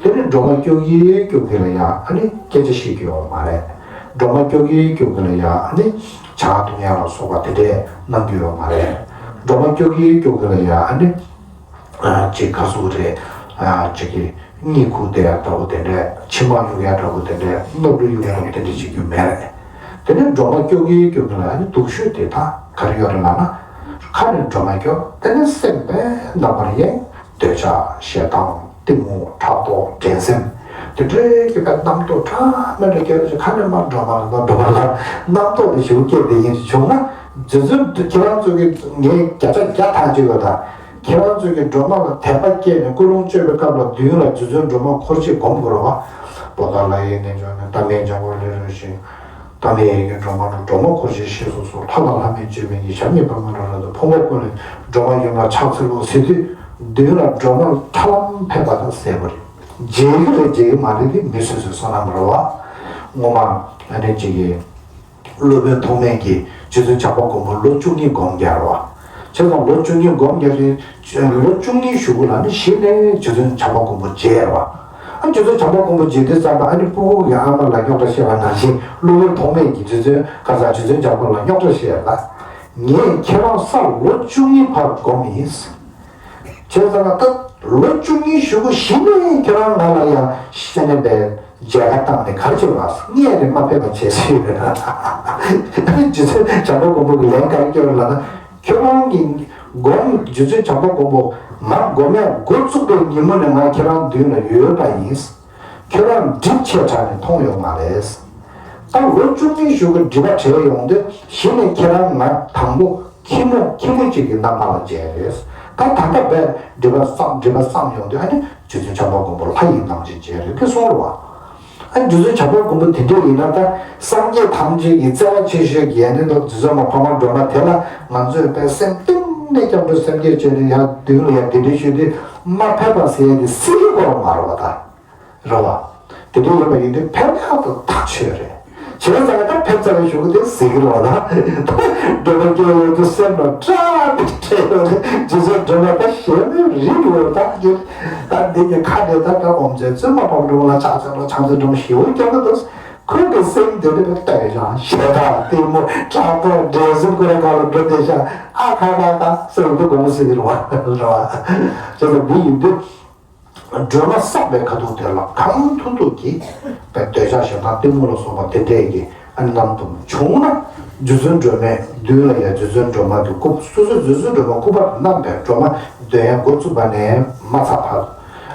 དེ་ནས་སྒྲོལ་མ་སྐྱོར་གྱིན་སྐྱོར་གྱིན་ལ་ཡང་ཨ་ནི་སྐད་ཆ་བཤད་རྒྱུ་ཡོད་མ་རེད། སྒྲོལ་མ་སྐྱོར་གྱིན་སྐྱོར་གྱིན་ལ་ཡང་ཨ་ནི་ཇ་འཐུང་ཡག་ལ་སོགས་པ་དེ་འདྲས་གནང་རྒྱུ་ཡོད་མ་རེད། སྒྲོལ་མ་སྐྱོར་གྱིན་སྐྱོར་གྱིན་ལ་ཡང་ཨ་ནི་ཅིག་ག་ཟེར་དགོས་རེད། ཅིག་གི་གཉིད་ཁུག་བསྡད་ཡག་འདྲ་པོ་དེ་འདྲས། མཆི་མ་གཡུག་ཡག་འདྲ་པོ་དེ་འདྲས། སྣབས་ལུད་གཡུག་ཡག་འདྲ་པོ་དེ་འདྲས་བྱེད་རྒྱུ་མེད་རེད། དེ་ནས་སྒྲོལ་མ་སྐྱོར་གྱིན་སྐྱོར་གྱིན་ལ་ཨ་ནི་སྡུག་ཤོས་དེ་ད་ག་རེ་ཡོད་རེད་ལབ་ན། ཁ་ནས་སྒྲོལ་མ་སྐྱོར། དེ་ནས་སེམས་པས་རྣམ་པར་གཡེང་། འདོད་ཆགས་ཞེ་སྡང་གཏི་མུག་ཕྲག་དོག་འགྲན་སེམས། དེ་འདྲའི་གི་པའི་རྣམ་རྟོག་འདྲ་མི་འདྲ་སྐྱེ་རེ་ཁ་ནས་མར་སྒྲོལ་མ་ལ་སྒྲོལ་མ་ལ་རྣམ་རྟོག་དེ་ཞེ་པོ་སྐྱེས་བསྡད་མཁན་ཞིག་བྱུང་ན། རྗེ་བཙུན་ཁྱེད་རང་ཚོ་གི་ངས་བརྒྱ་ཆ་བརྒྱ་ཐག་གཅོད་ཡོད་ད། ཁྱེད་རང་ཚོ་གི་སྒྲོལ་མ་ལ་དད་པ་སྐྱེས་ནས་ཀུན་སློང་བཅོས་པའི་སྐབས་ལ་མདུན་ལ་རྗེ་བཙུན་སྒྲོལ་མ་འཁོར་གཅིག་སྒོམ་དགོས་རེད་བ། པོ་ཏཱ་ལའི་རྣལ་འབྱོར་མའི། ཏཱ་མའི་ལྗང་གུ་ལས་རོལ་ཞིང་། ཏཱ་མ་ཡི་གེ་སྒྲོལ་མ་ལ། སྒྲོལ་མ་འཁོར་བཅས་ཞེས་སུ་གསོལ། ལྷ་དང་ལྷ་མིན་བཅས་པའི་ཉིད། ཞབས་གཉིས་པདྨ་འདྲ་རབ་ཏུ། ཕུང་པོ་ཀུན་ལས་སྒྲོལ་མ་ཡོངས་ལ་ཕྱག་འཚལ་ལོ། ཟེར་དུས་མདུན་ལ་སྒྲོལ་མ་ལ་ཧ་ལམ་ཕེབས་པ་དང་ཟེར་བ་རེད། མཇལ་གི་རེད་མཇལ་གི་མ་རེད་དེ་མི་སོ་སོའི་བསོད་ནམས་རེད་བ། ངོ་མ་ཨ་ནི་ཅིག་གི་སློབ་དཔོན་ཐོགས་མེད་ཀྱིས་རྗེ་བཙུན་བྱམས་པ་མགོན་པོ་ལོ་བཅུ་གཉིས་སྒོམ་རྒྱག་རེད་བ། བྱས་ཙང་ལོ་བཅུ་གཉིས་སྒོམ་རྒྱག་དུས་ལོ་བཅུ་གཉིས་གཞུག་གུ་ལ་ནི་གཞི་ནས་རྗེ་བཙུན་བྱམས་པ་མགོན་པོ་མཇལ་རེད་བ། ཨ་རྗེ་བཙུན་བྱམས་པ་མགོན་པོ་མཇལ་དུས་ཙམ་པ་ཨ་ནི་སྤུ་གུ་གི་ཨ་མ་ལ་རྙོག་དྲ་བཤད་པ་ནང་བཞིན་སློབ་དཔོན་ཐོགས་མེད་ཀྱིས་རྗེ་བཙུན་ཁ་སང་རྗེ་བཙུན་བྱམས་པ་ལ་རྙོག་དྲ་བཤད་ལ། ངས་ཁྱེད་རང་ས་ལོ་བཅུ་གཉིས་བར་སྒོམ་ཡིན། བྱས་ཙང་ད་ལོ་བཅུ་གཉིས་གཞུག་གུ་གཞི་ནས་ཁྱེད་རང་ང་ལ་ཡང་ཤ་ནས་པའི་མཇལ་ཁ་བཏང་ནས་ག་རེ་བྱེད་པ་སྙད་རེ་མ་ཕེབས་པ་བྱས་ཞུས་རེད། རྗེ་བཙུན་བྱམས་པ་མགོན་པོ་གི་ལན་ག་རེ་སྐྱོན་རེད་ལབ་ན། ཁྱོད་རང་གི་སྒོམ་རྗེ་བཙུན་བྱམས་པ་མགོན་པོ་ང་སྒོམ་ཡག་འགོ་བཙུགས་པའི་ཉིན་མོ་ནས་ང་ཁྱེད་རང་མདུན་ལ་ཡོད་པ་ཡིན། ཁྱོད་རང་སྒྲིབ་ཆེ་དྲགས་ནས་མཐོང་ཡོད་མ་རེད། ད་ལོ་བཅུ་གཉིས་གཞུག་གི་སྒྲིབ་པ་བྲལ་ཡོང་དུས་གཞི་ནས་ཁྱེད་རང་ང་དང་པོ་ཁྱི་མོ་ཁྱི་མོ་གཅིག་གི་རྣམ་པ་ལ་མཇལ་རེད། ད་ད་ལྟ་བས་སྒྲིབ་པ་སངས་སྒྲིབ་པ་སངས་ཡོང་དུས་ཨ་ནི་རྗེ་བཙུན་བྱམས་པ་མགོན་པོ་ལྷ་ཡི་རྣམ་ཅན་མཇལ་རེད་དེ་གསུངས་རེད་བ། ཨ་ནི་རྗེ་བཙུན་བྱམས་པ་མགོན་པོ་དེ་འདྲ་ཡིན་ན་ད་སངས་རྒྱས་ཐམས་ཅད་ཀྱི་བརྩེ་བ་ཆེ་ཤོས་ཀྱི་ཡོན་ཏན་དུ་རྗེ་བཙུན་མ་འཕགས་མ་སྒྲོལ་མ་དེ་ལ་ང་ཚོས་པའི་སེམས་གཏིང་ནས་སྐྱབས་འགྲོ་སེམས་བསྐྱེད་བྱས་ནས་ཡར་མདུན་ལ་ཡར་གདན་འདྲེན་ཞུས་ཏེ་མ་ཕེབས་པ་ཟེར་ཡ་དེ་སྲིད་ཀྱི་སྐོར་མ་རེད་བ་ད། རེད་བ། དེ་འདྲ་ཡིན་པ་ཡིན་དུས་ཕེབས་ཡག་ཏུ་ཐག་ཆོད་རེད། བྱས་ཙང་ད་ཕེབས་ཚར་བའི་གཞུག་གུ་དེ་ཟེར་གི་རེད་བ་ད། སྒྲོལ་མ་སྐྱེ་ཡོང་དུས་སེམས་ལ་སྐྲག་པའི་ཁྲེལ་ཡོད་རེད། རྗེ་བཙུན་སྒྲོལ་མ་ད་ཞལ་མི་རིག་ཡོད་ད་ཡོད། ད་འདི་གི་ཁ་ནས་ད་ད་ཨོམ་ཚེ་བཙུན་མ་འཕགས་པ་སྒྲོལ་མ་ལ་ཕྱག་འཚལ་ལོ་ཕྱག་འཚལ་སྒྲོལ་མ་ཞེ་པོ་སྐྱོན་གི་འདུག་ཁོས་གི་སེམས་འདི་ནི་ལྟོས་ཤག་ཞེ་སྡང་གཏི་མུག་ཕྲག་དོག་འགྲན་སེམས་ཁོ་རང་ག་ལ་འགྲོ་བསྡད་ཤག་ཨ་ཁ་ཁ་ཁ་སེམས་འདི་དགོངས་ཟེར་གི་རེད་བ་རེད་བ། བྱས་ཙང་འདི་ཡིན་དུས། སྒྲོལ་མ་བསགས་པའི་ཁ་ཐུག་དེ་ལ་གང་ཐུབ་ཐུབ་ཀྱིས་པའི་འདོད་ཆགས་ཞེ་སྡང་གཏི་མུག་ལ་སོགས་པ་དེ་འདྲས་ཀྱི་ཨ་རྣམ་རྟོག་བྱུང་ན་རྗེ་བཙུན་སྒྲོལ་མའི་མདུན་ལ་ཡང་རྗེ་བཙུན་སྒྲོལ་མ་གི་སྐུ་སོ་སོའི་རྗེ་བཙུན་སྒྲོལ་མ་སྐུ་པར་བསྣམས་པའི་སྒྲོལ་མ་འདོན་ཡག་འགོ་བཙུགས་པ་ནས་མ་ཚར་བར་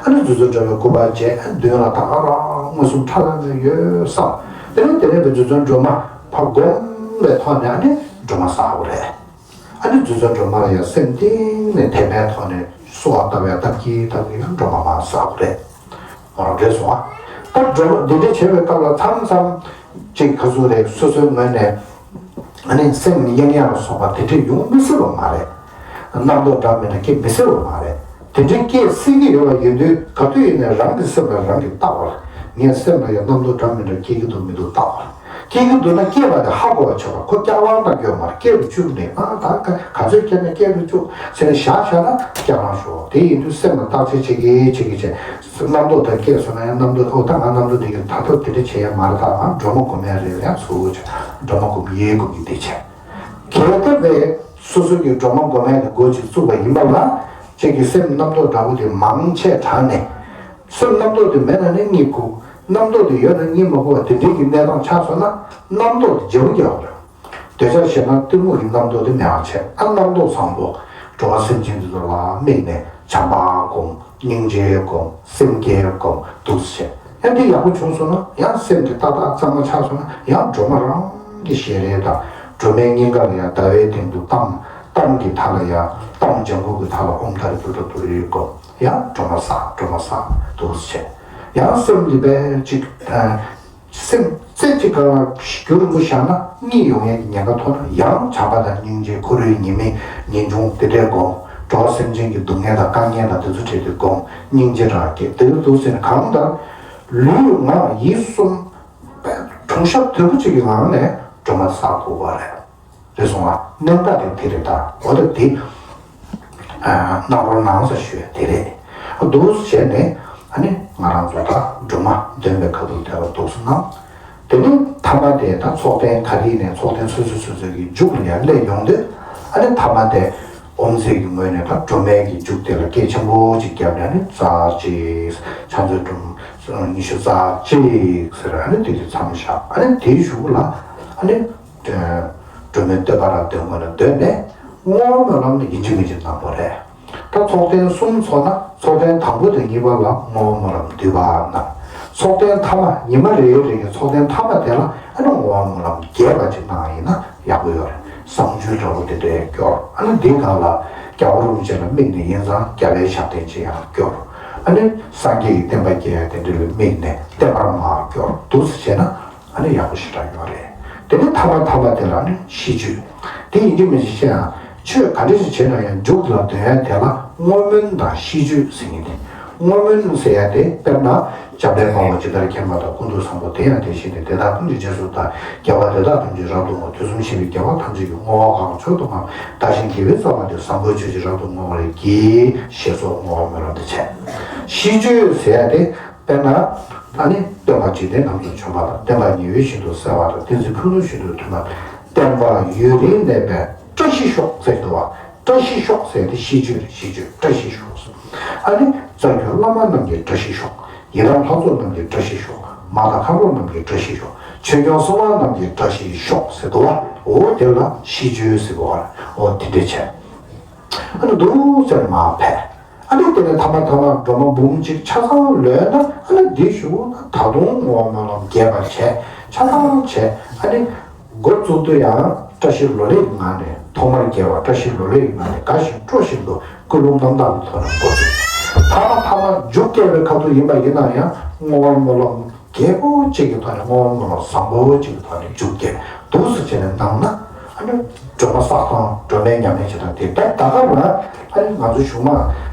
ཨ་ནི་རྗེ་བཙུན་སྒྲོལ་མའི་སྐུ་པར་མཇལ། ཨ་མདུན་ལ་ད་ག་རང་མངོན་སུམ་ཁྲ་ལམ་མེ་ཡོད་བསམ། དེ་ནས་དེ་ནས་རྗེ་བཙུན་སྒྲོལ་མ་ཕར་བསྒོམས་པའི་ཐོག་ནས་ཨ་ནི་སྒྲོལ་མ་བསགས་པ་རེད། ཨ་ནི་རྗེ་བཙུན་སྒྲོལ་མ་ལ་ཡང་སེམས་གཏིང་ནས་དད་པའི་ཐོག་ནས་གསོལ་བ་བཏབ་ཡ་བཏབ་ཀྱིན་བཏབ་ཀྱིན་ཡང་སྒྲོལ་མ་མར་བསགས་པ་རེད། འོ་རེད་སོང་ཨ། ད་སྒྲོལ་མ་འདི་འདྲ་བྱས་པའི་སྐབས་ལ་མཚམས་མཚམས་ཅིག་ག་ཚོད་རེད་སོ་སོའི་ངོས་ནས་ཨ་ནི་སེམས་གཡེང་ཡ་ལ་སོགས་པ་དེ་འདྲ་ཡོང་མི་སྲིད་པ་མ་རེད། རྣམ་རྟོག་འདྲ་མི་འདྲ་སྐྱེ་མི་སྲིད་པ་མ་རེད། དེ་འདྲའི་སྐད་སྲིད་ཀྱི་ཡོད་པ་ཡིན་དུས་ག་དུས་ཡིན་ནའི་རང་གི་སེམས་ལ་རང་གིས་བལྟ་བར། ངའི་སེམས་ལ་ཡང་རྣམ་རྟོག་འདྲ་མི་འདྲ་སྐྱེ་གི་འདུག་མི་འདུག་བལྟ་བར། སྐྱེ་གི་འདུག་ན་སྐྱེས་པ་དེ་ཧ་གོ་བ་བྱེད་པ། ཁོ་སྐྱེ་བ་འདྲ་སྐྱེ་མ་རེད། སྐྱེ་རུ་བཅུག་ནས་ཨ་ད་ག་ག་ཚོད་སྐྱེ་ན་སྐྱེ་རུ་བཅུག་ཟེར་ནས་བཞག་བཞག་ན་སྐྱེ་རང་ཤོག་དེ་ཡིན་དུས་སེམས་ལ་བརྟག་དཔྱད་བྱེད་ཀྱི་བྱེད་ཀྱི་བྱེད། རྣམ་རྟོག་དང་སྐྱེས་སོང་ན་ཡང་རྣམ་རྟོག་ཨོ་ད་ང་རྣམ་རྟོག་འདི་གི་ད་ཐབས་དེ་འདྲ་བྱེད་ཡ་མ་རེད། ད་ང་སྒྲོལ་མ་སྒོམ་ཡ་རེད། ཡང་ཚུར་བྱ་སྒྲོལ་མ་སྒོམ་ཡའི་སྒོམ་གྱི་དེ་བྱས། གལ་ཏེ་བས་སོ་སོ་གི་སྒྲོལ་མ་སྒོམ་ཡ་གི་འགོ་ཅིག་བཙུགས་པ་ཡིན་པ་ལ་ཁྱེད་ཀྱི་སེམས་རྣམ་རྟོག་འདྲ་པོ་དེ་མང་ཆེ་དྲགས་ནས། སེམས་རྣམ་རྟོག་དེ་མེད་ན་ནི་གཉིད་ཁུག་རྣམ་རྟོག་དེ་ཡོད་ན་གཉིད་མ་ཁུག་པ་དེ་འདྲའི་གི་གནས་སྟངས་ཆགས་སོང་ན་རྣམ་རྟོག་དེ་བརྗེ་པོ་རྒྱག་དགོས། འདོད་ཆགས་ཞེ་སྡང་གཏི་མུག་གི་རྣམ་རྟོག་དེ་མེད་པ་བྱས། ཨ་རྣམ་རྟོག་བཟང་པོ་འགྲོ་བ་སེམས་ཅན་དེ་ཚོ་ལ་དམིགས་ནས་བྱམས་པ་སྒོམ། སྙིང་རྗེ་སྒོམ། སེམས་བསྐྱེད་སྒོམ་འདུག་སེ་བྱས། ཡང་འདི་ཡག་པོ་བྱུང་སོང་ན་ཡང་སེམས་དེ་ཏག་ཏག་གཙང་མ་ཆགས་སོང་ན་ཡང་སྒྲོལ་མ་རང་གི་ཞལ་རས་དང་སྒྲོལ་མའི་སྙིང་ག་ལ་ཡང་ཟླ་བའི་སྟེང་དུ་གཏམས། གཏམས་ཀྱི་མཐའ་ལ་ཡང་གཏམས་ལྗང་གུ་གི་མཐའ་ལ་ཨོཾ་ཏཱ་རེ་ཏུཏྟཱ་ཏུ་རེ་སྒོམ། ཡང་སྒྲོལ་མ་བསགས། སྒྲོལ་མ་བསགས་འདུག་སེ་བྱས། ཡང་སེམས་འདི་པས་ཅིག་སེམས་རྩེ་གཅིག་ག་ལ་རྒྱུ་རིང་པོ་བཞག་ན་གཉིད་ཡོང་ཡས་ཀྱི་ཉེན་ཁ་མཐོ་ན། ཡང་བྱམས་པ་དང་སྙིང་རྗེ། ཁོ་རའི་ཉེས་དམིགས་ངེས་འབྱུང་དེ་འདྲའི་སྒོམ། འགྲོ་བ་སེམས་ཅན་གྱི་སྡུག་བསྔལ་དང་དཀའ་ངལ་དང་དེ་ཚོ་འཕྲད་དུས་སྒོམ། སྙིང་རྗེ་རང་སྐྱེ། དེ་ཚོ་ཟེར་ནས་གང་ལྟར་ལུས་ངག་ཡིད་གསུམ་གྲུང་ཤག་དོད་པོ་གཅིག་གི་ངང་ནས་སྒྲོལ་མ་བསགས་དགོས་པ་རེད། རེད་སོང་ང་། གནད་འགག་དེ་དེ་རེད། ད་འོ་ད་དེ་གནང་རོགས་གནང་ཟེར་ཞུ་ཡ་དེ་རེད། འདུག་བྱས་ནས་ཨ་ནི་ང་རང་ཚོ་ད་སྒྲོལ་མ་འདོན་པའི་ཁ་ཐུག་དེ་ལ་འདུག་སེ་གནང་། དེ་ནས་ཐ་མ་དེ་ད་ཚོགས་རྟེན་ག་རེ་ཡིན་ནའི་ཚོགས་རྟེན་སོ་སོ་སོ་སོའི་གི་མཇུག་ལ་ཡར་སླེབས་ཡོང་དུས། ཨ་ནི་ཐ་མ་དེ་ཨོཾ་ཟེར་གྱི་ངོས་ནས་ད་སྒྲོལ་མའི་གི་མཇུག་དེ་ལ་སྐད་ཆེན་པོ་ཅིག་བརྒྱབ་ནས། ཨ་ནི་རྩ་གཅིག་ཕྱག་མཛོད་སྒྲོལ་མ་ཉི་ཤུ་རྩ་གཅིག་ཟེར། ཨ་ནི་དེ་དུས་མཚམས་བཞག་ཨ་ནི་དེའི་གཞུག་ལ་ཨ་ནི་སྒྲོལ་མའི་བསྟོད་པ་རབ་འདོན་ངོས་ནས་འདོན་ནས། བསྔོ་བ་སྨོན་ལམ་ནི་ཡིན་གཅིག་མིན་གཅིག་གནང་དགོས་རེད། ད་ཚོགས་རྟེན་གསུམ་ཚོགས་ན་ཚོགས་རྟེན་དང་པོ་དང་གཉིས་པ་ལ་བསྔོ་བ་སྨོན་ལམ་འདུས་པ་གནང་། ཚོགས་རྟེན་ཐ་མ་ཉི་མ་རེ་རེ་གི་ཚོགས་རྟེན་ཐ་མ་དེ་ལ་ཨ་ནི་བསྔོ་བ་སྨོན་ལམ་རྒྱས་པ་ཅིག་གནང་ཡིན་ན་ཡག་པོ་ཡོད་རེད། བསང་མཆོད་འདྲ་བོ་དེ་འདྲའི་སྐྱོར། ཨ་ནི་འདིའི་སྒང་ལ་རྒྱལ་བ་རིན་པོ་ཆེ་ལ་དམིགས་ནས་ཡིན་ཙང་རྒྱལ་བའི་ཞབས་བརྟན་ཅིག་ཡང་སྐྱོར། ཨ་ནི་སངས་རྒྱས་ཀྱི་བསྟན་པ་སྐྱེལ་ཡ་དེ་འདྲ་ལ་དམིགས་ནས་བསྟན་པར་མར་སྐྱོར། འདུག་སེ་བྱས་ན་ཨ་ནི་ཡག་པོ་ཞེ་དྲག་ཡོད་རེད། དེ་ནས་ཐ་མ་ཐ་མ་དེ་ལ་ནི་ཤིས་བརྗོད། དེ་ཡིན་གཅིག་མིན་གཅིག་བཤད་ཡང་ཆོས་ག་འདྲ་ཞིག་བྱས་ན་ཡང་མཇུག་ལ་འདོན་ཡ་དེ་ལ་བསྔོ་སྨོན་དང་ཤིས་བརྗོད་ཟེར་མཁན་དེ། བསྔོ་སྨོན་ཟེར་ཡ་དེ་དཔེར་ན་འཇམ་དཔལ་དཔའ་བོས་ཇི་ལྟར་མཁྱེན་པ་དང་། ཀུན་ཏུ་བཟང་པོ་དེ་ཡང་དེ་བཞིན་ཏེ། དེ་དག་ཀུན་གྱི་རྗེས་སུ་བདག་རྒྱལ་བ་དེ་དག་ཐམས་ཅད་རབ་ཏུ་བསྔོ། དུས་གསུམ་གཤེགས་པའི་རྒྱལ་བ་ཐམས་ཅད་ཀྱི། བསྔོ་བ་གང་མཆོག་ཏུ་བསྔོ་བ་དེ། བདག་གཞན་དགེ་བའི་རྩ་བ་འདི། བཟང་པོའི་ཆོས་ཀྱི་རབ་ཏུ་བསྔོ་བར་བགྱི། ཞེས་སོགས་བསྔོ་བ་སྨོན་ལམ་དེ་བྱས། ཤིས་བརྗོད་ཟེར་ཡ་དེ། དཔེར་ན། ཨ་ནི་སྟོན་པ་འཇིག་རྟེན་ལམ་དུ་བྱོན་པ་དང་། བསྟན་པ་ཉི་འོད་བཞིན་དུ་གསལ་བ་དང་། བསྟན་འཛིན་ཕུན་ཚོགས་བཞིན་དུ་ཐོན་པ་དང་། བསྟན་པ་ཡུན་རིང་གནས་པའི་བཀྲ་ཤིས་ཤོག་ཟེར་འདུག་བ། བཀྲ་ཤིས་ཤོག་ཟེར་དེ་ཤིས་བརྗོད་རེད། ཤིས་བརྗོད་བཀྲ་ཤིས་ཤོག་ཟེར། ཨ་ནི་རྩ་བརྒྱུད་བླ་མ་རྣམས་ཀྱི་བཀྲ་ཤིས་ཤོག་ཡི་དམ་ལྷ་ཚོགས་རྣམས་ཀྱི་བཀྲ་ཤིས་ཤོག་མ་དང་ཁམས་པ་རྣམས་ཀྱི་བཀྲ་ཤིས་ཤོག་ཆོས་སྐྱོང་སྲུང་མ་རྣམས་ཀྱི་བཀྲ་ཤིས་ཤོག་ཟེར་འདུག་བ། འོ་དེ་ལ་ཤིས་བརྗོད་ཟེར་གོ་བ་རེད། འོ་དེ་འདྲས་བྱས། ཨ་ནི་འདུག་ཟེར་མར་ཕེབས། ཨ་ནི་དེ་ནས་ཐ་མ་ཐ་མ་སྒྲོལ་མ་འབུམ་གཅིག་ཆ་ཚང་ལོན་ན། ཨ་ནི་འདི་གཞུག་ན་ད་དུང་བསྔོ་བ་སྨོན་ལམ་རྒྱས་པར་བྱས། ཆ་ཚང་བྱས། ཨ་ནི་འགོ་བཙུགས་དུས་ཡང་བཀྲ་ཤིས་ལོ་ལེགས་ཀྱི་ངང་ནས། ཐོག་མར་རྒྱས་པ་བཀྲ་ཤིས་ལོ་ལེགས་ཀྱི་ངང་ནས་དགའ་ཞིང་སྤྲོ་བཞིན་དུ་ཀུན་སློང་རྣམ་དག་གི་ཐོག་ནས་འགོ་བཙུགས། ཐ་མ་ཐ་མ་མཇུག་རྒྱས་པའི་ཁ་ཐུག་ཡིན་པ་ཡིན་ན་ཡང་བསྔོ་བ་སྨོན་ལམ་རྒྱས་པོ་གཅིག་གི་ཐོག་ནས། བསྔོ་བ་སྨོན་ལམ་བཟང་པོ་གཅིག་གི་ཐོག་ནས་མཇུག་རྒྱས། འདུག་སེ་བྱས་ནས་གནང་ན། ཨ་ནི་སྒྲོལ་མ་བསགས་སྟངས། སྒྲོལ་མའི་ཉམས་ལེན་བྱེད་སྟངས་དེ་ལྟར། ད་ག་རང་ཨ་ནི་ང་ཚོ་གཞུང་མང་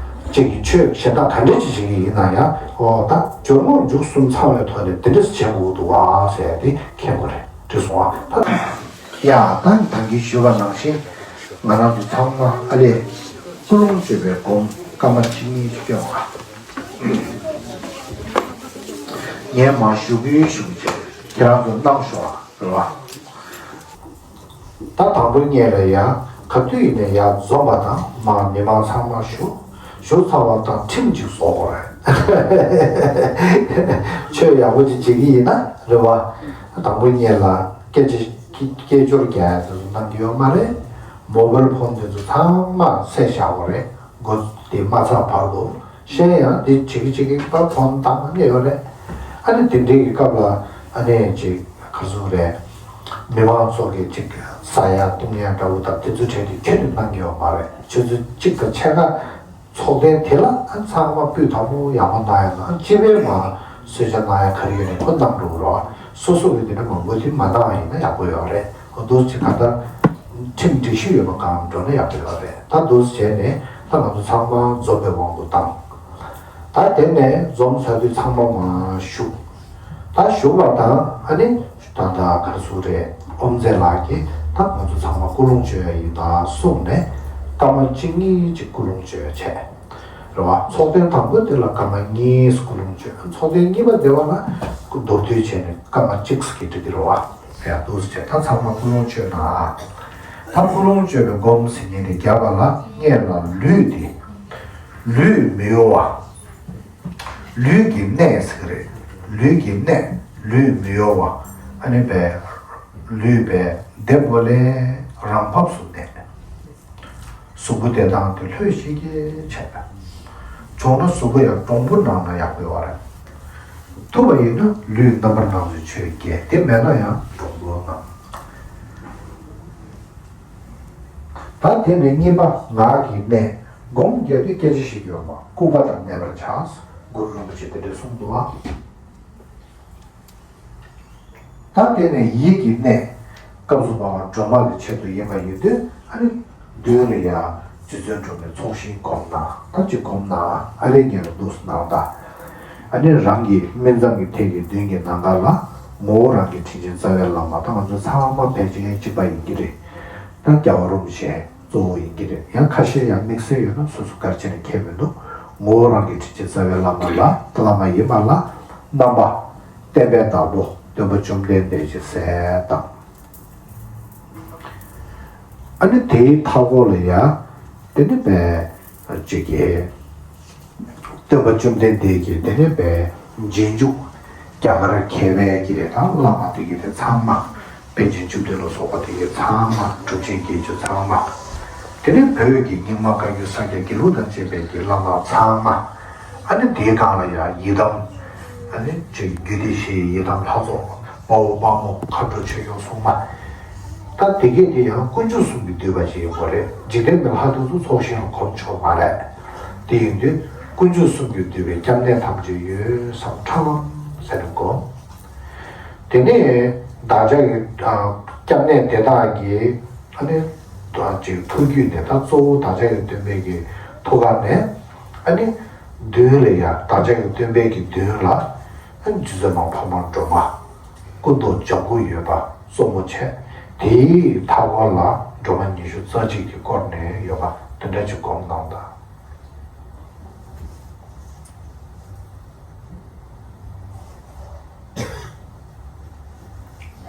གཅིག་གིས་ཆོས་གཞན་དག་ག་འདྲ་ཅིག་བྱེད་ཀྱི་ཡིན་ན་ཡང་། འོ་ད་སྦྱོར་དངོས་མཇུག་གསུམ་ཚང་བའི་ཐོག་ནས་དེ་འདྲ་བྱེད་དགོས་འདུག་བ་ཟེར་ཡ་དེ་མཁྱེན་དགོས་རེད། འགྲིག་སོང་ཨ། ད་ཡ་ད་ད་གིན་ཞུས་པ་ནང་བཞིན་ང་རང་ཚོ་ཚང་མ་ཨ་ལས་ཀུན་སློང་བཅོས་པའི་སྒོམ་སྐར་མ་གཅིག་གཉིས་སྐྱོན་པ། ངས་མར་ཞུ་གི་ཡོད། ཞུ་གི་བྱེད། ཁྱེད་རང་ཚོ་གནང་ཤོག་ཨ། རེད་བ། ད་དང་པོ་ཉིད་ལ་ཡ་ག་དུས་ཡིན་ནའི་ཡ་འཛོམས་པ་དང་མ་མི་མང་ཚང་མ་བཞུགས། བཞུགས་ཚར་བ་དང་ཁྲིམས་གཅིག་བཟོ་དགོས་རེད། ཆོས་ཡག་པོ་ཅིག་བྱེད་ཀྱི་ཡིན་ན་རེད་བ། དང་པོ་ཉིད་ལ་སྐད་ཆ་སྐད་ཅོར་རྒྱག་ཡ་དེ་ཚོ་གནང་གི་ཡོད་མ་རེད། མོ་བལ་ཕོན་དེ་ཚོ་ཚང་མ་བསད་བཞག་དགོས་རེད། འགོ་དེ་མ་ཚར་བར་དུ། གཞན་ཡང་འདི་བྱེད་ཀྱི་བྱེད་ཀྱི་པ་ཕོན་བཏང་ནས་ཡོད་རེད། ཨ་ནི་དེ་འདྲའི་གི་སྐབས་ལ་ཨ་ནི་ཅིག་ག་ཚོད་རེད། མི་མང་ཚོ་གི་ཅིག་ཟ་ཡ་བཏུང་ཡ་འདྲ་བོ་དང་དེ་ཚོ་གྲས་དེ་ཁྱོན་ནས་གནང་གི་ཡོད་མ་རེད། ཆུ་ཚོད་གཅིག་དང་ཕྱེད་ཀ་ཚོགས་ཐེངས་དེ་ལ་ཨ་ཚང་མ་སྤུས་དག་པོ་ཡག་པོ་གནང་ཡ་དང་། སྤྱི་པའི་མ་གསོལ་ཇ་གནང་ཡ་ག་རེ་ཡོད་ནས་ཁོ་གནང་འགྲོ་གི་རེད་བ། སོ་སོ་གི་དེ་འདྲ་མང་པོ་དེ་མ་གནང་ཡ་ཡིན་ན་ཡག་པོ་ཡོད་རེད། འོ་འདུག་ཅིག་ག་ད་ཁྲིམས་སྒྲིག་གཞི་ཡོད་པ་གང་འགྲོ་ན་ཡག་པོ་ཡོད་རེད། ད་འདུག་བྱས་ནས་ད་ང་ཚོ་ཚང་མ་འཛོམས་པའི་དབང་དུ་བཏང་། ད་དེ་ནས་འཛོམས་ཚར་དུས་ཚང་མ་མར་བཞུགས། ད་བཞུགས་པ་དང་ཨ་ནི་ད་ལྟ་ག་རེ་ཟེར་རེད། ཨོམ་རྩེ་ལགས་ཀྱིས་ད་ང་ཚོ་ཚང་མ་ཀུན་སློང་བཅོས་ཡ་ཡིན་ད་གསུངས་ནས་སྐར་མ་གཅིག་གཉིས་ཅིག་ཀུན་སློང་བཅོས་བྱས། རེད་བ། ཚོགས་ཐེངས་དང་པོ་དེ་ལ་སྐར་མ་གཉིས་ཀུན་སློང་བཅོས། ཚོགས་ཐེངས་གཉིས་པ་དེ་བ་ལ་མདོར་བསྡུས་བྱས་ནས་སྐར་མ་གཅིག་གི་འགྲིག་གི་རེད་བ། ཡ་འདུག་སེ་བྱས། ད་ཚང་མ་ཀུན་སློང་བཅོས་ན། ད་ཀུན་སློང་བཅོས་པའི་སྒོམ་ཟེར་མཁན་དེ་རྒྱབ་པ་ལ་སྔོན་ལ་ལུས་དེ། ལུས་མི་གཡོ་བ། ལུས་ཀྱི་གནད་ཟེར་གི་རེད། ལུས་ཀྱི་གནད། ལུས་མི་གཡོ་བ། ཨ་ནི་བས་ལུས་པས་བདེ་བོ་ལས་རང་བབས་སུ་གནས། གཟུགས་པོ་བདེ་ཐང་དེ་ལྷོད་ཤིག་གེ་བྱས། བྱུང་ན་གཟུགས་པོ་ཡང་གྲུང་པོ་གནང་ན་ཡག་པོ་ཡོད་རེད། ཐུབ་པ་ཡིན་ན་ལུས་རྣམ་པར་སྣང་མཛད་ཆོས་བརྒྱད། དེ་མེད་ན་ཡང་གྲུང་པོ་གནང་། ད་དེ་ནས་གཉིས་པ་ངག་གི་གནད། སྒོམ་རྒྱག་དུས་སྐད་ཆ་བཤད་རྒྱུ་ཡོད་མ། ལྐུགས་པ་དང་གནས་པར་བྱ། གུ་རུ་རིན་པོ་ཆེས་དེ་འདྲས་གསུངས་འདུག་ཨ། ད་དེ་ནས་ཡིད་ཀྱི་གནས། སྐབས་སུ་བབ་པ་སྒྲོལ་མ་གི་ཆེད་དུ་ཡིན་པ་ཡིན་དུས། ཨ་ནི་མདུན་ལ་ཡང་རྗེ་བཙུན་སྒྲོལ་མའི་ཚོགས་ཞིང་བསྒོམས་ན། ད་ཅིག་བསྒོམས་ན་ཨ་ལས་ཉེ་རུ་འདུག་སྣང་ད། ཨ་ནི་རང་གི་སྨིན་མཚམས་ཀྱི་ཐད་ཀྱི་མདུན་གྱི་ནམ་མཁའ་ལ། ངོ་བོ་རང་གི་དྲིན་ཅན་རྩ་བའི་བླ་མ། ད་ང་ཚོ་ཚང་མ་ཕལ་ཆེར་གཅིག་པ་ཡིན་གྱི་རེད། ད་རྒྱལ་བ་རིན་པོ་ཆེ་གཙོ་བོ་ཡིན་གྱི་རེད། ཡང་ཁ་ཤས་ཡང་དམིགས་བསལ་ཡོད་ན་སོ་སོ་ག་རེ་བྱས་ནས་ཁྱད་མི་འདུག་ངོ་བོ་རང་གི་དྲིན་ཅན་རྩ་བའི་བླ་མ་ལ། བླ་མ་ཡིན་པ་ལ་རྣམ་པ། བསྟན་པའི་བདག་པོ་སྟོན་པ་བཅོམ་ལྡན་འདས་ཀྱི་སྲས་དང་། ཨ་ནི་དེའི་མཐའ་སྐོར་ལ་ཡང་དེ་ནི་པའི་ཅིག་གི་སྟོན་པ་བཅོམ་ལྡན་འདས་ཀྱི་དེ་ནི་པའི་རྗེས་འཇུག་རྒྱ་གར་མཁས་པའི་གི་རེད། ད་བླ་མ་དེ་གི་དེ་ཚང་མ། པཎ་ཆེན་བཅུ་བདུན་ལ་སོགས་པ་དེ་གི་ཚང་མ། གྲུབ་ཆེན་བརྒྱད་ཅུ་ཚང་མ། དེ་ནི་བོད་ཀྱི་རྙིང་མ་བཀའ་བརྒྱུད་ས་སྐྱ་དགེ་ལུགས་དང་བཅས་པའི་གི་བླ་མ་ཚང་མ། ཨ་ནི་དེའི་སྒང་ལ་ཡང་ཡི་དམ། ཨ་ནི་ཅིག་རྒྱུད་སྡེ་བཞིའི་ཡི་དམ་ལྷ་ཚོགས། དཔའ་བོ་དཔའ་མོ་མཁའ་འགྲོ་ཆོས་སྐྱོང་སྲུང་མ། ད་དེ་གས་དེ་ཡང་དཀོན་མཆོག་གསུམ་གྱིས་བསྡུས་པ་ཅིག་ཡིན་དགོས་རེད། འཇིག་རྟེན་པའི་ལྷ་དེ་ཚོ་ཚོགས་ཞིང་ལ་གོམས་ཆོག་མ་རེད། དེ་ཡིན་དུས་དཀོན་མཆོག་གསུམ་གྱིས་བསྡུས་པའི་སྐྱབས་གནས་ཐམས་ཅད་ཡོད་བསམ་ཁྲ་ལམ་ཟེར་ནས་བསྒོམ། དེ་ནས་བདག་ཅག་གི་ཨ་སྐྱབས་གནས་དེ་དག་གི་ཨ་ནི་ཅིག་ཐུགས་རྒྱུད་ནས། ད་གཙོ་བོ་བདག་ཅག་གི་སྟོན་པའི་གི་ཐུགས་ཀ་ནས། ཨ་ནི་མདུན་ལ་ཡང་བདག་ཅག་གི་སྟོན་པའི་གི་མདུན་ལ། ཨ་ནི་རྗེ་བཙུན་མ་འཕགས་མ་སྒྲོལ་མ། སྐུ་མདོག་ལྗང་གུ་ཡོད་པ་གཙོ་མོ་བྱས། དེའི་མཐའ་སྐོར་ལ་སྒྲོལ་མ་ཉི་ཤུ་རྩ་གཅིག་གིས་བསྐོར་ནས་ཡོད་པ་དེ་འདྲ་ཅིག་བསྒོམས་གནང་དང་།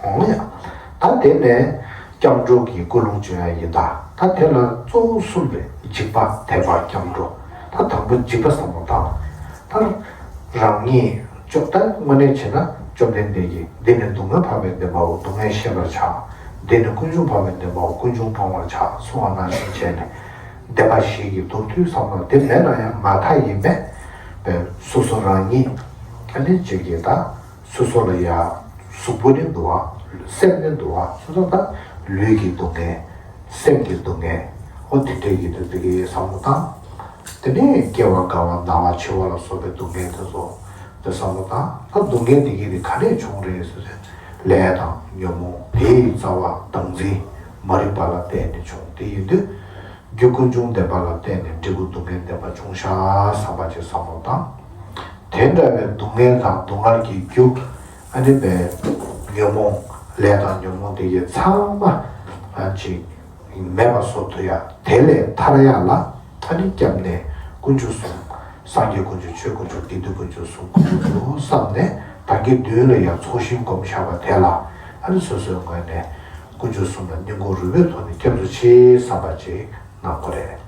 འོང་ཡ། ད་དེ་ནས་སྐྱབས་འགྲོ་གི་ཀུན་སློང་བསྐྱོན་ཡ་ཡིན་ད། ད་དེ་ལ་གཙོ་བོ་གསུམ་རེད། འཇིགས་པ། དད་པ། སྐྱབས་འགྲོ། ད་དང་པོ་འཇིགས་པ་བསམ་བློ་བཏང་། ད་རང་ཉིད་བཅོ་ལྔ་དངོས་གནས་བྱས་ན་བཅོམ་ལྡན་འདས་ཀྱིས་འདི་ནི་སྡུག་བསྔལ་འཕགས་པའི་བདེན་པའོ། སྡུག་བསྔལ་ཤེས་པར་བྱ། འདི་ནི་ཀུན་འབྱུང་འཕགས་པའི་བདེན་པའོ། ཀུན་འབྱུང་སྤོང་བར་བྱ་གསུང་བ་ནང་བཞིན་བྱས་ནས། བདེན་པ་བཞི་གི་མདོར་བསྡུས་བསམ་བློ་དེ་མེད་ན་ཡང་མ་མཐའ་ཡས་མས་པའི་སོ་སོ་རང་ཉིད་ཨ་ནི་ཅིག་གིས་ད། སོ་སོ་ལ་ཡ་གཟུགས་པོ་ནི་འདུག་བ། སེམས་ནི་འདུག་བ། སོ་སོ་ད་ལུས་ཀྱི་སྡུག་བསྔལ། སེམས་ཀྱི་སྡུག་བསྔལ། ཨོ་དེ་འདྲའི་གི་དེ་དེ་གི་བསམ་བློ་བཏང་། དེ་ནས་སྐྱེ་བ་རྒ་བ་ན་བ་འཆི་བ་ལ་སོགས་པའི་སྡུག་བསྔལ་དེ་ཚོ་དེ་བསམ་བློ་བཏང་། ད་སྡུག་བསྔལ་དེ་གི་དེ་ག་ནས་བྱུང་རེད་ཟེར་ཚེ། ལས་དང་ཉོན་མོངས་དེའི་རྩ་བ་བདག་འཛིན་མ་རིག་པ་ལ་བརྟེན་ནས་བྱུང་། དེ་ཡིན་དུས། རྒྱུ་ཀུན་འབྱུང་བདེན་པ་ལ་བརྟེན་ནས་འབྲས་བུ་སྡུག་བསྔལ་བདེན་པ་བྱུང་ཤག་བསམ་པ་ཅིག་བསམ་བློ་བཏང་། དེ་འདྲ་བའི་སྡུག་བསྔལ་དང་སྡུག་བསྔལ་གྱི་རྒྱུ། ཨ་ནི་བའི་ཉོན་མོངས། ལས་དང་ཉོན་མོངས་དེ་ཡི་ཚང་མ་ཨ་ཅིག་མེད་པ་བཟོ་ཐུབ་ཡ། དེ་ལས་ཐར་ཡ་ལ་ཨ་ནི་སྐྱབས་གནས་དཀོན་མཆོག་གསུམ། སངས་རྒྱས་དཀོན་མཆོག་ཆོས་དཀོན་མཆོག་དགེ་འདུན་དཀོན་མཆོག་གསུམ་དཀོན་མཆོག་གསུམ་བསམ་ནས། ད་གིན་མདུན་ལ་ཡ་ཚོགས་ཞིང་བསྒོམས་བཞག་པ་དེ་ལ་ཨ་ནི་སོ་སོའི་ངོས་ནས། དཀོན་མཆོག་གསུམ་ལ་སྙིང་ཁོང་རུས་པའི་ཐོག་ནས་སྐྱབས་སུ་མཆི་བསམ་པ་ཅིག་གནང་དགོས་རེད།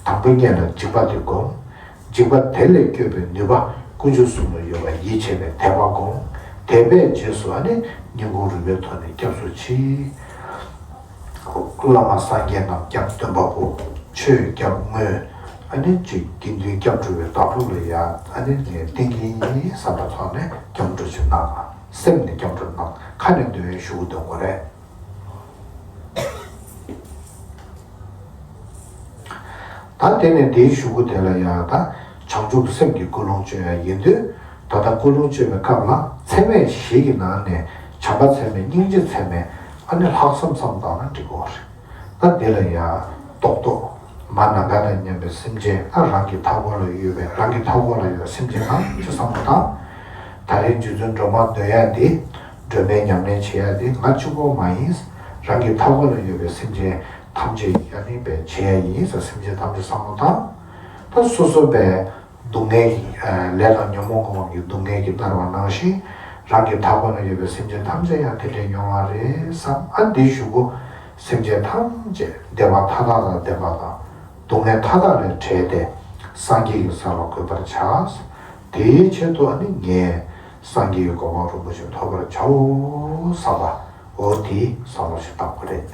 དང་པོ་ཉིད་ལ་འཇིགས་པ་དེ་བསྒོམ། འཇིགས་པ་དེ་ལས་སྐྱོབ་པའི་ནུས་པ་དཀོན་མཆོག་གསུམ་ལ་ཡོད་པ་ཡིད་ཆེས་པའི་དད་པ་བསྒོམ། དད་པའི་རྗེས་སུ་ཨ་ནི་སྙིང་ཁོང་རུས་པའི་ཐོག་ནས་སྐྱབས་སུ་མཆི། བླ་མ་སངས་རྒྱས་རྣམས་སྐྱབས་སྟོན་པ་པོ། ཆོས་སྐྱབས་དངོས། ཨ་ནི་ཅིག་དགེ་འདུན་སྐྱབས་འགྲོ་བའི་བདག་པོ་ལ་ཡ་ཨ་ནི་ངས་བསྟེན་གྱི་ཡིན་བསམ་པ་ཐོག་ནས་སྐྱབས་འགྲོ་ཅིག་གནང་། སེམས་ནས་སྐྱབས་འགྲོ་གནང་། ཁ་ནས་འདོན་ཡའི་ཞུ་དགོས་དོན་དགོས་རེད། ད་དེ་ནས་དེའི་གཞུག་གུ་དེ་ལ་ཡང་ད་བྱང་ཆུབ་སེམས་ཀྱི་ཀུན་སློང་བཅོས་ཡ་ཡིན་དུས། ད་ལྟ་ཀུན་སློང་བཅོས་པའི་སྐབས་ལ་ཚད་མེད་བཞི་གི་ནང་ནས་བྱམས་པ་ཚད་མེད། སྙིང་རྗེ་ཚད་མེད། ཨ་ནི་ལྷག་བསམ་བསམ་བཏང་ན་འགྲིག་གི་རེད། ད་དེ་ལ་ཡང་རྡོག་རྡོག་མ་ནམ་མཁའ་དང་མཉམ་པའི་སེམས་ཅན། ད་རང་གི་མཐའ་འཁོར་ལ་ཡོད་པའི། རང་གི་མཐའ་འཁོར་ལ་ཡོད་པའི་སེམས་ཅན་ཐམས་ཅད་བསམ་བློ་བཏང་། ད་རེས་རྗེ་བཙུན་སྒྲོལ་མ་འདོན་ཡ་འདི། སྒྲོལ་མའི་ཉམས་ལེན་བྱེད་ཡ་འདི་ང་གཅིག་པོ་མ་ཡིན། རང་གི་མཐའ་འཁོར་ལ་ཡོད་པའི་སེམས་ཅན་ཐམས་ཅད་ཡ་ནི་བས་བྱེད་ཡ་ཡིན་ཟེར། སེམས་ཅན་ཐམས་ཅད་བསམ་བློ་བཏང་། ད་སོ་སོ་བས་སྡུག་བསྔལ་གྱི་ལས་དང་ཉོན་མོངས་ཀྱི་དབང་གིས་སྡུག་བསྔལ་གྱིས་མནར་བ་ནང་བཞིན། རང་གི་མཐའ་འཁོར་ན་ཡོད་པའི་སེམས་ཅན་ཐམས་ཅད་ཡང་དེ་འདྲའི་མྱོང་བ་རེད་བསམ། ཨ་འདིའི་གཞུག་གུ་སེམས་ཅན་ཐམས་ཅད་བདེ་བ་མཐའ་དག་དང་ལྡན་པ་དང་། སྡུག་བསྔལ་མཐའ་དག་ལས་བྲལ་ཏེ་སངས་རྒྱས་ཀྱི་ས་ལ་འགོད་པར་བྱ། དེའི་ཆེད་དུ་ཨ་ནི་ངས་སངས་རྒྱས་ཀྱི་གོ་འཕང་རིན་པོ་ཆེ་ཐོབ་པར་བྱའོ་བསམ་པ། འོ་དེའི་བསམ་བློ་ཞིག་བཏང་དགོས་རེད།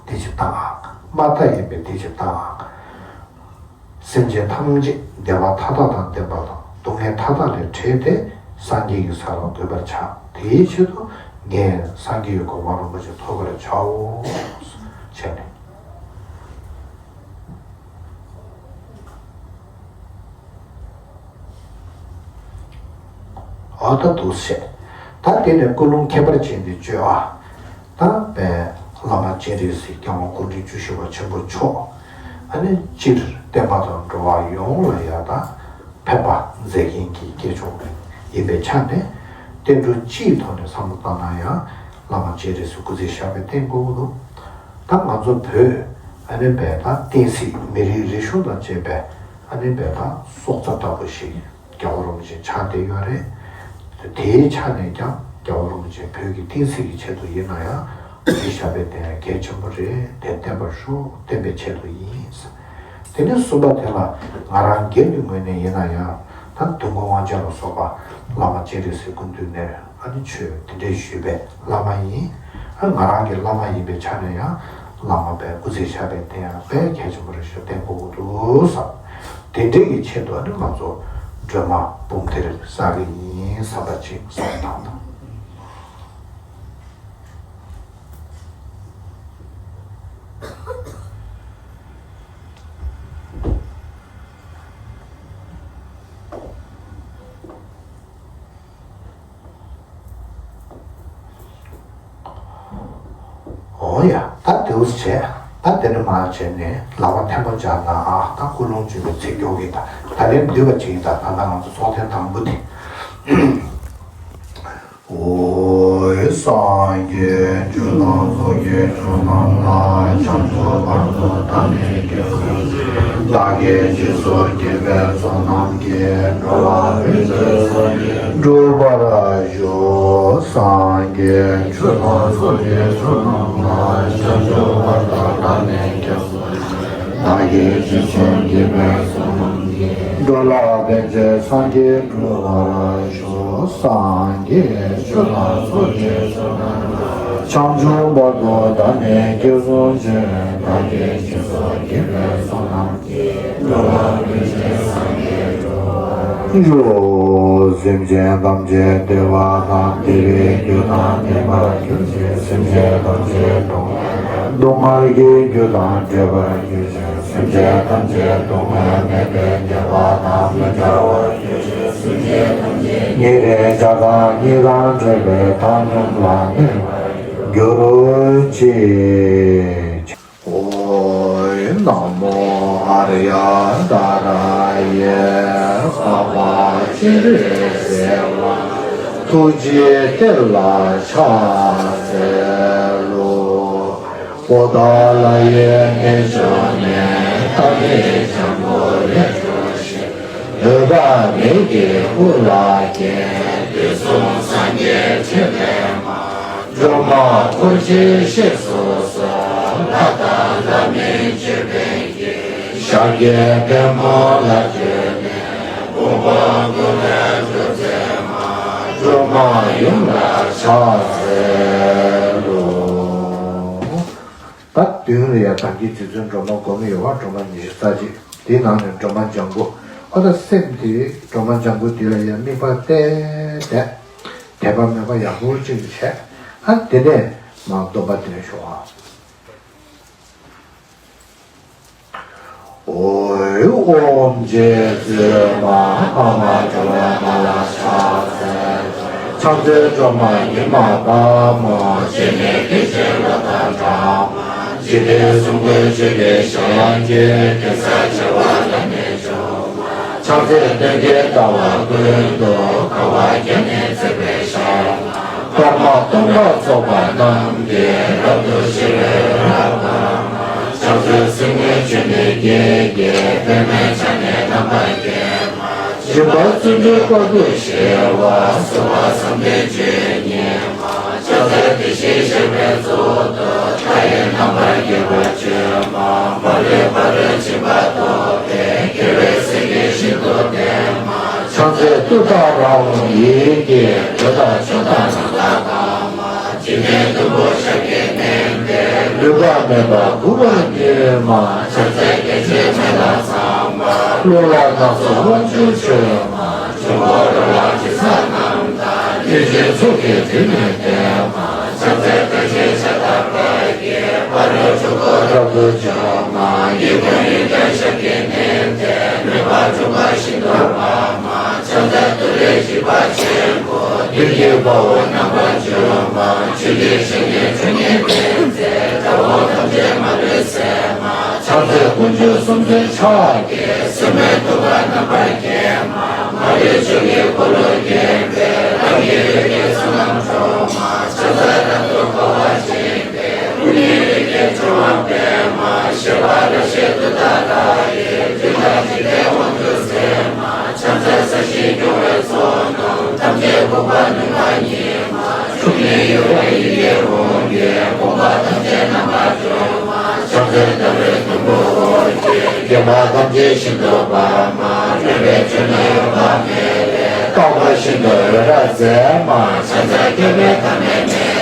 དེ་ཅིག་བཏང་ཨང་། མ་མཐའ་ཡས་པའི་དེ་ཅིག་བཏང་ཨང་། སེམས་ཅན་ཐམས་ཅད་བདེ་བ་མཐའ་དག་དང་ལྡན་པ་དང་སྡུག་བསྔལ་མཐའ་དག་ལས་བྲལ་ཏེ་སངས་རྒྱས་ཀྱི་ས་ལ་འགོད་པར་བྱ། དེའི་ཆེད་དུ་ངས་སངས་རྒྱས་ཀྱི་གོ་འཕང་རིན་པོ་ཆེ་ཐོབ་པར་བྱའོ། བྱས་ནས། ཨ་ད་འདུག་སེ་བྱས། ད་ ད་དེ་ནས་ཀུན་སློང་ཁྱད་པར་ཅན་དེ་བརྗོད་ཨ། ད་དཔལ་བླ་མ་སྤྱན་རས་གཟིགས་རྒྱལ་དབང་སྐུ་ཕྲེང་བཅུ་བཞི་པ་ཆེན་པོ་མཆོག་ཨ་ནི་སྤྱིར་བསྟན་པ་དང་འགྲོ་བ་ཡོངས་ལ་ཡང་ད་ཕན་པ་མཛད་མཁན་གྱི་སྐྱེས་མཆོག་ཡིན་པའི་ཆ་ནས། བསྟན་འགྲོ་སྤྱིའི་ཐོག་ནས་བསམ་བློ་བཏང་ན་ཡང་བླ་མ་སྤྱན་རས་གཟིགས་སྐུ་ཚེ་ཞབས་པད་བརྟན་དགོས་ཀྱི་འདུག་ད་ང་ཚོ་བོད་ཨ་ནི་བས་ད་བསྟན་སྲིད་མི་རིགས་རིག་གཞུང་དང་བཅས་པའི་ཨ་ནི་བས་ད་སྲོག་རྩ་ལྟ་བུ་ཞིག་རྒྱལ་བ་རིན་པོ་ཆེ་ཆགས་བསྡད་ཡོད་རེད། དེའི་ཆ་ནས་ཀྱང་རྒྱལ་བ་རིན་པོ་ཆེ་བོད་ཀྱི་བསྟན་སྲིད་ཀྱི་ཆེད་དུ་ཡིན་ན་ཡང་སྐུ་ཚེ་ཞབས་པད་བརྟན་ཡ་གལ་ཆེན་པོ་རེད། དེ་བརྟན་པར་ཤོག་བརྟན་པའི་ཆེད་དུ་ཡིན། དེ་ནས་གསུམ་པ་དེ་ལ་ང་རང་སྒེར་གྱི་ངོས་ནས་ཡིན་ན་ཡང་ད་དུས་འཁོར་དབང་ཆེན་ལ་སོགས་པ་བླ་མ་སྤྱན་རས་གཟིགས་སྐུ་མདུན་ནས་ཨ་ནི་ཆོས་དེ་འདྲས་ཞུས་པའི་བླ་མ་ཡིན། ཨ་ང་རང་གི་བླ་མ་ཡིན་པའི་ཆ་ནས་ཡང་བླ་མ་པའི་སྐུ་ཚེ་ཞབས་པད་བརྟན་ཡང་དཔེ་གལ་ཆེན་པོ་རེད་ཤག་བརྟན་དགོས་ཀྱི་འདུག་བསམ། དེ་འདྲའི་གི་ཆེད་དུ་ཨ་ནི་ང་ཚོ་སྒྲོལ་མ་འབུམ་སྡེར་བསགས་ཀྱི་ཡིན་བསམ་པ་ཅིག་བསམ་བཏང་དང་། འོ་ཡ། ད་དེའུ་བྱས། ད་དེ་ནས་མར་བྱས་ནས་ལག་པ་མཐེ་བོ་སྦྱར་ན་ཨ། ད་ཀུན་སློང་བརྗོད་པའི་ཚིག་སྐྱོར་གྱི་ད་ད་ལན་འདུས་པ་ཅིག་ཡིན། ད་ད་ལྟ་ང་ཚོ་ཚོགས་ཐེངས་དང་པོ་དེ། འོ་ཡ། སངས་རྒྱས་ཆོས་དང་ཚོགས་ཀྱི་མཆོག་རྣམས་ལ། བྱང་ཆུབ་བར་དུ་བདག་ནི་སྐྱབས་སུ་མཆི། བདག་གིས་སྦྱིན་སོགས་བགྱིས་པའི་ཚོགས་རྣམས་ཀྱིས། འགྲོ་བ་ཕན་ཕྱིར་སངས་རྒྱས་འགྲུབ་པར་ཤོག་སངས་རྒྱས་ཆོས་དང་ཚོགས་ཀྱི་མཆོག་རྣམས་ལ། བྱང་ཆུབ་བར་དུ་བདག་ནི་སྐྱབས་སུ་མཆི། བདག་གིས་སྦྱིན་སོགས་བགྱིས་པའི་ཚོགས་རྣམས་ཀྱིས། འགྲོ་ལ་ཕན་ཕྱིར་སངས་རྒྱས་འགྲུབ་པར་ཤོག་སངས་རྒྱས་ཆོས་དང་ཚོགས་ཀྱི་མཆོག་རྣམས་ལ། བྱང་ཆུབ་བར་དུ་བདག་ནི་སྐྱབས་སུ་མཆི། བདག་གིས་སྦྱིན་སོགས་བགྱིས་པའི་ཚོགས་རྣམས་ཀྱིས། འགྲོ་བ་ཕན་ཕྱིར་སངས་རྒྱས་འགྲུབ་པར་ཤོག་སེམས་ཅན་ཐམས་ཅད་བདེ་བ་དང་བདེ་བའི་རྒྱུ་དང་ལྡན་པར་གྱུར་ཅིག་སེམས་ཅན་ཐམས་ཅད་སྡུག་བསྔལ་དང་སྡུག་བསྔལ་གྱི་རྒྱུ་དང་བྲལ་བར་གྱུར་ཅིག་སེམས་ཅན་ཐམས་ཅད་སྡུག་བསྔལ་མེད་པའི་བདེ་བ་དང་མི་འབྲལ་བར་གྱུར་ཅིག་སེམས་ཅན་ཐམས་ཅད་ཉེ་རིང་ཆགས་སྡང་གཉིས་དང་བྲལ་བའི་བཏང་སྙོམས་ལ་གནས་པར་གྱུར་ཅིག་ཨོ། ན་མོ་ཨཱརྱ་ཏཱ་ར་ཡེ། འཕགས་པ་སྤྱན་རས་གཟིགས་ལ་ཐུགས་རྗེའི་གཏེར་ལ་ཕྱག་འཚལ་ལོ། པོ་ཏཱ་ལ་ཡི་གནས་མཆོག་ནས། ཐབས་མཁས་འཇམ་པོ་ལས་འཁྲུངས་ཤིང་། འོད་དཔག་མེད་ཀྱི་སྐུ་ལ་བརྒྱན། དུས་གསུམ་སངས་རྒྱས་ཆོས་ཀྱི་མ། སྒྲོལ་མ་འཁོར་བཅས་གཤེགས་སུ་གསོལ། ལྷ་དང་ལྷ་མིན་ཅོད་པན་གྱི། ཞབས་ཀྱི་པདྨོ་ལ་བརྟེན་ནས། དགོངས་པ་ཀུན་ལས་གྲུབ་མཛད་མ། སྒྲོལ་མ་ཡུམ་ལ་ཕྱག་འཚལ་ལོ། ད་མདུན་ལ་ཡང་དམ་གྱི་རྗེ་བཙུན་སྒྲོལ་མ་སྒོམ་ཡོད་པ། སྒྲོལ་མ་ཉི་ཤུ་རྩ་གཅིག་དེའི་ནང་ནས་སྒྲོལ་མ་ལྗང་གུ། ཨ་ད་སེམས་དེ་སྒྲོལ་མ་ལྗང་གུ་དེ་ལ་ཡང་དམིགས་པ་གཏད་དེ། དད་པ་མོས་པ་ཡག་པོ་ཅིག་བྱས། ཨ་དེ་ནས་མར་སྡོམ་པ་འདོན་ཤོག་ཨ། ཨོ། ཨོཾ་རྗེ་བཙུན་མ་འཕགས་མ་སྒྲོལ་མ་ལ་ཕྱག་འཚལ། ཕྱག་འཚལ་སྒྲོལ་མ་ཉི་མ་དཔལ་མོ། སྤྱན་ནི་སྐད་ཅིག་གློག་དང་འདྲ་མ། འཇིག་རྟེན་གསུམ་མགོན་སྤྱོད་པའི་ཞབས་ཀྱིས། དེང་སང་བྱ་བ་ལ་ནི་འཇོམས་མ། ཕྱག་འཚལ་སྟོན་ཀའི་ཟླ་བ་ཀུན་ཏུ། དགའ་བ་བརྒྱ་ནི་བརྩེགས་པའི་ཞབས་མ། སྐར་མ་སྟོང་ཕྲག་ཚོགས་པ་རྣམས་ཀྱིས། རབ་ཏུ་ཕྱེ་བའི་རབ་དཀར་མ། ཕྱག་འཚལ་སེར་སྔོ་ཆུ་ནས་སྐྱེས་ཀྱི། པདྨས་ཕྱག་ནི་རྣམ་པར་བརྒྱན་མ། སྦྱིན་པ་བརྩོན་འགྲུས་དཔའ་བོས་གཞོལ་བ། གསོལ་བ་བསམ་གཏན་བརྗོད་སྙེམས་མ། ཕྱག་འཚལ་བདེ་གཤེགས་ཞབས་པད་མཚོ་དང་། མཐའ་ཡས་རྣམ་པར་རྒྱལ་བར་བརྗོད་མ། མ་ལུས་ཕ་རོལ་ཕྱིན་པ་ཐོབ་པའི། རྒྱལ་བའི་སྲས་ཀྱིས་ཤིན་ཏུ་བསྟེན་མ། ཕྱག་འཚལ་ཏུཏྟཱ་ར་ཧཱུྃ་ཡི་གེས། འགྲོ་དང་ཕྱོགས་དང་རྣམས་ལ་གང་མ། འཇིག་རྟེན་བདུན་པོ་ཞབས་ཀྱིས་མནན་ཏེ། ལུས་པ་མེད་པར་འགུགས་པར་ནུས་མ། ཕྱག་འཚལ་སྐད་ཅིག་མེ་ལྷ་ཚངས་པ། རླུང་ལྷ་སྣ་ཚོགས་དབང་ཕྱུག་མཆོད་མ། འབྱུང་པོ་རོ་ལངས་དྲི་ཟ་རྣམས་དང་། གནོད་སྦྱིན་ཚོགས་ཀྱིས་མདུན་ནས་བསྟོད་མ། ཕྱག་འཚལ་བདག་ཉིད་ཤ་ཁྲག་པ་ཡི། ཕ་རོལ་ཕྱོགས་ཀུན་རབ་ཏུ་འཇོམས་མ། གཡས་བསྐུམ་གཡོན་བརྐྱང་ཞབས་ཀྱིས་མནན་ཏེ། མོས་པ་འཇུག་པ་ཤིན་ཏུ་དཔའ་མ། ཕྱག་ ཏུ་རེ་ཞི་བ་ཆེན་པོ། མདུན་གྱི་དཔའ་བོ་རྣམ་པ་བཅོ་མ། ཆོས་ཀྱི་བཤེས་གཉེན་ཐུགས་ཉིད་ལྡན་མཛད། དགྲ་བོ་ཐམས་ཅད་མ་ལུས་གསལ་མ། ཕྱག་འཚལ་དཀོན་མཆོག་གསུམ་མཚོན་ཕྱག་རྒྱའི། སེམས་དཔའི་ཐུབ་པ་རྣམ་པར་རྒྱལ་མ། མ་ལུས་ཆོས་ཀྱི་འཁོར་ལོས་བརྒྱན་པའི། རང་གི་འོད་ཀྱི་ཚོགས་རྣམས་འཕྲོ་མ། ཕྱག་འཚལ་རབ་ཏུ་དགའ་བ་བརྗིད་པའི། སྐུ་ནི་རིགས་ཀྱི་འབྱུང་བ་པདྨ། བཞད་པ་རབ་བཞད་ཏུཏྟཱ་ར་ཡི། མཐུ་དང་འཇིག་རྟེན་དབང་ཕྱུག་སེམས་མ། ཕྱག་འཚལ་ས་གཞིའི་སྐྱོང་བའི་ཚོགས་རྣམས། ཐམས་ཅད་འགུགས་པ་ནུས་པ་ཉིད་མ། འཁྲུགས་ནས་ཡུར་བ་ཡི་གེ་ཧཱུྃ་གིས། ཕོངས་པ་ཐམས་ཅད་རྣམ་པར་སྒྲོལ་མ། ཕྱག་འཚལ་ཟླ་བའི་དུམ་བུ་འོད་ཀྱིས། བརྒྱན་པ་ཐམས་ཅད་ཤིན་ཏུ་དཔའ་མ། རོལ་པའི་ཆོས་ལ་གཡོ་བ་མེད་པས། རྟོགས་པ་ཤིན་ཏུ་འོད་རབ་མཛད་མ། ཕྱག་འཚལ་མཁས་པའི་ཐ་མལ་མེ་ལྟར།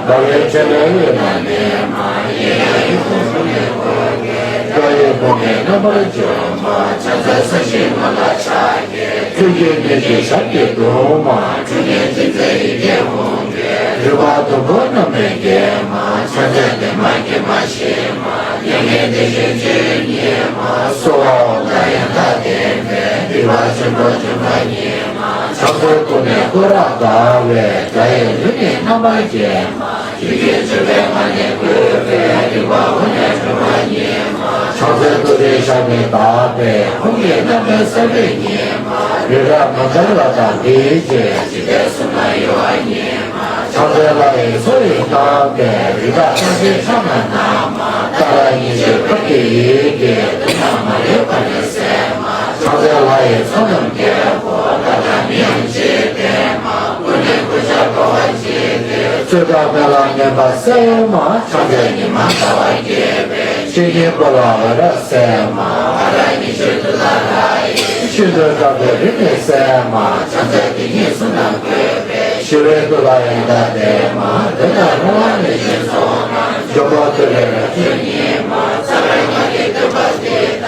འབར་བའི་ཆོས་ལ་གཡོ་བ་མེད་མ། ཡེ་ཤེས་ཀྱི་ཕུང་པོ་ལས་འཁོར་བའི། སྒྲ་ཡི་ཕུང་པོའི་རྣམ་པར་སྦྱོར་མ། ཕྱག་འཚལ་ས་གཞིའི་ངོས་ལ་ཕྱག་གི། ཐུགས་ཀྱི་སྣོད་བཅུད་ཞབས་ཀྱིས་བརྡུང་མ། འཁྲུགས་ནས་ཅི་མཛད་ཡི་གེ་ཧཱུྃ་གིས། རོལ་པ་དུམ་བུ་རྣམས་ལས་བརྒྱན་མ། ཕྱག་འཚལ་བདེ་མ་དགེ་མ་ཞི་མ། མྱ་ངན་འདས་ཞི་ཆོས་ཉིད་མ། གསོལ་བ་འོ་ཐ་ཡང་དག་ལྡན་པའི། འདུས་པ་ཆེན་པོ་འབྱུང་བ་ཉིད་མ། ཕྱག་འཚལ་སྐུ་ནི་སྐུ་རབ་དགའ་བའི། སྒྲ་ཡི་ལུས་ནི་རྣམ་པར་རྒྱལ་མ། ཆོས་ཀྱི་མཆོད་པའི་ངག་ནི་བཀོད་པའི། རིག་པ་འོད་ལྔའི་སྒྲོན་མ་ཉིད་མ། ཕྱག་འཚལ་ཏུ་རེའི་ཞབས་ནི་དག་པའི། ཧཱུྃ་གི་རྣམ་པའི་ས་བོན་ཉིད་མ། རི་རབ་མནྡ་ལ་དང་དེའི་རྗེས། འཇིག་རྟེན་གསུམ་ན་གཡོ་བ་ཉིད་མ། ཕྱག་འཚལ་ལྷ་ཡི་མཚོ་ཡིས་གཏམས་པའི། རི་དྭགས་རྟགས་ཅན་ཕྱག་ན་བསྣམས་མ། ཏཱ་ར་གཉིས་བརྗོད་ཁབ་ཀྱི་ཡི་གེས། དུག་རྣམས་མ་ལུས་པ་ནི་སེལ་མ། ཕྱག་འཚལ་ལྷ་ཡི་ཚོགས་རྣམས་རྒྱལ་པོ། ཏཱ་ར་མི་འམ་ཅི་ལྡན་མ། ཀུན་ནས་སྐུ་ཕྱག་འགྲོ་བ་གཅིག་གི། རྩོད་པ་སྨོན་ལམ་ངན་པ་སེལ་མ། ཕྱག་འཚལ་ཉི་མ་ཟླ་བ་རྒྱས་པའི། སྤྱན་གཉིས་པོ་ལ་འོད་རབ་གསལ་མ། ཨ་ར་གཉིས་བརྗོད་ཏུཏྟཱ་ར་ཡི། ཤིན་ཏུ་དྲག་པོའི་རིམས་ནད་སེལ་མ། ཕྱག་འཚལ་དེ་ཉིད་གསུམ་རྣམས་བཀོད་པའི། ཞི་བའི་མཐུ་ལ་ཡང་དག་ལྡན་མ། འདོད་ལྟར་སྨོན་ལམ་ནི་ཆོས་ཚོགས་རྣམས། འཇོམས་པ་ཐུབ་པའི་རབ་མཆོག་ཉིད་མ། རྩ་བའི་སྔགས་ཀྱི་བསྟོད་པ་འདི་དག་ཕྱག་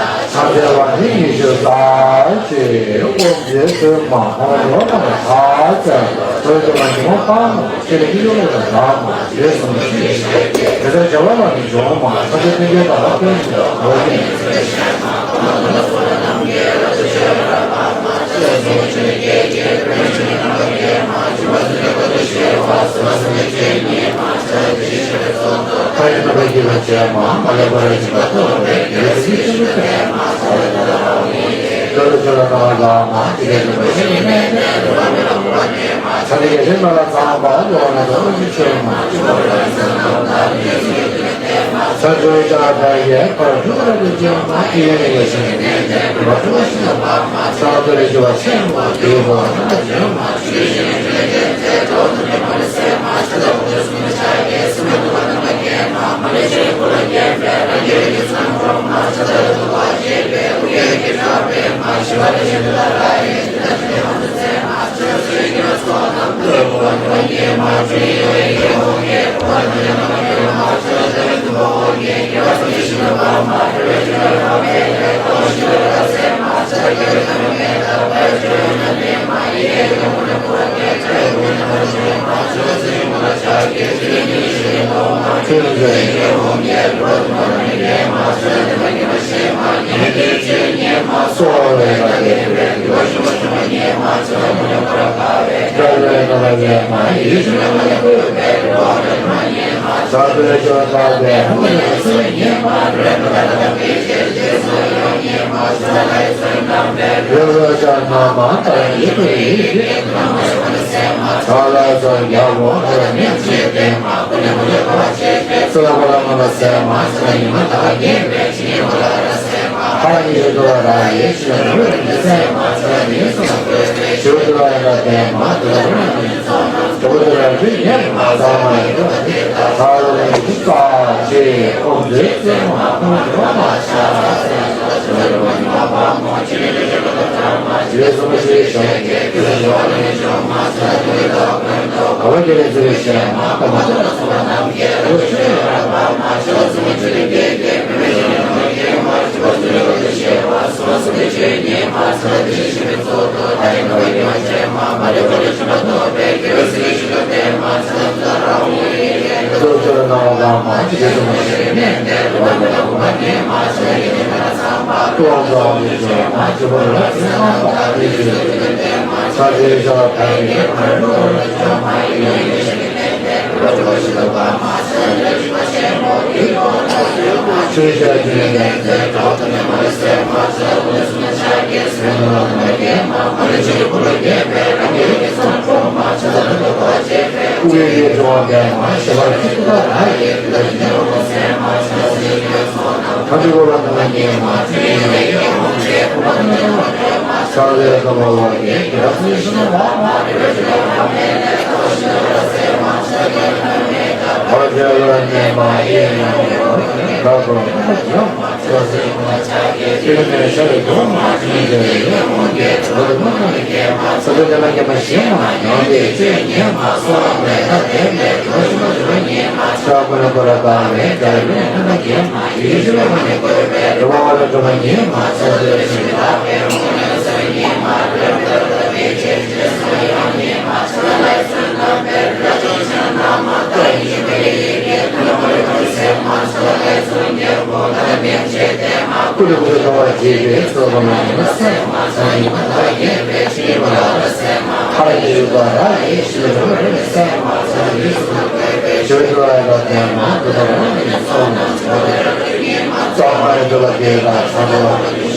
འཚལ་བ་ནི་ཉི་ཤུ་རྩ་གཅིག་ཨོཾ་རྗེ་བཙུན་མ་ཧཱ་རོ་ལ་ཕྱག་འཚལ། རྡོ་རྗེ་མ་ཉི་མ་པདྨ་ཤེལ་ལེ་ཡུ་ལ་ར་མ་རེ་ཟུང་ཆུ་ཡི་ཞལ་གྱི། དེ་ལྟར་བྱ་བ་ལ་ནི་འཇོམས་མ། ཐམས་ཅད་མཐུན་རྐྱེན་དང་ལ་ཕན་ཚུན་འོ་ཡིན། ཁ་ཡི་རྣམ་པར་སྐྱེ་བ་བྱེད་མ། མ་ལུས་པར་སྦྱིན་པ་ཐོབ་པའི་དགེ་བའི་ཚིག་ཆེན་པོ་སྟེ། ལ་ལ་ལ་ལ་མ་དེ་ལས་ལ་ལ་ལ་མ་དེ་ལས་ལ་ལ་ལ་མ། ཚ་ལི་གེ་ལི་མ་ལ་ཚ་མ་ལོ་ན་ལོ་ནི་ཆོས་མ། ཚ་ཇོ་ཡི་ཅ་ལ་ད་ཡེ་ཕར་ཐུག་ར་ལི་ཅེ་མ་ཡེ་ནི་ལ་ཤི་ནི་ནེ་ནེ་ར་ཐུག་ཤི་ན་པ་མ་ས་ཏུ་རེ་ཇོ་བ་ཆེན་མོ་དེ་བོ་ན་ཇོ་མ།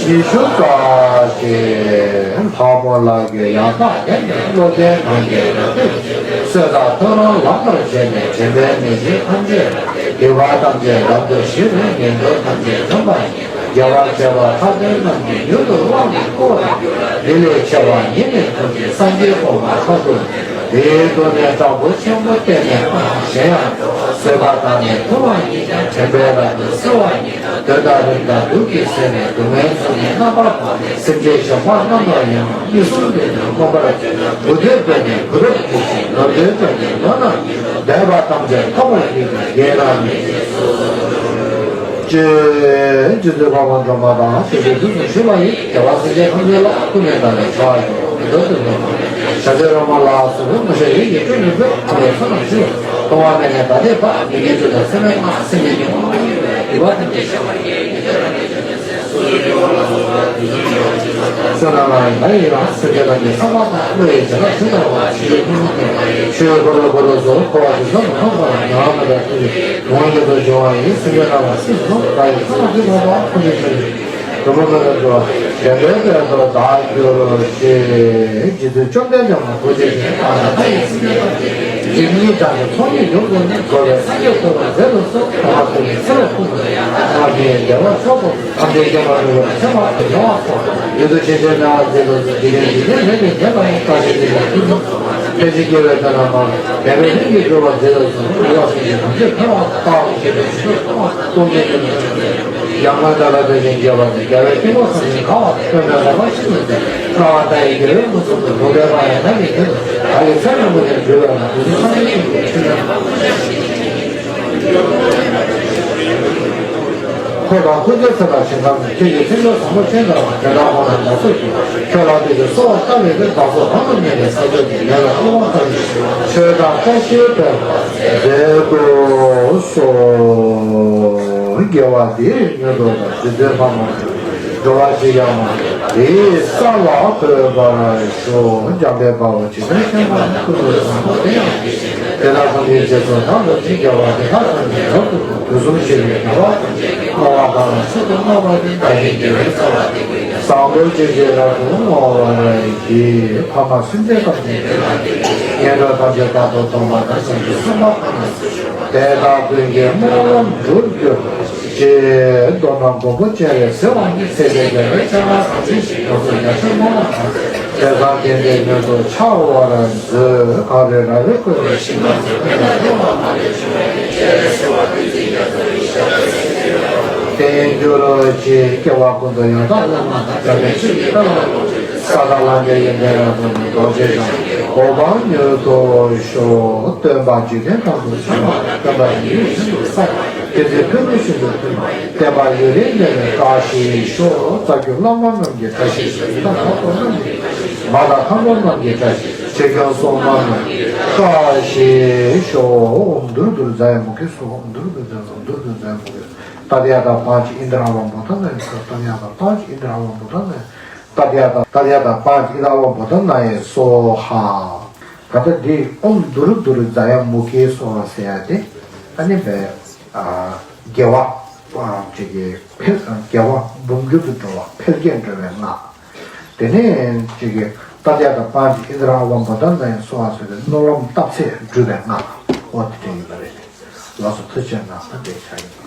ཉི་ཤུ་རྩ་གཅིག་ལྷ་མོ་ལགས་ཀྱི་ཡང་དག་ལྡན་པའི་བློ་ལྡན་གང་གིས་རབ་ཏུ་བྱེད། གསོལ་དང་ཐོད་རངས་ལག་པར་བྱས་ནས་དྲན་པས་མི་འཇིགས་ཐམས་ཅད་སྒྲོལ། སྡིག་པ་ཐམས་ཅད་རབ་ཏུ་ཞི་བའི་ངན་འགྲོ་ཐམས་ཅད་འཇོམས་པ་ཡི། དགེ་བ་བྱས་པ་ཐ་དད་རྣམས་ཀྱི་མྱུར་དུ་དབང་གིས་བསྐུར་བར་འགྱུར། འདི་ལས་ཆེ་བ་ཉིད་ནི་ཐོབ་ཅིང་སངས་རྒྱས་གོ་འཕང་མཆོག་ཏུ། དེའི་མཐུ་ནི་དྲག་པོ་ཆེན་པོ་བསྟེན་ནས་གཞན་ཡང་བཟོད་པ་དང་ནི་མཐུ་བ་ཉིད་ཀྱང་དྲན་པས་རབ་ཏུ་གསོལ་བ་ཉིད། འདོད་དང་རེ་དང་སྡུག་གིས་བསལ་ནས་སྡུག་བསྔལ་ཚོགས་ནི་རྣམ་པར་སྤངས་ཏེ། སེམས་ཅན་གཞན་ཕན་རྣམས་ལ་ཡང་དུས་གསུམ་དུ་མགོན་པར་བྱོན། བུ་འདོད་པས་ནི་བུ་རབ་བྱེད་ཅིང་ནོར་འདོད་པས་ནི་ནོར་རྣམས་ཀྱིས། འདོད་པ་ཐམས་ཅད་ཐོབ་པར་འགྱུར་བའི་དགེ་རྣམས་ཀྱི་རྗེས་སུ། ཅེས་རྗེ་བཙུན་འཕགས་མ་སྒྲོལ་མ་དང་དེ་བཞིན་དུས་གསུམ་ཞི་བ་ཡི་རྒྱལ་བ་སེམས་ཅན་ཐམས་ཅད་ལ་སྐུ་ནས་བདག་ལས་བྱ་བ་ཞིག་མི་འདོད་དུ་འགྲོ་བ་ཞབས་ཏོག་རོལ་མོ་ལ་སོགས་མ་ཤེས་ཡིད་ཀྱི་སྤྲོས་མེད་པས་ཁོ་བོའི་བསོད་ནམས་ཞུ། གཏོང་བ་མེད་ནས་ད་ལྟའི་བར་མི་དགེ་བཅུ་དང་སེམས་མེད་ལྔ་སེམས་ཉིད་ཀྱི་དབང་པོ་ཡིན་པས་སྡིག་པ་ཐམས་ཅད་བཤགས་པ་ཡིན། བསོད་ནམས་ལ་ཡང་ཡི་རང་སེམས་ཅན་རྣམས་ཀྱི་བསམ་པ་དང་བློ་ཡི་བྱ་ར་ཞུ་ལྟ་བ་ཆེས་ཀུན་སློང་དང་ཆོས་འཁོར་ལོ་འཁོར་ལོ་སོགས་འཁོར་བ་དེ་ཚོ་མི་མཐོང་བར་ནམ་མེད་པའི་ཐུགས་ཀྱི་དོན་ཡོད་དུ་འབྱུང་བ་ཡིན། སེམས་ཅན་རྣམས་ལ་སྲིད་པ་ཡི་བསམ་པ་འདི་མ་པ་ཁོ་ནའི་ཆོས་ཉིད་དུ་མ་མེད་པར་འགྲོ་བ་དེ་འདྲའི་དཔལ་དུ་བདག་གྱུར་ཅིག་རྗེ་བཙུན་བཅོམ་ལྡན་འདས་མ་ཐུགས་རྗེ་ཅན་དང་ལྷ་ཡི་སེམས་ཅན་ཐམས་ཅད་སེམས་ཉིད་དང་ཚོགས་གཉིས་ཡོངས་སུ་གནས་འགྲོ་བའི་སངས་རྒྱས་ཐོབ་པར་མཛད་དུ་གསོལ། ཐོག་མར་ཐུགས་ཀྱི་ཚེ་ལ་ཕུལ་དུ་ཡང་མ་གྱུར་བདེ་བ་མཆོག་ཏུ། ཐམས་ཅད་མཁྱེན་པ་འགྲོ་བའི་ཚེ་མ་ཐག་ཡོང་བ་སོགས། ཡུལ་དུ་ཆེས་ཆེར་གནས་པ་མཛད་དུ་གསོལ། འཇིག་རྟེན་འཇིག་རྟེན་མེད་པའི་མེད་པ་ཡི་བཀྲ་ཤིས་འདི་ལ་ཕུལ་དུ་གསོལ། ཕན་ཕྱིར་སྐྱེ་བའི་དོན་རྣམས་མ་ལུས་པའི་ལྷུན་གྱིས་གྲུབ་པར་མཛད་དུ་གསོལ། འགྲོ་བ་སེམས་ཅན་ཐམས་ཅད་ཐར་པ་དཔའ་བ་ཞི་བའི་ཞིང་དུ་སོང་བ་སྟོང་ཉིད་ཀྱི་ལམ་ཡང་སྔོན་དག་པའི་དཔལ་ཆེན་རྒྱས་པ་ནི། རྒྱལ་བའི་དཀྱིལ་འཁོར་ཟང་ཟིང་གང་བ་དང་། སྟོན་པའི་ལག་པ་ཤིན་ཏུ་མཛེས། སྣང་བ་མཐའ་ཡས་རྒྱལ་བའི་དངོས་གསུང་དུ། ལུང་བསྟན་པ་ཡང་ཐབས་ཀྱིས་མཁྱེན་ཏོ། བདག་གིས་ཚེ་རིང་པོ་ནས་བསྒྲུབས་པའི་ལམ། དུས་གསུམ་ཐམས་ཅད་ཀྱི་ཕྱིར་ན། འཁོར་དང་འཁོར་གྱི་ཚེ་དང་ཞིང་ཁམས་ནི། ཁྱེད་ཀྱི་སེམས་ཅན་བཟང་པོ་ཅན་དང་། དེ་དག་ཁོ་ན་ལ་སོགས་ཀྱིས། ཁྱོད་ལ་དེ་ཚེ་གསོལ་བ་བཏབ་པའི་ཕྱིར། བདག་སོགས་གང་དུ་གནས་པའི་ས་ཕྱོགས་ཀྱི། ལས་དང་སྐྱེ་བོ་ཐམས་ཅད་ཀྱི། ཆོས་དང་བཀྲ་ཤིས་སྤེལ་བར་མཛད་དུ་གསོལ། དགེ་བ་འདི་ཡི་སྔོན་དུ་བདག་རྗེ་བཙུན་འཕགས་མ་འགྲོ་བ་ཇི་བཞིན་དེའི་ས་ལ་འཁོད་པར་ཤོག་འཇམ་དཔལ་དཔའ་བོས་ཇི་ལྟར་མཁྱེན་པ་ནི། ཀུན་ཏུ་བཟང་པོ་དེ་ཡང་དེ་བཞིན་ཏེ། དེ་དག་ཀུན་གྱི་རྗེས་སུ་བདག་སློབ་ཅིང་། དགེ་བ་འདི་དག་ཐམས་ཅད་རབ་ཏུ་བསྔོ། དུས་གསུམ་ཞི་བའི་དགེ་བ་ཐམས་ཅད་ཀྱང་། བསྔོ་བ་བདག་ལ་ཚུལ་དུ་བསྔོ་བ་ནི། བདག་གི་དགེ་བའི་རྩ་བ་འདི་ཀུན་ཀྱང་། བཟང་པོ་སྤྱོད་ཕྱིར་རབ་ཏུ་བསྔོ་བར་བགྱི། འཕགས་མ་སེམས་ཅན་ཐམས་ཅད་འདི་ལ་བརྟེན། ངན་འགྲོ་ཐམས་ཅད་རྟག་ཏུ་སྟོངས་པ་དང་། བྱང་ཆུབ་སེམས་དཔའ་ཐམས་ཅད་དེ་དག་ཀུན་གྱི་སྨོན་ལམ་འགྲུབ་གྱུར་ཅིག་མདོར་ན་མགོན་པོ་སྤྱན་རས་གཟིགས་དབང་གིས། ཚེ་འདིར་རྒྱལ་བའི་སྤྱན་སྔར་ཟང་ཟིང་ཞིང་། ཡོངས་སུ་རྒྱ་ཆེར་མ་ལང་ཞིང་། དེ་ཙམ་དེ་འདྲའི་མྱུར་དུ་འཆར་བར་མཛོད། གངས་རི་ར་བས་བསྐོར་བའི་ཞིང་ཁམས་སུ། ཀུན་ཏུ་བདེ་བ་མ་ལུས་འབྱུང་བའི་གནས། སྤྱན་རས་གཟིགས་དབང་བསྟན་འཛིན་རྒྱ་མཚོའི་ཞབས་སུ་བརྟན་གྱུར་ཅིག་སྐྱེ་བ་ཀུན་ཏུ་ཡང་དག་བླ་མ་དང་། འཇམ་དཔལ་ཆོས་ཀྱི་དཔལ་ལ་ལོངས་སྤྱོད་ཅིང་། ས་དང་ལྷ་འདྲེ་ཡི་ནི་རབ་ཏུ་བསྔོ། རྡོ་རྗེ་འཆང་གི་གོ་འཕང་མྱུར་ཐོབ་ཤོག་སྟོན་པ་འཇིག་རྟེན་ཁམས་སུ་འཆར་བ་དང་། སྟོན་པ་ཡིད་བཞིན་དུ་གསལ་བ་དང་། བསྟན་འཛིན་ཕུན་ཚོགས་ཤིན་ཏུ་མཐུན་པ་ཡི། བསྟན་པ་ཡུན་རིང་གནས་པའི་བཀྲ་ཤིས་ཤོག་རྩ་བརྒྱུད་བླ་མ་རྣམས་ཀྱི་བཀྲ་ཤིས་ཤོག་ཡི་དམ་དམ་པ་རྣམས་ཀྱི་བཀྲ་ཤིས་ཤོག་མ་དང་ལྷ་འབངས་རྣམས་ཀྱི་བཀྲ་ཤིས་ཤོག་ཆོས་སྐྱོང་སྲུང་མ་རྣམས་ཀྱི་བཀྲ་ཤིས་ཤོག་ཨོཾ་དུར་དུར་ཛ་ཡ་མུ་ཁེ་སྭཱ་ཧཱ། ཨོཾ་དུར་དུར་ཛ་ཡ་མུ་ཁེ་སྭཱ་ཧཱ། དུར་དུར་ཛ་ཡ་མུ་ཁེ་སྭཱ་ཧཱ། ཏདྱ་ཐཱ། པཱཉྩ་ཨིནྡྲ་ཝ་བྷུ་ཏ་ནཱ་ཡ་སྭཱ་ཧཱ། ཏདྱ་ཐཱ། པཱཉྩ་ཨིནྡྲ་ཝ་བྷུ་ཏ་ནཱ་ཡ། ཏདྱ་ཐཱ། ཏདྱ་ཐཱ། པཉྩ་ཨི་དྷ་ཨ་བྷོ་དྷ་ན་ཡེ་སྭཱ་ཧཱ། ད་ལྟ་འདི་ཨོཾ་དུ་རུ་དུ་རུ་ཛཱ་ཡ་མུ་ཁེ་སྭཱ་ཧཱ་ཟེར་ཡ་དེ། ཨ་ནི་བས། ཨ། དགེ་བ། ཨ། ཅིག་གི་འཕེལ། དགེ་བ་འབུམ་འགྱུར་དུ་འགྲོ་བ། འཕེལ་རྒྱས་འགྲོ་བའི་སྔགས། དེ་ནས་ཅིག་གི་ཏདྱ་ཐཱ། པཉྩ་ཨི་དྷ་ཨ་བྷོ་དྷ་ན་ཡེ་སྭཱ་ཧཱ་ཟེར་ཏེ་སྨོན་ལམ་བཏབ་ཚད་སྒྲུབ་པའི་སྔགས། ཨོ་དེ་འདྲ་ཡིན་པ་རེད། ལགས་སོ། ཐུགས་རྗེ་གནང་། ད་འདྲ་ཆགས་ཡིན།